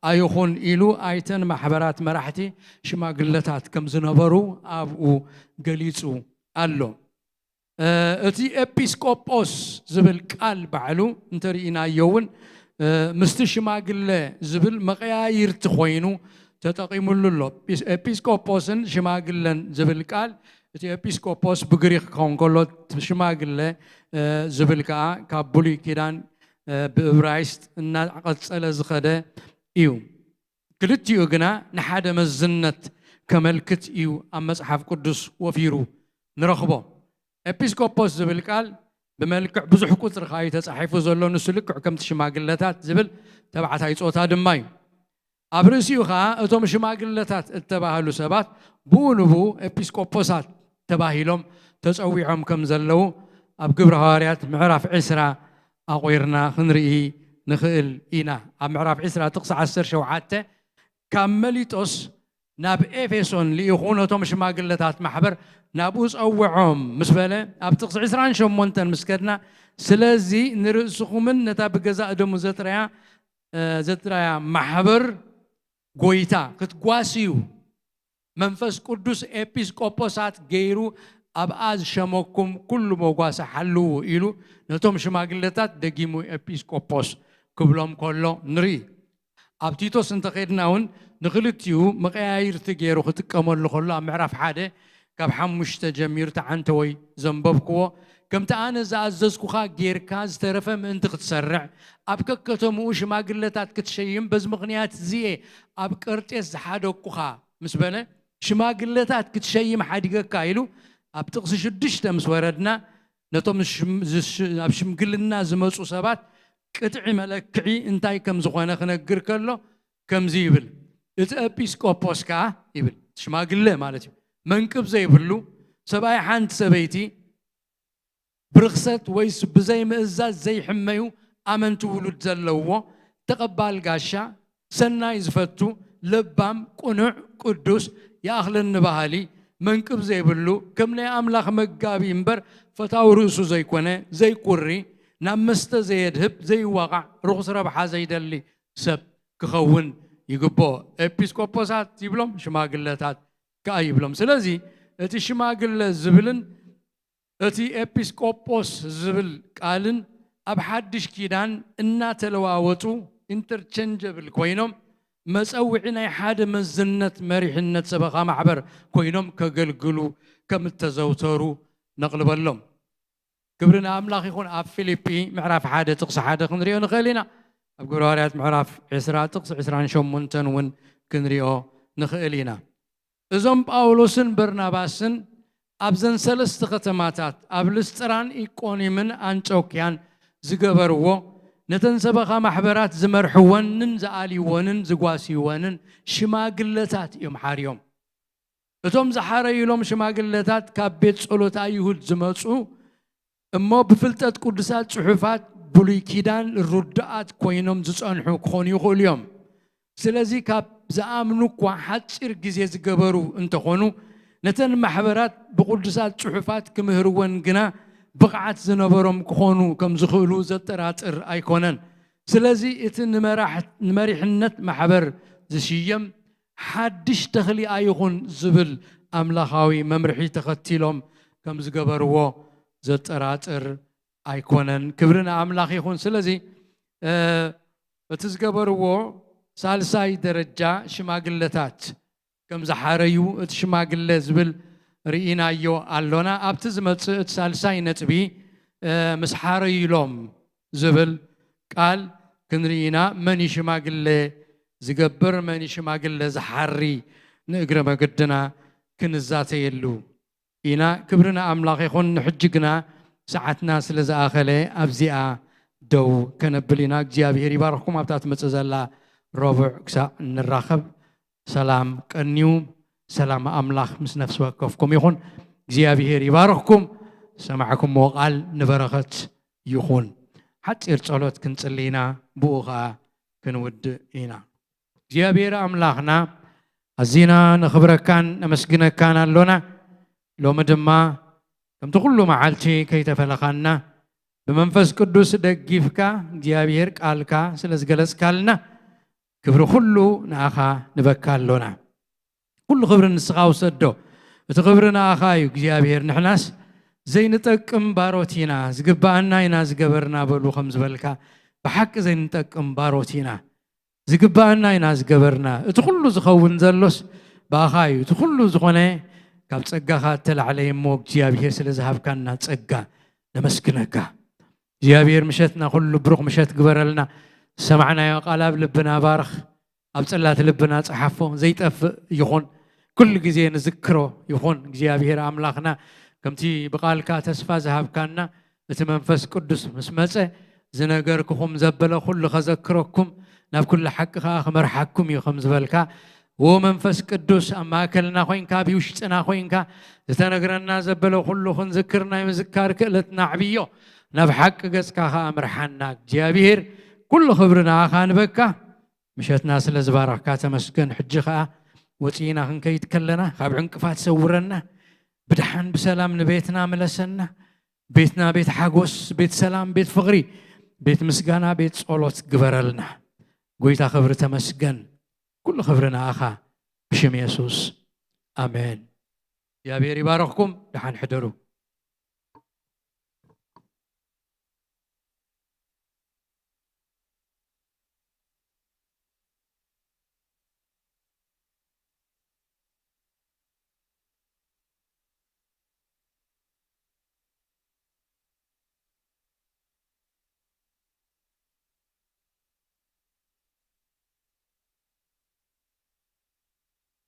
ኣይኹን ኢሉ ኣይተን ማሕበራት መራሕቲ ሽማግለታት ከም ዝነበሩ ኣብኡ ገሊጹ ኣሎ። እቲ ኤጲስቆጶስ ዝብል ቃል ባዕሉ እንተርኢናዮ እውን ምስቲ ሽማግለ ዝብል መቐያይርቲ ኮይኑ ተጠቒሙሉ ኣሎ። ኤጲስቆጶስን ሽማግለን ዝብል ቃል እቲ ኤጲስቆጶስ ብግሪክ ክኸውን ከሎ ሽማግለ ዝብል ከዓ ካብ ብሉይ ኪዳን ብእብራይስጥ እናቐፀለ ዝኸደ እዩ። ክልቲኡ ግና ንሓደ መዝነት ከመልክት እዩ ኣብ መፅሓፍ ቅዱስ ወፊሩ ንረኽቦ። ኤጲስቆጶስ ዝብል ቃል ብመልክዕ ብዙሕ ቁፅሪ ከዓ እዩ ተፃሒፉ ዘሎ። ንሱ ልክዕ ከምቲ ሽማግለታት ዝብል ተባዕታይ ፆታ ድማ እዩ። ኣብ ርእሲኡ ከዓ እቶም ሽማግለታት እተባህሉ ሰባት ብኡ ንብኡ ኤጲስቆጶሳት ተባሂሎም ተፀዊዖም ከም ዘለዉ ኣብ ግብሪ ሃዋርያት ምዕራፍ ዕስራ ኣቑርና ክንርኢ ንኽእል ኢና። ኣብ ምዕራፍ ዕስራ ጥቕሲ ዓሰርተ ሸውዓተ ካብ መሊጦስ ናብ ኤፌሶን ልኢኹ ነቶም ሽማግለታት ማሕበር ናብኡ ጸውዖም ምስ በለ ኣብ ጥቕሲ ዕስራን ሸሞንተን ምስ ከድና ስለዚ ንርእስኹምን ነታ ብገዛእ ደሙ ዘጥረያ ዘጥረያ ማሕበር ጎይታ ክትጓስዩ መንፈስ ቅዱስ ኤጲስቆጶሳት ገይሩ ኣብኣ ዝሸመኩም ኩሉ መጓሰ ሓልዉ ኢሉ ነቶም ሽማግለታት ደጊሙ ኤጲስቆጶስ ክብሎም ከሎ ንርኢ። ኣብ ቲቶስ እንተኸድና እውን ንክልቲኡ መቀያይርቲ ገይሩ ክጥቀመሉ ከሎ ኣብ ምዕራፍ ሓደ ካብ ሓሙሽተ ጀሚሩ ተዓንተወይ ዘንበብክዎ ከምቲ ኣነ ዝኣዘዝኩኻ ጌርካ ዝተረፈ ምእንቲ ክትሰርዕ ኣብ ከከተምኡ ሽማግለታት ክትሸይም በዚ ምኽንያት እዚኤ ኣብ ቀርጤስ ዝሓደግኩኻ ምስ በለ ሽማግለታት ክትሸይም ሓዲገካ ኢሉ ኣብ ጥቕሲ ሽዱሽተ ምስ ወረድና ነቶም ኣብ ሽምግልና ዝመፁ ሰባት ቅጥዒ መለክዒ እንታይ ከም ዝኾነ ክነግር ከሎ ከምዚ ይብል። እቲ ኤጲስቆጶስ ከዓ ይብል ሽማግለ ማለት እዩ መንቅብ ዘይብሉ ሰብኣይ ሓንቲ ሰበይቲ ብርኽሰት ወይስ ብዘይ ምእዛዝ ዘይሕመዩ ኣመንቲ ውሉድ ዘለውዎ ተቐባል ጋሻ ሰናይ ዝፈቱ ለባም ቅኑዕ ቅዱስ ይኣኽለኒ በሃሊ መንቅብ ዘይብሉ ከም ናይ ኣምላኽ መጋቢ እምበር ፈታዊ ርእሱ ዘይኮነ ዘይኩሪ ናብ መስተ ዘየድህብ፣ ዘይዋቓዕ፣ ርኹስ ረብሓ ዘይደሊ ሰብ ክኸውን ይግብኦ። ኤጲስቆጶሳት ይብሎም፣ ሽማግለታት ከኣ ይብሎም። ስለዚ እቲ ሽማግለ ዝብልን እቲ ኤጲስቆጶስ ዝብል ቃልን ኣብ ሓድሽ ኪዳን እናተለዋወጡ፣ ኢንተርቸንጀብል ኮይኖም፣ መጸውዒ ናይ ሓደ መዝነት መሪሕነት ሰበኻ ማሕበር ኮይኖም ከገልግሉ ከም እተዘውተሩ ነቕልበሎም። ክብሪ ንኣምላኽ ይኹን። ኣብ ፊልጲ ምዕራፍ ሓደ ጥቕሲ ሓደ ክንሪኦ ንኽእል ኢና። ኣብ ግብረ ሃዋርያት ምዕራፍ ዕስራ ጥቕሲ ዕስራን ሸሞንተን እውን ክንሪኦ ንኽእል ኢና። እዞም ጳውሎስን በርናባስን ኣብዘን ሰለስተ ከተማታት፣ ኣብ ልስጥራን ኢቆኒምን ኣንጾክያን ዝገበርዎ፣ ነተን ሰበኻ ማሕበራት ዝመርሕወንን ዝኣልይወንን ዝጓስይወንን ሽማግለታት እዮም ሓርዮም። እቶም ዝሓረዩሎም ሽማግለታት ካብ ቤት ጸሎት ኣይሁድ ዝመጹ እሞ ብፍልጠት ቅዱሳት ጽሑፋት ብሉይ ኪዳን ርዱኣት ኮይኖም ዝጸንሑ ክኾኑ ይኽእሉ እዮም። ስለዚ ካብ ዝኣምኑ እኳ ሓጺር ግዜ ዝገበሩ እንተኾኑ፣ ነተን ማሕበራት ብቅዱሳት ጽሑፋት ክምህርወን ግና ብቕዓት ዝነበሮም ክኾኑ ከም ዝኽእሉ ዘጠራጥር ኣይኮነን። ስለዚ እቲ ንመራሕ-፣ ንመሪሕነት ማሕበር ዝሽየም ሓድሽ ተኽሊ ኣይኹን ዝብል ኣምላኻዊ መምርሒ ተኸቲሎም ከም ዝገበርዎ ዘጠራጥር ኣይኮነን። ክብሪ ንኣምላኽ ይኹን። ስለዚ፣ እ፣ እቲ ዝገበርዎ ሳልሳይ ደረጃ ሽማግለታት ከም ዝሓረዩ እቲ ሽማግለ ዝብል ርኢናዮ ኣሎና። ኣብቲ ዝመጽእ እቲ ሳልሳይ ነጥቢ፣ እ፣ ምስ ሓረዩሎም ዝብል ቃል ክንርኢ ኢና። መን እዩ ሽማግለ ዝገብር፣ መን እዩ ሽማግለ ዝሓሪ፣ ንእግረ መገድና ክንዛተየሉ ኢና። ክብሪ ንኣምላኽ ይኹን። ንሕጂ ግና ሰዓትና ስለ ዝኣኸለ ኣብዚኣ ደው ከነብል ኢና። እግዚኣብሔር ይባርኽኩም። ኣብታ ትመጽእ ዘላ ረቡዕ ክሳዕ ንራኸብ ሰላም ቀንዩ፣ ሰላም ኣምላኽ ምስ ነፍሲ ወከፍኩም ይኹን። እግዚኣብሔር ይባርኽኩም። ሰማዕኩምዎ ቃል ንበረኸት ይኹን። ሓጺር ጸሎት ክንጽሊ ኢና፣ ብኡ ኸኣ ክንውድእ ኢና። እግዚኣብሔር ኣምላኽና፣ ኣዚና ነኽብረካን ነመስግነካን ኣሎና። ሎሚ ድማ ከምቲ ኩሉ መዓልቲ ከይተፈለኻና፣ ብመንፈስ ቅዱስ ደጊፍካ እግዚኣብሔር ቃልካ ስለ ዝገለጽካልና፣ ክብሪ ኩሉ ንኣኻ ንበካ ኣሎና። ኩሉ ክብሪ ንስኻ ውሰዶ። እቲ ክብሪ ንኣኻ እዩ እግዚኣብሔር። ንሕናስ ዘይንጠቅም ባሮት ኢና፣ ዝግብኣና ኢና ዝገበርና በሉ ከም ዝበልካ፣ ብሓቂ ዘይንጠቅም ባሮት ኢና። ዝግብኣና ኢና ዝገበርና። እቲ ኩሉ ዝኸውን ዘሎስ ብኣኻ እዩ። እቲ ኩሉ ዝኾነ ካብ ጸጋኻ እተላዕለ እዩ እሞ፣ እግዚኣብሔር ስለ ዝሃብካና ጸጋ ነመስግነካ። እግዚኣብሔር ምሸትና ኩሉ ብሩኽ ምሸት ግበረልና። ዝሰማዕናዮ ቃል ኣብ ልብና ባርኽ፣ ኣብ ጽላት ልብና ጸሓፎ፣ ዘይጠፍእ ይኹን፣ ኩሉ ግዜ ንዝክሮ ይኹን። እግዚኣብሔር ኣምላኽና፣ ከምቲ ብቓልካ ተስፋ ዝሃብካና፣ እቲ መንፈስ ቅዱስ ምስ መጸ፣ ዝነገርኩኹም ዘበለ ኩሉ ከዘክረኩም፣ ናብ ኩሉ ሓቂ ከኣ ክመርሓኩም እዩ ከም ዝበልካ፣ ዎ መንፈስ ቅዱስ ኣብ ማእከልና ኮይንካ፣ ኣብ ውሽጥና ኮይንካ፣ ዝተነግረና ዘበለ ኩሉ ክንዝክር ናይ ምዝካር ክእለትና ኣዕብዮ፣ ናብ ሓቂ ገጽካ ከኣ ምርሓና። እግዚኣብሔር ኩሉ ክብሪ ንኣኻ ንበካ። ምሸትና ስለ ዝባረኽካ ተመስገን። ሕጂ ከኣ ወጺእና ክንከይድ ከለና ካብ ዕንቅፋት ሰውረና፣ ብድሓን ብሰላም ንቤትና ምለሰና። ቤትና ቤት ሓጎስ፣ ቤት ሰላም፣ ቤት ፍቕሪ፣ ቤት ምስጋና፣ ቤት ጸሎት ግበረልና። ጎይታ ክብሪ ተመስገን። ኩሉ ክብሪ ንኣኻ ብሽም የሱስ። ኣሜን። እግዚኣብሔር ይባረኽኩም። ደሓን ሕደሩ።